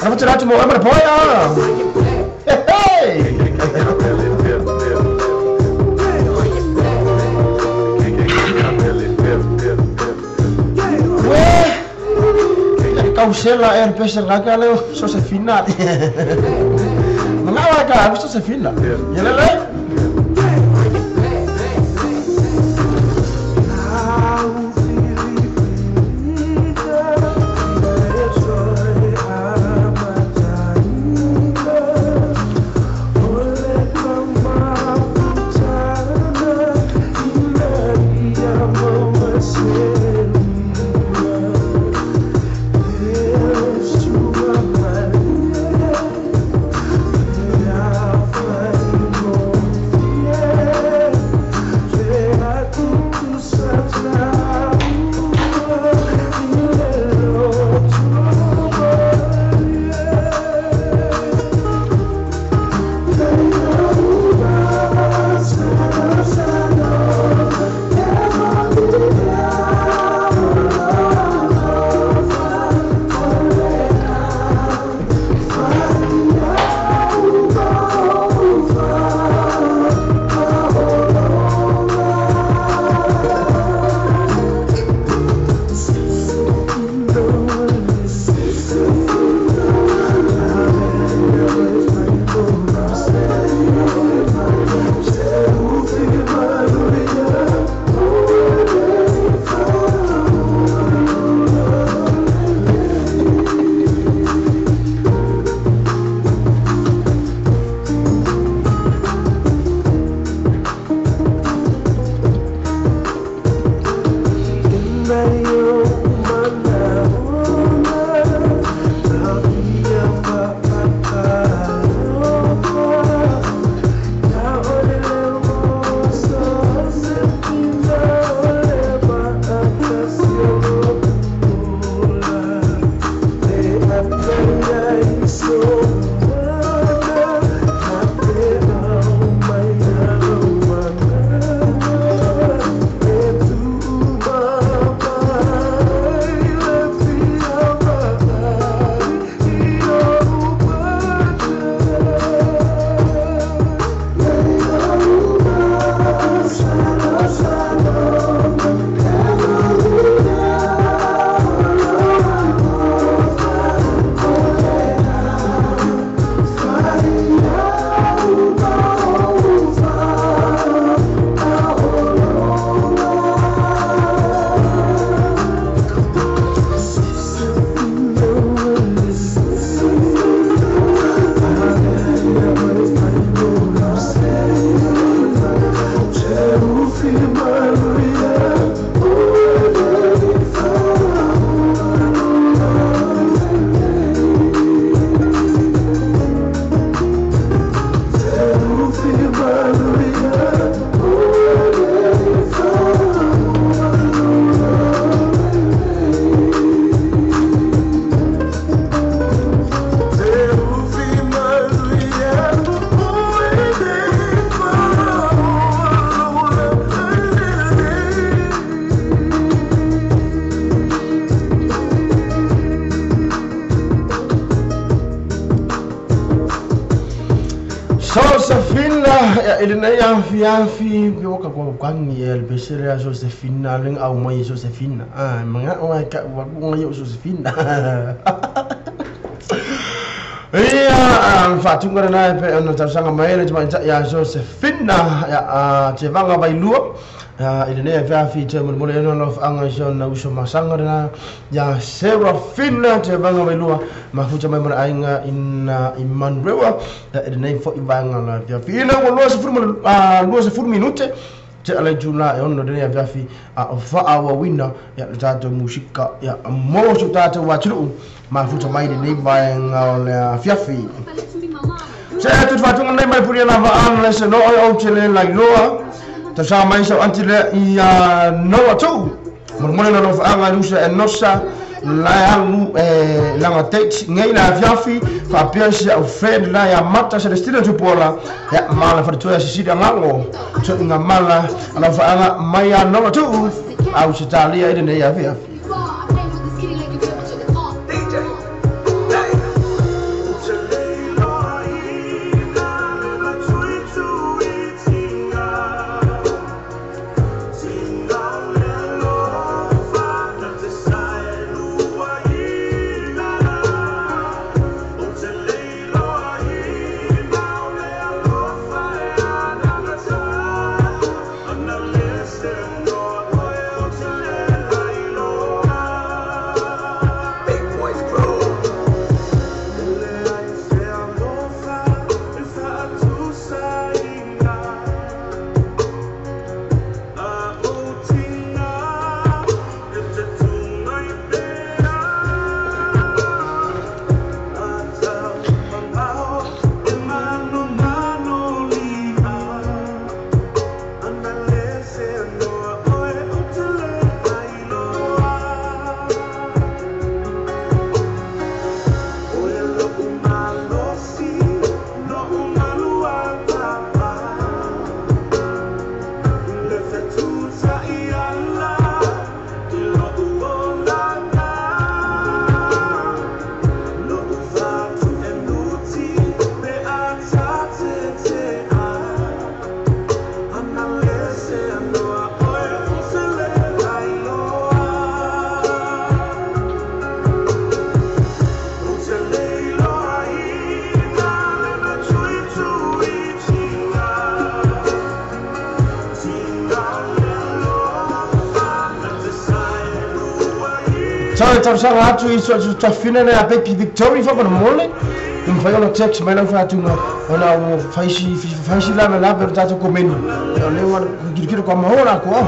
ana fatela atu mo e ma le poe. Hey! Kausela er pese ngaka le Josefina. Mga ka Josefina. Yelele. Josefina i lenei afiafi pe oka kuakuakuagi e le pese lea Josefina lega au mai e Josefina maga'o ae ka'u akuga ia o Josefina ia faatuga lena e pe ona tausaga mai le tamaita'i ia Josefina ia Tevaga Vailua. I lenei afiafi toe molemole ai ona alofaaga i si ona uso masaga lena ia Serafina Tevaga Vailua mafuta mai ma le aiga ina i Manurewa i lenei fo'i vaega o le afiafi. Ina ua 20 minute te ala i tula e 6 lenei afiafi a o fa'aauauina ia le tatou musika ia mo so tatou atunuu mafuta mai lenei vaega o le afiafi. Se atu fatunga nei mai puri na va'a le se no o te le lailoa tausaga mai sau anti lea ia noa tuu molemole na alofaaga lusa e nosa lae alu e laga date nei le afiafi faapea si au friend la ia Mata Celestina Tupuola ia ma le faletua Sisili Agago toʻiga mala alofaaga mai ia noa tuu Ausetalia i lenei afiafi. Tausaga atu i tafina le a Baby Victory fa mole i mawhai ona text mai lau whātunga ona o whaisi lana la pero tātou komeni o leo wana kirikiro kwa mahora ko a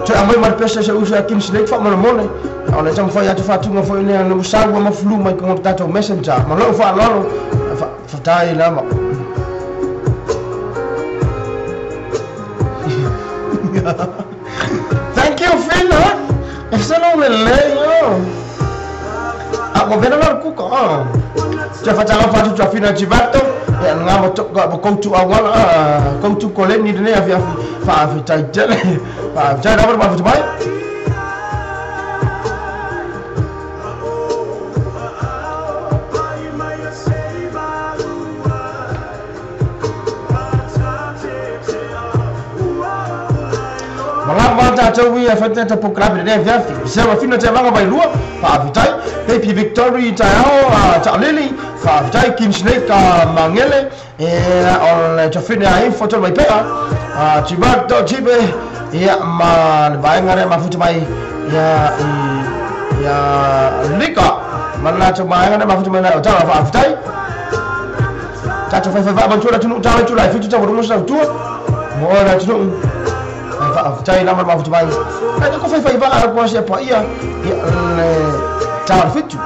te amai mai pesa se usa kin snake fa mole o le tang whai atu whātunga fo ine ana usawa ma flu mai kongo tātou messenger ma lau wha lalo whatai lama. Thank you, Phil, huh? Ese no me leo. Ah, mo vena la kuka. Ah. Cha fa cha fa tu fina chivato. Ya nga mo to ko ko tu awala ko tu ko le ni ne afia fa fa tai tele. Fa tai na ba fa mai. Malava tātou ia whaitata po krabi le afiafi. Se wa fina te vanga vai lua, whaafitai. Baby Victory tai ao, Ta'alili, whaafitai, King Snake Mangele, e o le tawhine a info tō mai pea, Chivato Chibe, ia ma le vaenga rea mafuta mai, ia ia Lika, ma le lātou maenga rea mafuta mai lai o tala whaafitai. Tātou whai whai wha mantua la tunu tāle tula i whitu tā warunga sa utua, mo oe la tunu. Whaafitai lama mafuta mai. Ai ko whai whai wha ko asia pa ia le tāle whitu.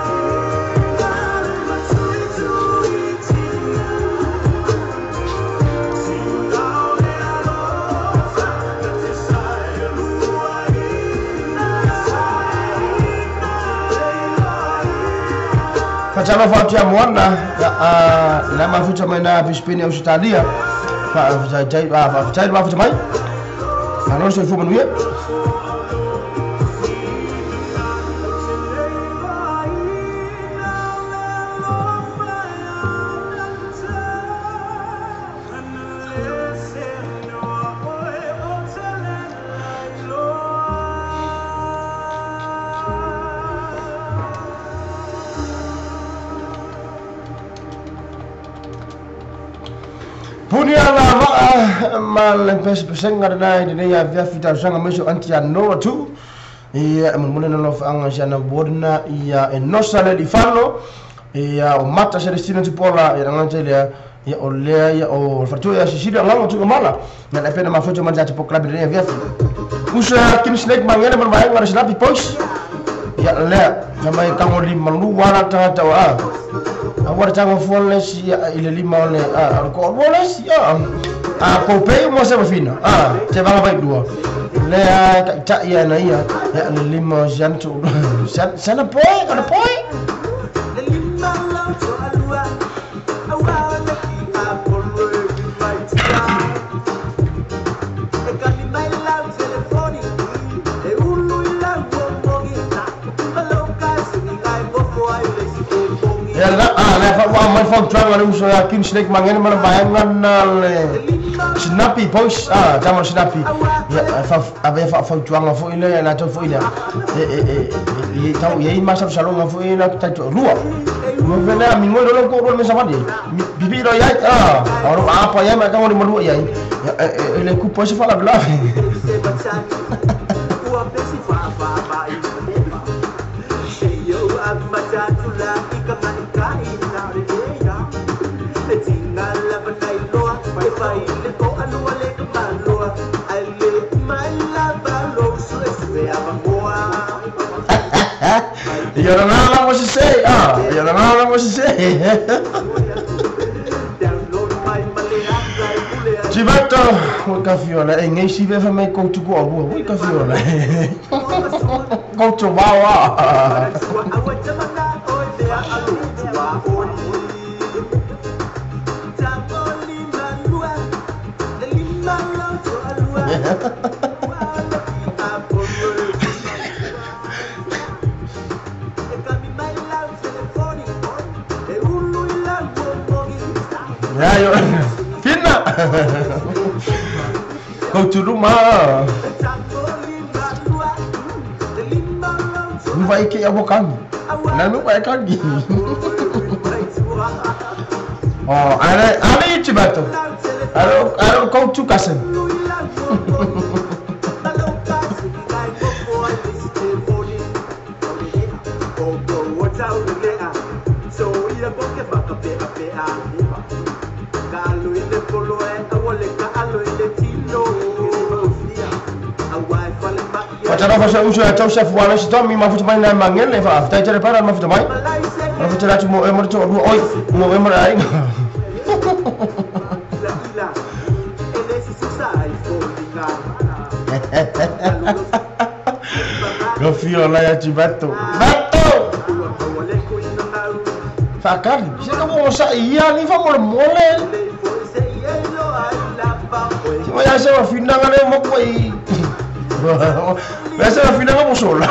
Whatalo whaatia moana, la mafuta mai nā Brisbane Australia. Whaafitai mafuta mai. Anō soifua manuia. Punia la Ma le pesepesega lena i lenei afiafi talosaga maise o anti anoa tu. Ia, e molemole na alofaga si ana uo ia e nosa le alifano. Ia o mata Celestina Tupuola ia lagata i lea ia o lea ia o le faletua ia Sisili Agaga Tuigamala. Ia le pena mafoto ma le tatou polokalame i lenei afiafi. Uso ia Kim Snake Mangele ma le vaega o le Sinapi Boys. Ia lea, fai mai tago lima lua la tagata o a. Aua le tago fua le isi i le lima o le a, o le toalua le isi a. A kou pei mo se mafina a, te vaga vai lua. Lea taitai ana ia, ia le lima o siana tu. Siana poi, o le poi. Ia la, a, lea fa ua mai fautuaga le uso ia King Snake Mangene ma le vaega na le Sinapi Boys, a, tama Sinapi. Ia, fa ave fa fautuaga foi lea latou foi lea. E e e e tau i ai masalosaloga foi la taitoalua. Mo vena mingoi lo ko ro me savali. Bibi ro iai, a, oro apa iai ma ka malua iai. E le kupo se fala bla. Ia la la mo se ah, ia la la mo se. Chibato, o kafiola e ngai si ve fa mai ko tu ko abu, o kafiola. Ko tu wa. Ya yo. Fina. Kau tu rumah. Vai ke ya bukan. Nanu vai kagi. Oh, ale ale chibato. Aro aro kau tu kasen. Fatara fa uso ya Joseph Wallace to mi mafuta mai na mangele fa tai tere para mafuta mai. Mafuta la mo e mo to oi mo e mo ai. Gafiola ya chibato. Bato. Fakari, se como sa ia ni fa mo mole. Si voy a hacer final le mo koi. Voy a hacer final mo sola.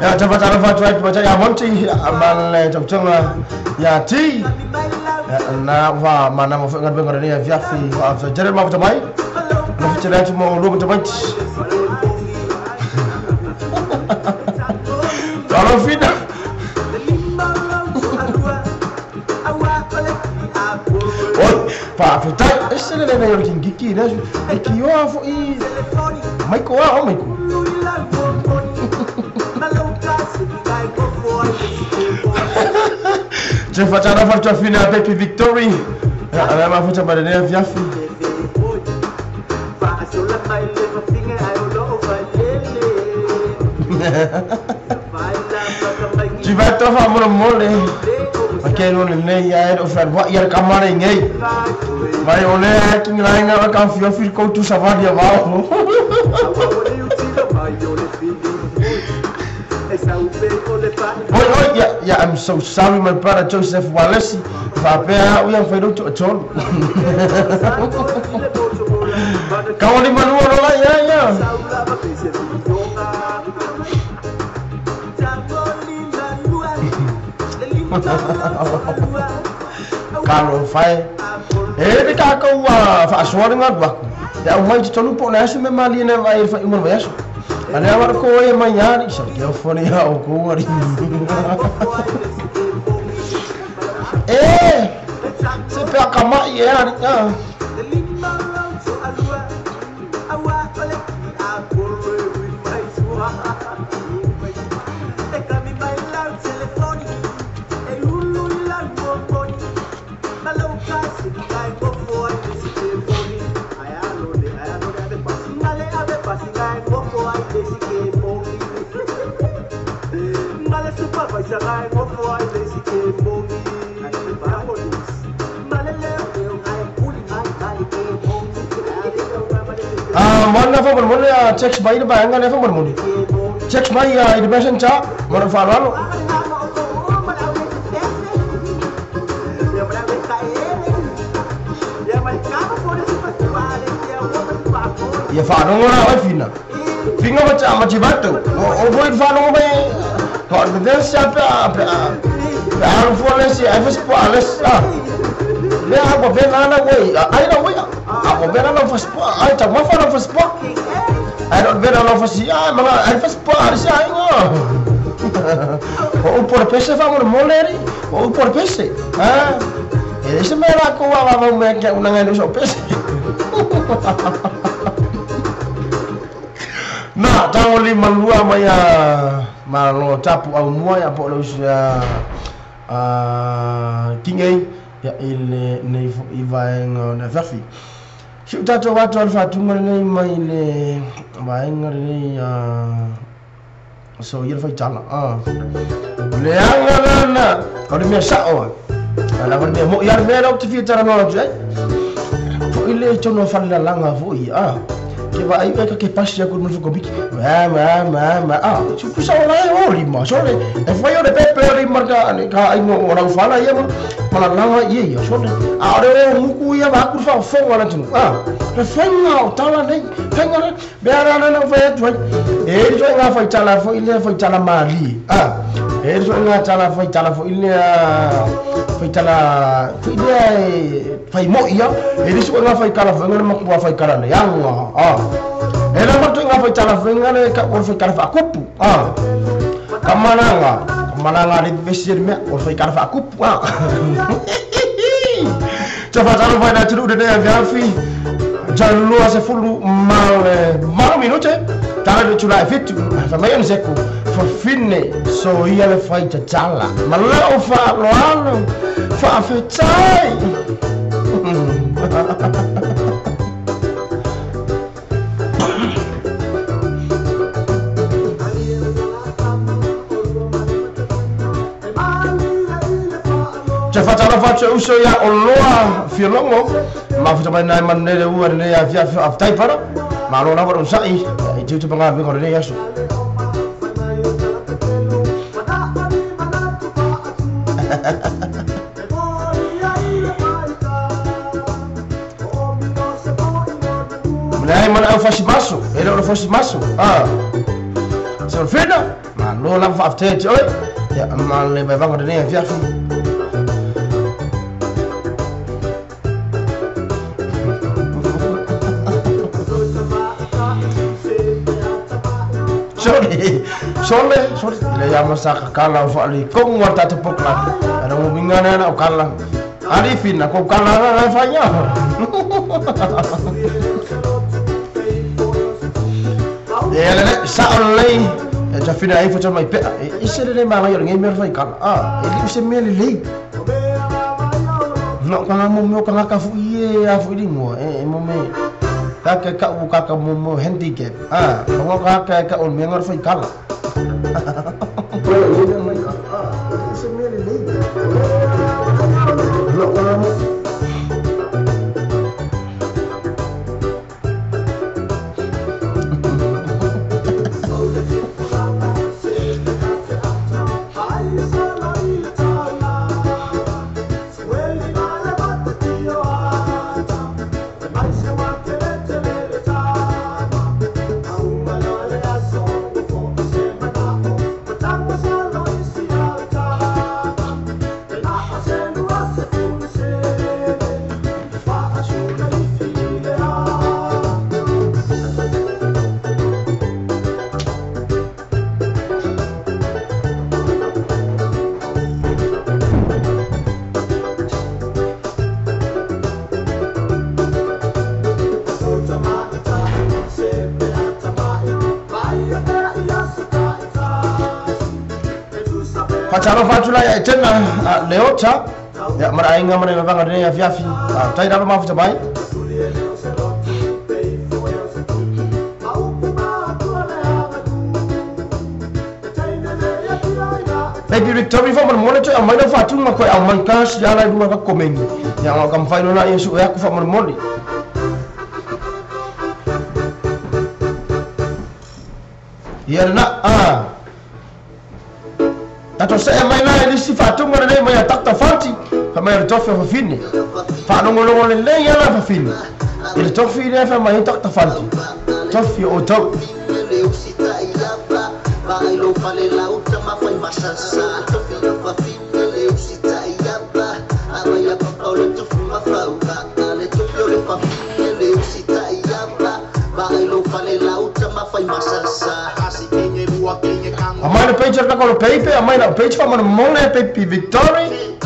Ya coba cara fa baca ya monti amal le chong ya ti. Na va mana mo ngat bengar ni ya fi fa jere ma mai. Na fi jere mo lu mai. Kalau fina. Oi, pa fitai, ese le le yo kiki na, e ki yo afo i Maiko a o Maiko. Je fa tara fa fina Baby Victory. Ya ma futa ba ne fiafi. Chibato fa mo mole. Ake no le ya e o fa wa ya kamara ngai. Vai ole ki ngai nga ka fio fi ko tu savadi va. Oi oi yeah yeah I'm so sorry my brother Joseph Wallace. Fa pe u yang fa do to. Kau ni manua la ya ya. Kalo fai. E de ka ko wa fa aswari nga ba. Ya o mai tonu po na se me mali na vai fa ingon vai aso. Ane awar ko e mai ya ni sa ke fone ya o ko ari. Eh. Se Pe akamai e ari. Mana fa mo le text mai ba nga le fa mo ni. Text mai i messenger mo fa lo. Ia fa no na oi fina. Finga ma cha ma chi batu. O voi fa no mai. Ko de sa pa pa. Pa fo le si ai fa pa le sa. Le a ko ve na na wei. Ai na wei. A ko ve na na fa spa. Ai ta ma fa na fa spa. Ai no ve na na fa si. Ai ma ai fa spa ai si ai ngo. O por pese fa mo moleri. O por pese. Ah. E se me la ko wa va me ke una ngai so pese. Na tau li malua mai a malo tapu au mua ya po lo sia a kingei ya ile nei i vaenga na fafi. Si u tatou atu al fatunga nei mai le vaenga nei a so ia fai tala a. Le anga na ko le mea sao. Ala ko le mea mo ia mea lau te fia tara no atu ai. Fo ile tono fale langa fo ia a. Ke va ai ka ke pasi aku mo fo biki. Ma ma ma ma a. Su ku sa ola e o lima so le. E fai o le pepe o lima ka ka ai mo ora fala ia mo. Mala langa ia ia so le. A ore o muku ia va ku fa fo wala tu. A. Le fenga o tala nei. Fenga le. Be ara na na fa tu ai. E so nga fa tala fo ile fa tala mali. A. E so nga tala fa tala fo ile fa tala fo ile fai mo ia. E so nga fa kala fo nga ma ku fa kala le anga. A. E la matu nga fa tala fo nga le ka o fa kala fa kupu. A. Kamananga. Kamananga le vesir me o fa kala fa kupu. A. Cha fa tala fa na tulu de ne fi. Jalua se fulu mal mal minute. Tala de tula fitu. Fa mai on seku. Fa finne so ia le fai tala. Mala o fa lo ano. Fa fe tai. Cha fa tala fa uso ia o loa fiolongo. Ma fa mai nai man nele ua ne ia fia aftai para. Ma lo lava sai i tu panga me ko ne yasu. Mlai man au fasimasu, ele o fasimasu. Ah. So fina, ma lo lava aftai oi. Ya ma le ba ko ne fia. Sorry, sorry. Le ya masa kala fa li kong wa ta tepok la. Ada mo bingana na kala. Arifin aku kala na fa nya. E le sa le e ta fina ai fa mai pe. E se le ma la yo ngi mer fa kala. Ah, e li se me le le. No kanga mo mo kanga ka fu ie a fu li mo e mo me. Ka ka ka u ka ka mo mo handicap. Ah, mo ka ka ka o me ngor fa kala. Fatalofa atu la ia Etena Leota ia ma le aiga ma le vavaga lenei afiafi. Faafetai lava mafuta mai. Baby Victory fa molemole toe aumai lau faatuga koe aumai kasi ala i luga ka komeni. Ia o ka mawhai lola ia su e aku fa molemole. Ia lena a. Tatou see mai la e lisi faatuga lenei mai a Dr. Fanti fa mai o le tofi o fafine. Faalogologo lelei ala fafine. I le tofi lea fa mai Dr. Fanti. Tofi o outou. Amai le page ka ko le peipe, amai la page fa mo mole pepi Victory.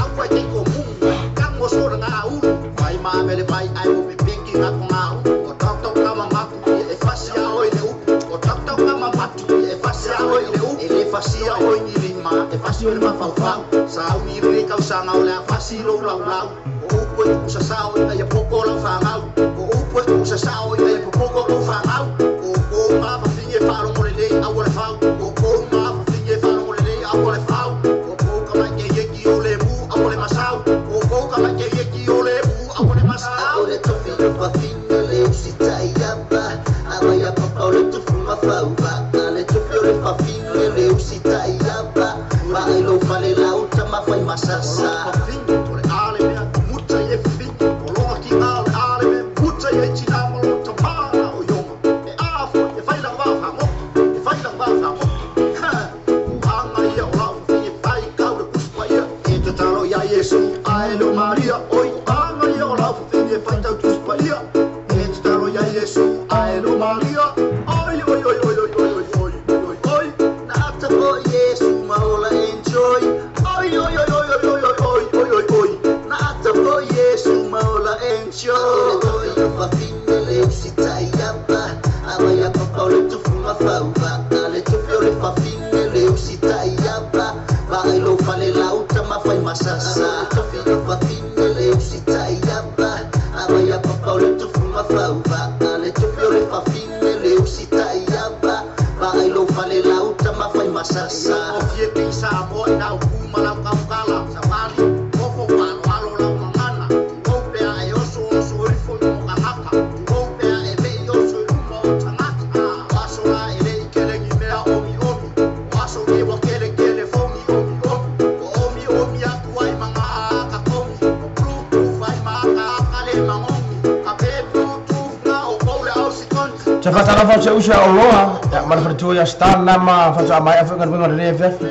Sa fatalofa se usa o loa ia ma le faletua ia Stan nama faatoa mai afu galuega o lenei afiafi.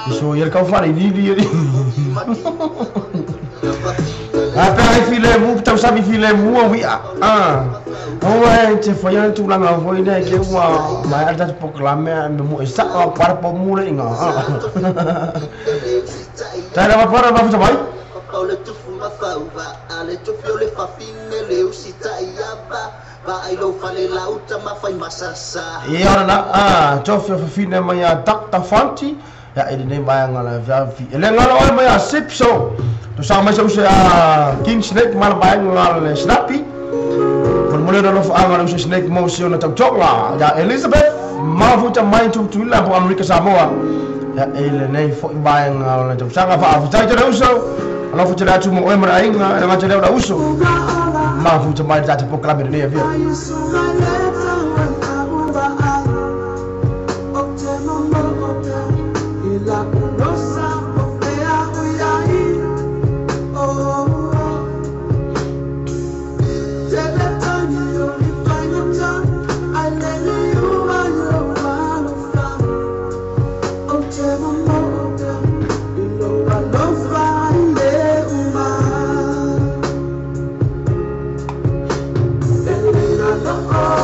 Iso ia le kaufale i lili. A pe ai file mu tausavi file mu o wia. Oa e te whai ana tūlanga foi nei ke ua mai ala tatu poklame me mu e sa o para po mu le inga. Tai lava para mafuta mai. Ia ora na tofi o fafine mai a Dr. Fanti ia e lenei vaega la afiafi. E le galo oe mai a Sipso. To sa mai sa usa a King Snake ma le vaega le Snappy. Molemole le alofa le usa Snake mo se ona tautoga. Ia Elizabeth mafuta mai Tutuila po Amerika Samoa. Ia e lenei foi vaega le tausaga faafetai tele uso. Alofa tele atu mo oe ma le aiga e le gata lea o la uso. Mafuta mai le tatou pokalame lenei afiafi. Oh.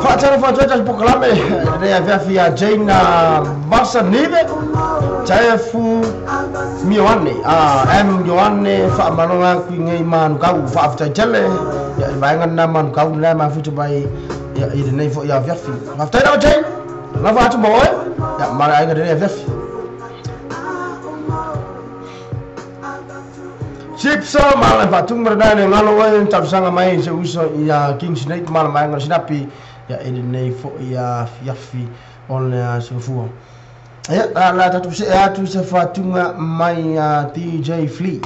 Faatala faatoeta pokalame le afiafi a Jane Masanive Jaefu Mioane M Ioane faamalonga kui ngei manukau faafetaitele ia le vaega lena manukau lena e mafuta mai ia i lenei foʻi afiafi. Faafetai lava Jane lava atu ma oe ia ma le aiga lenei afiafi. Chipsa ma le faatuga lena le galo oe talosaga mai se uso ia King Snake ma le maega o sinapi ia i lenei foʻi afiafi o le asofua. Ia la tatou see atu se faatuga mai a DJ Flea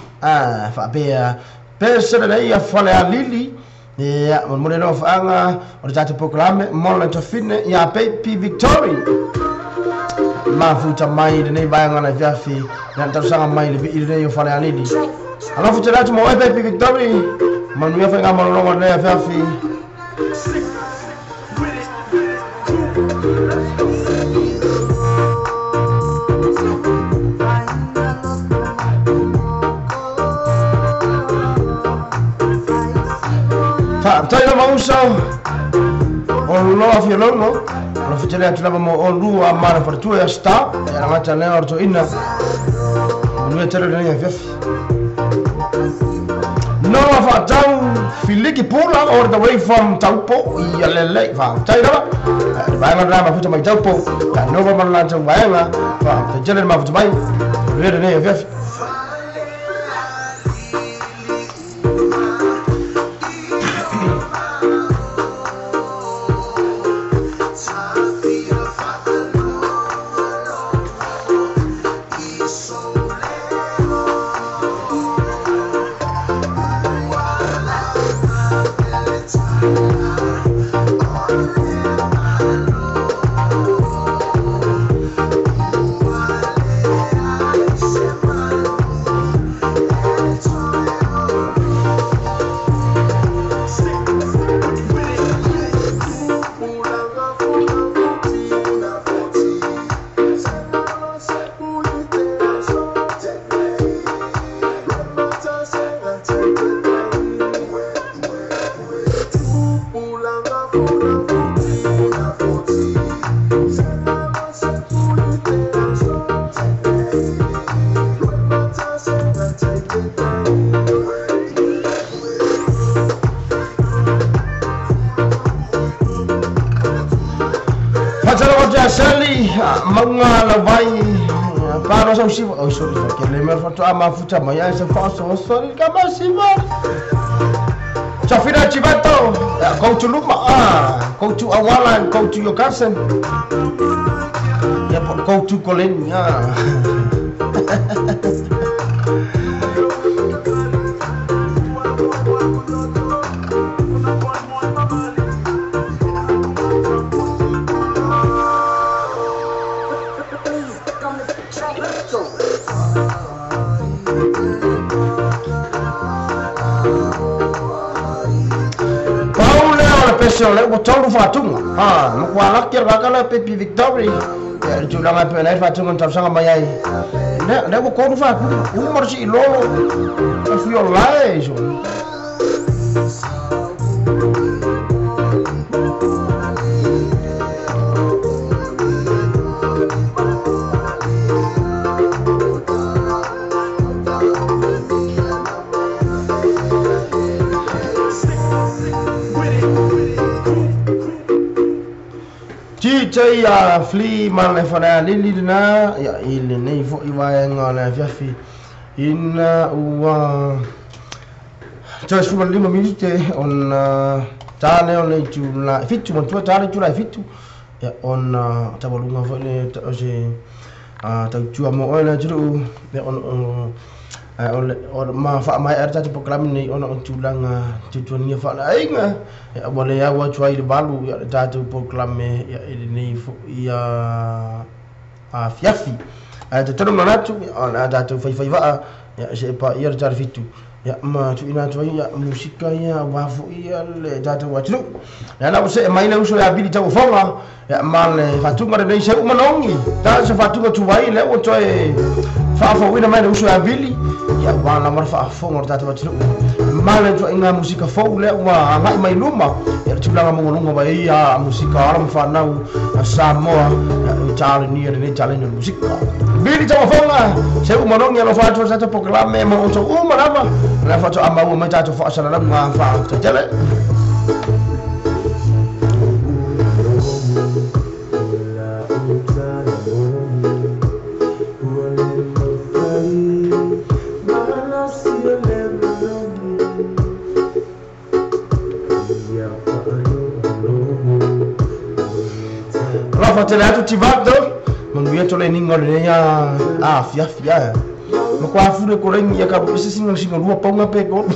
faapea pese lelei ia Falealili ia molemole loa faaga o le tatou pokalame mo le tafine ia Baby Victory mafuta mai lenei vaega na afiafi na talosaga mai le vii lenei o Falealili. Alofa tele atu mo oe Baby Victory manuia faigamalologa lenei afiafi. Faafetai lava uso o loa fialogo alofa tele atu lava mo olua ma le faletua ia Star ia lagata lea o le toeaina manuia tele lenei afiafi. Noa faatau Filiki Pula all the way from Taupo ia lelei faafetai lava le vaega lena mafuta mai Taupo ia nova ma le latou vaega faafetai tele le mafuta mai manuia lenei afiafi. Sally maunga lavai paro sa usiva oh sorry ke le mer foto ama futa mai ai sa faso sorry kama siva Safira Chivato go to Luma go to Awala and go to your cousin yeah but go to Colin Le ua tolu faatuga makualaki o le vakala Baby Victory ia le tulaga e pei ona ai le faatuga na talosaga mai ai lea ua tolu faatuga uma le siilolo e fiolae so. DJ Flea ma le Falealili lena ia i lenei foʻi vaega o le afiafi ina ua 35 minute ona tā lea o le itula 7 matua tā le itula 7 ia ona tawaluga foʻi le o se tautua mo oe le atunuu ia ona o ma faamaea le tatou pokalame nei ona o tulaga tuatuania faaleaiga ia ua le au atu ai le 8 ia le tatou pokalame ia i lenei foʻi afiafi. Ae tatalo manatu o le a tatou faifaivaa ia se e paia le tala 7 Ia ma tuuina atu ai ia musika ia aua foi le tatou atunuu. Lea la ua see mai le uso ia Bili Tauofoga ia ma le faatuga lenei seu manogi. Ta se faatuga tuai lea ua toe faafouina mai le uso ia Bili ia aua lava le faafofoga o le tatou atunuu. Ma le ituaiga musika fou lea ua agai mai luma ia le tulaga maualuga mai ai ia musika o alo ma fanau a Samoa ia i talenia lenei taleni o le musika. Bili Tauofoga seu manogi alofa atu i le tatou polokalame ma outou uma lava lea faatoa maua mai tatou faasalalauga faataitele. Alofa tele atu Tivato, manuia toleniga o lenei afiafi ae. Makuā fulu e koleni ia ka se singa singa lua paunga pe kolu.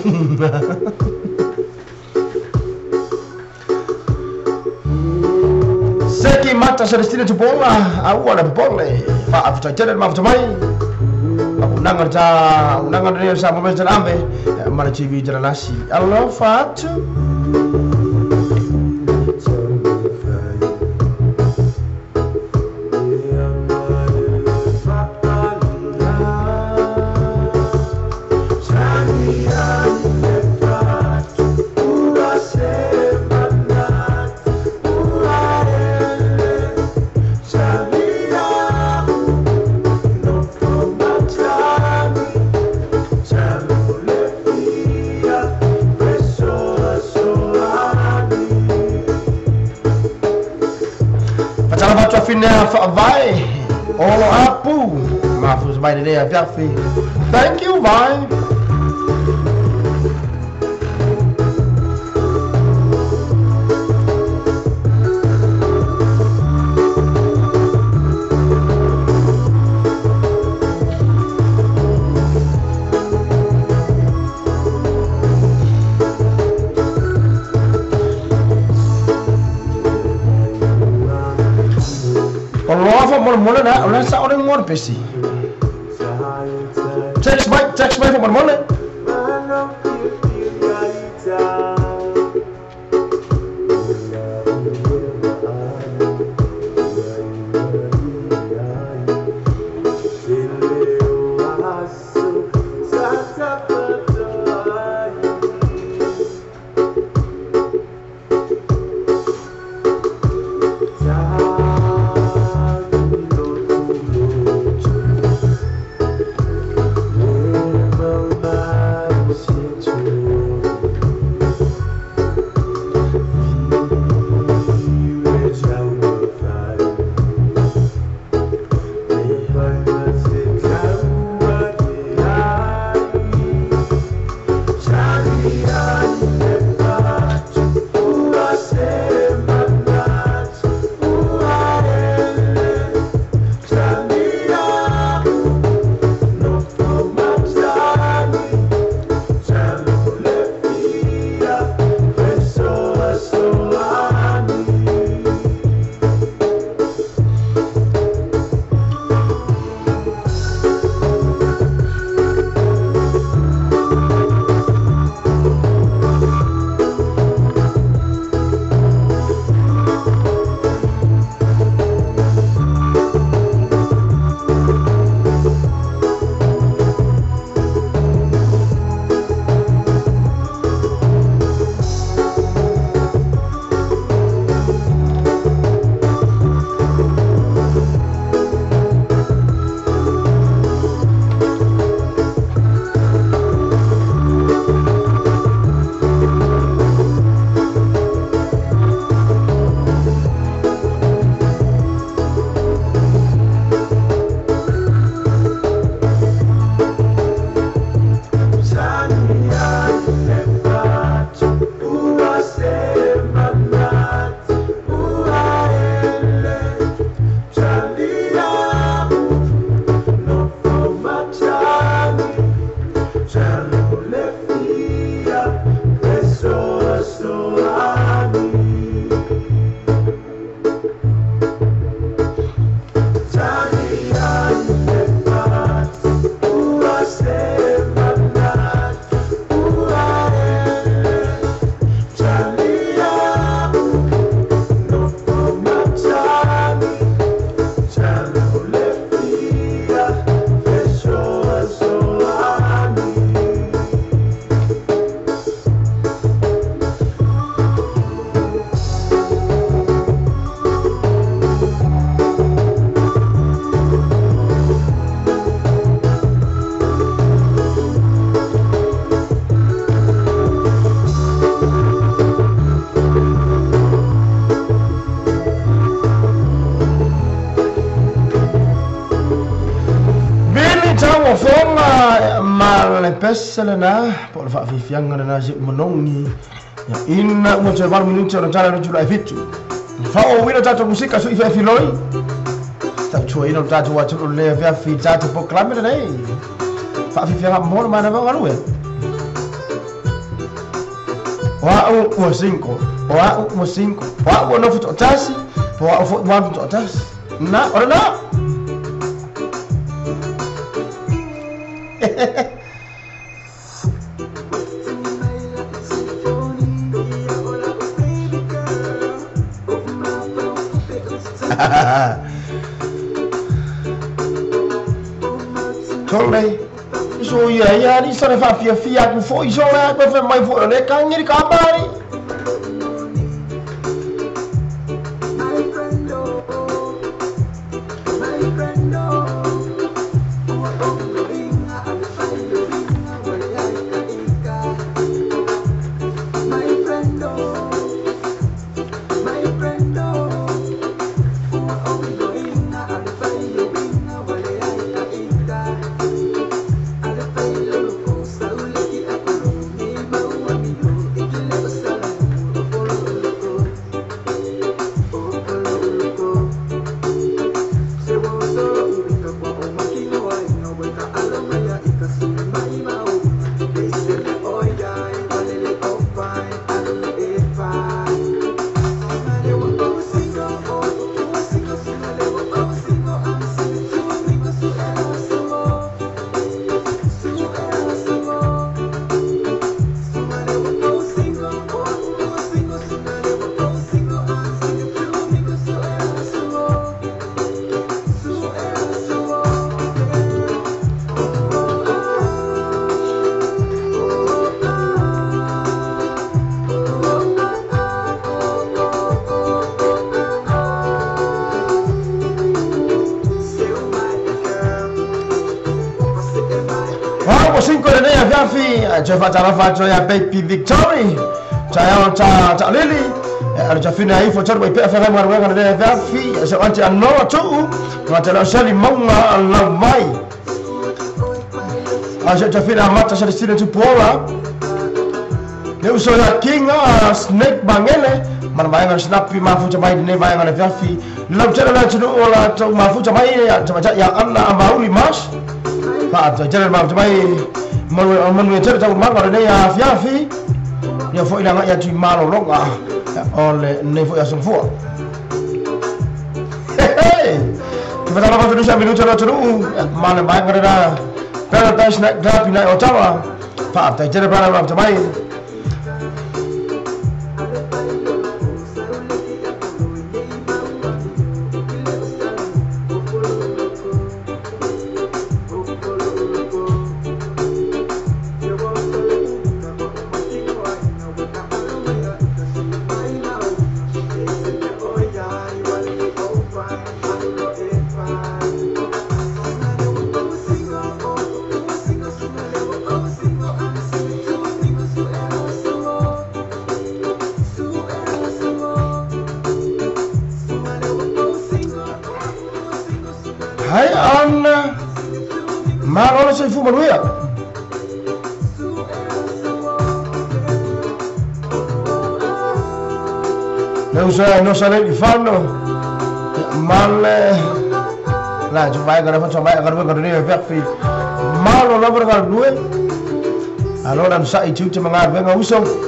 Seki Mata Celestine Tupoga, aua le popole, faafetai tele le mafuta mai. Auaunaga ta auaunaga lenei o le Samoa Message Ave ma le TV Talalasi. Alofa atu. Faatalofa atu afine faavae olo apu mafuta mai lenei afiafi. Thank you, bye. O loa faamolemole le o le sao le igoa o le pesi. Text mai, text mai faamolemole. le pese lena po o le faafiafiaga lena seʻu manogi ia ina uma toe 8 minute ona tala le tulai 7 faaouina tatou musika suʻi feafiloi tautuaina o le tatou atunuu lelei afiafi tatou polokalame lenei faafiafiaga mo le manava o galue o a'u ua 5 o a'u ua 5 o a'u ua nofo to'atasi po o a'u fo'i ua alu to'atasi na o lena. Tole iso ia ia ni sa le faafiafia aku fo'i so le aku fe mai fo'i o le kagiri kamari. Toe faatalofa atu ia Baby Victory taeao taʻalili ale tafina ifo tolu mai pea feagai magaluega lenei afiafi se ante anoa tuʻu gatele o seli mauga lau mai a se tafina amata selestine tupuola le uso ia Kinga Snake Mangele mana vaega snapi mafuta mai lenei vaega le fiafi lautele le atunuu o latou mafuta mai tamaitai ia Ana Amauli Mas faataitele le mafuta mai manuia tele taumaga o lenei afiafi ia foʻi le agaʻi atu i malologa o lenei foʻi asogafua. Ke fatalofa atu nisi a minuta le atunuu ma le vaega lena Paradise Night Club inai Ottawa faataitele plana mafuta mai. Hai ana malo le soifua manuia. Le uso no sale i fano male la tu vai gara fa mai gara gara ne fi malo la gara due allora sa i tu te manga venga uso.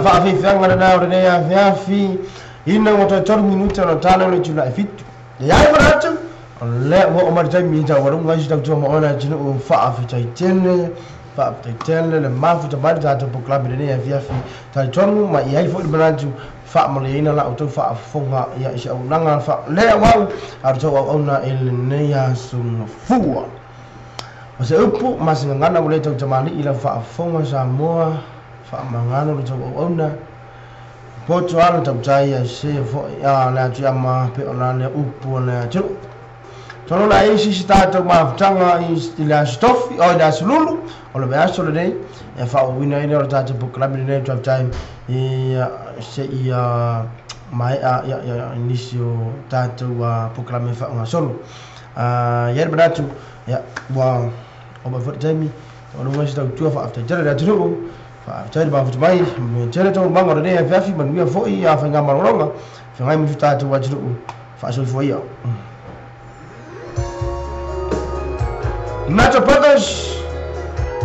Faafeafeaga lena o lenei afiafi ina ua toe 3 minute o tala o le itula e 7. E ai manatu o lea ua oo mai le taimi taualuga ai se tautua ma oe le atunuu. Faafetai tele, faafetai tele le mafuta mai le tatou polokalame lenei afiafi. Talitonu ma i ai foi le manatu faamalieina la outou faafofoga ia i se auaunaga faaleauau a le tou auauna i lenei aso gafua. O se upu ma se gagana ua le tautamalii lau faafofoga Samoa, faamagalo le tou auauna poto alo tautai ai se foi a le atu pe o la le upu o le atunuu. Tolo la isi si tatou mafutaga i le aso tofi o i le aso lulu o le vaiaso lenei e faaauauina ai lea o le tatou polokalame lenei Drive Time i se ia maea ia nisi o tatou polokalame faaagasolo. Ia le manatu ia ua oo mai foi le taimi taualuga ai se tautua. Faafetai tele le atunuu, faafetai le mafuta mai, manuia tele taualumaga o lenei afiafi, manuia foi faigamalologa feagai ma si tatou atunuu. Faasoifua ia. Nacho Brothers,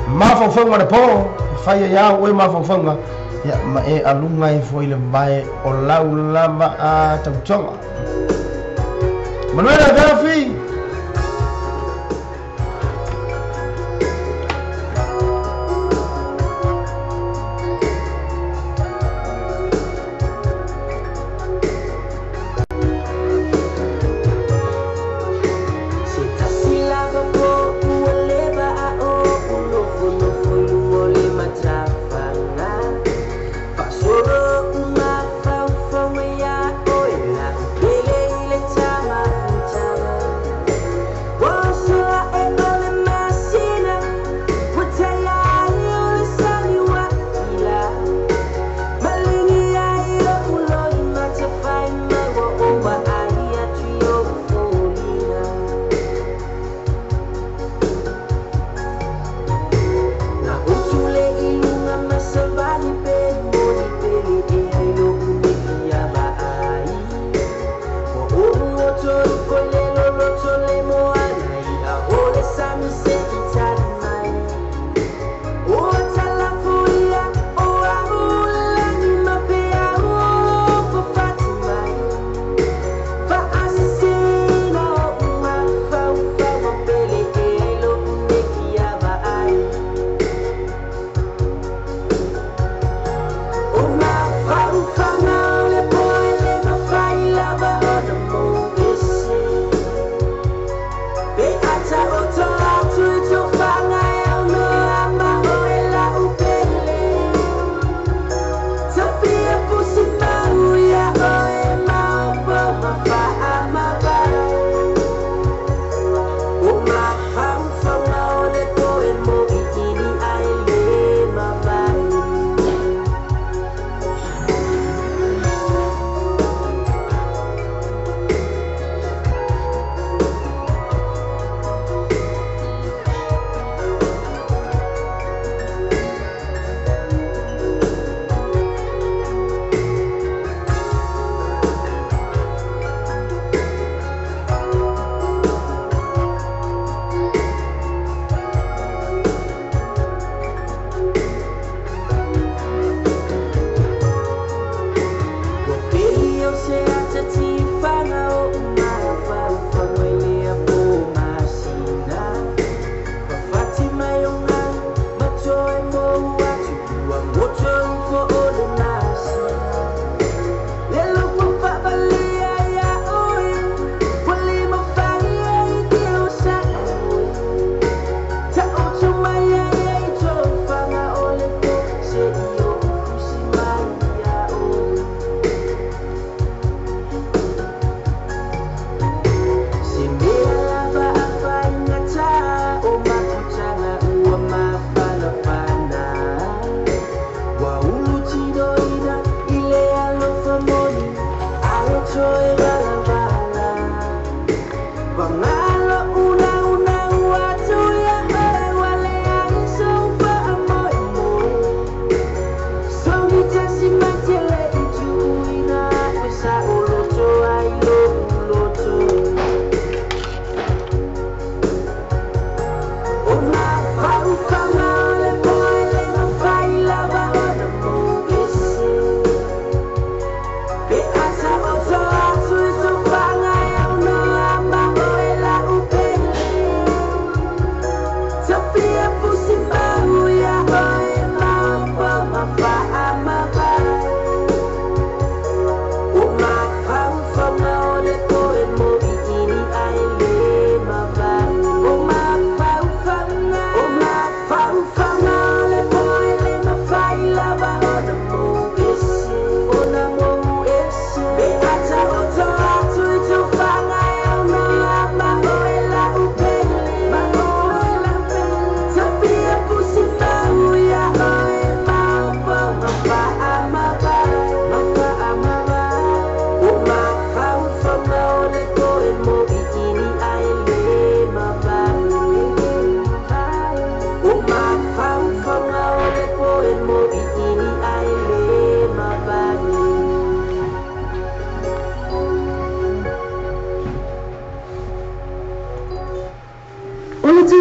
mafaufauga le po fai ai au oe mafaufauga ia ma e aluga ai foi le vae o lau lava a tautoga. Manuia le afiafi. Se tasi lava po ua leva a o nofonofo i luga o le matafaga. Faasolo umafaufauga ia oe lau pele i le tamafutaga.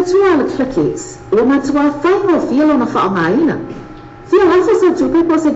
Manatua le Click X, ua matuā faigofie lona faaaogaina. Fia lafo sau tupe po o se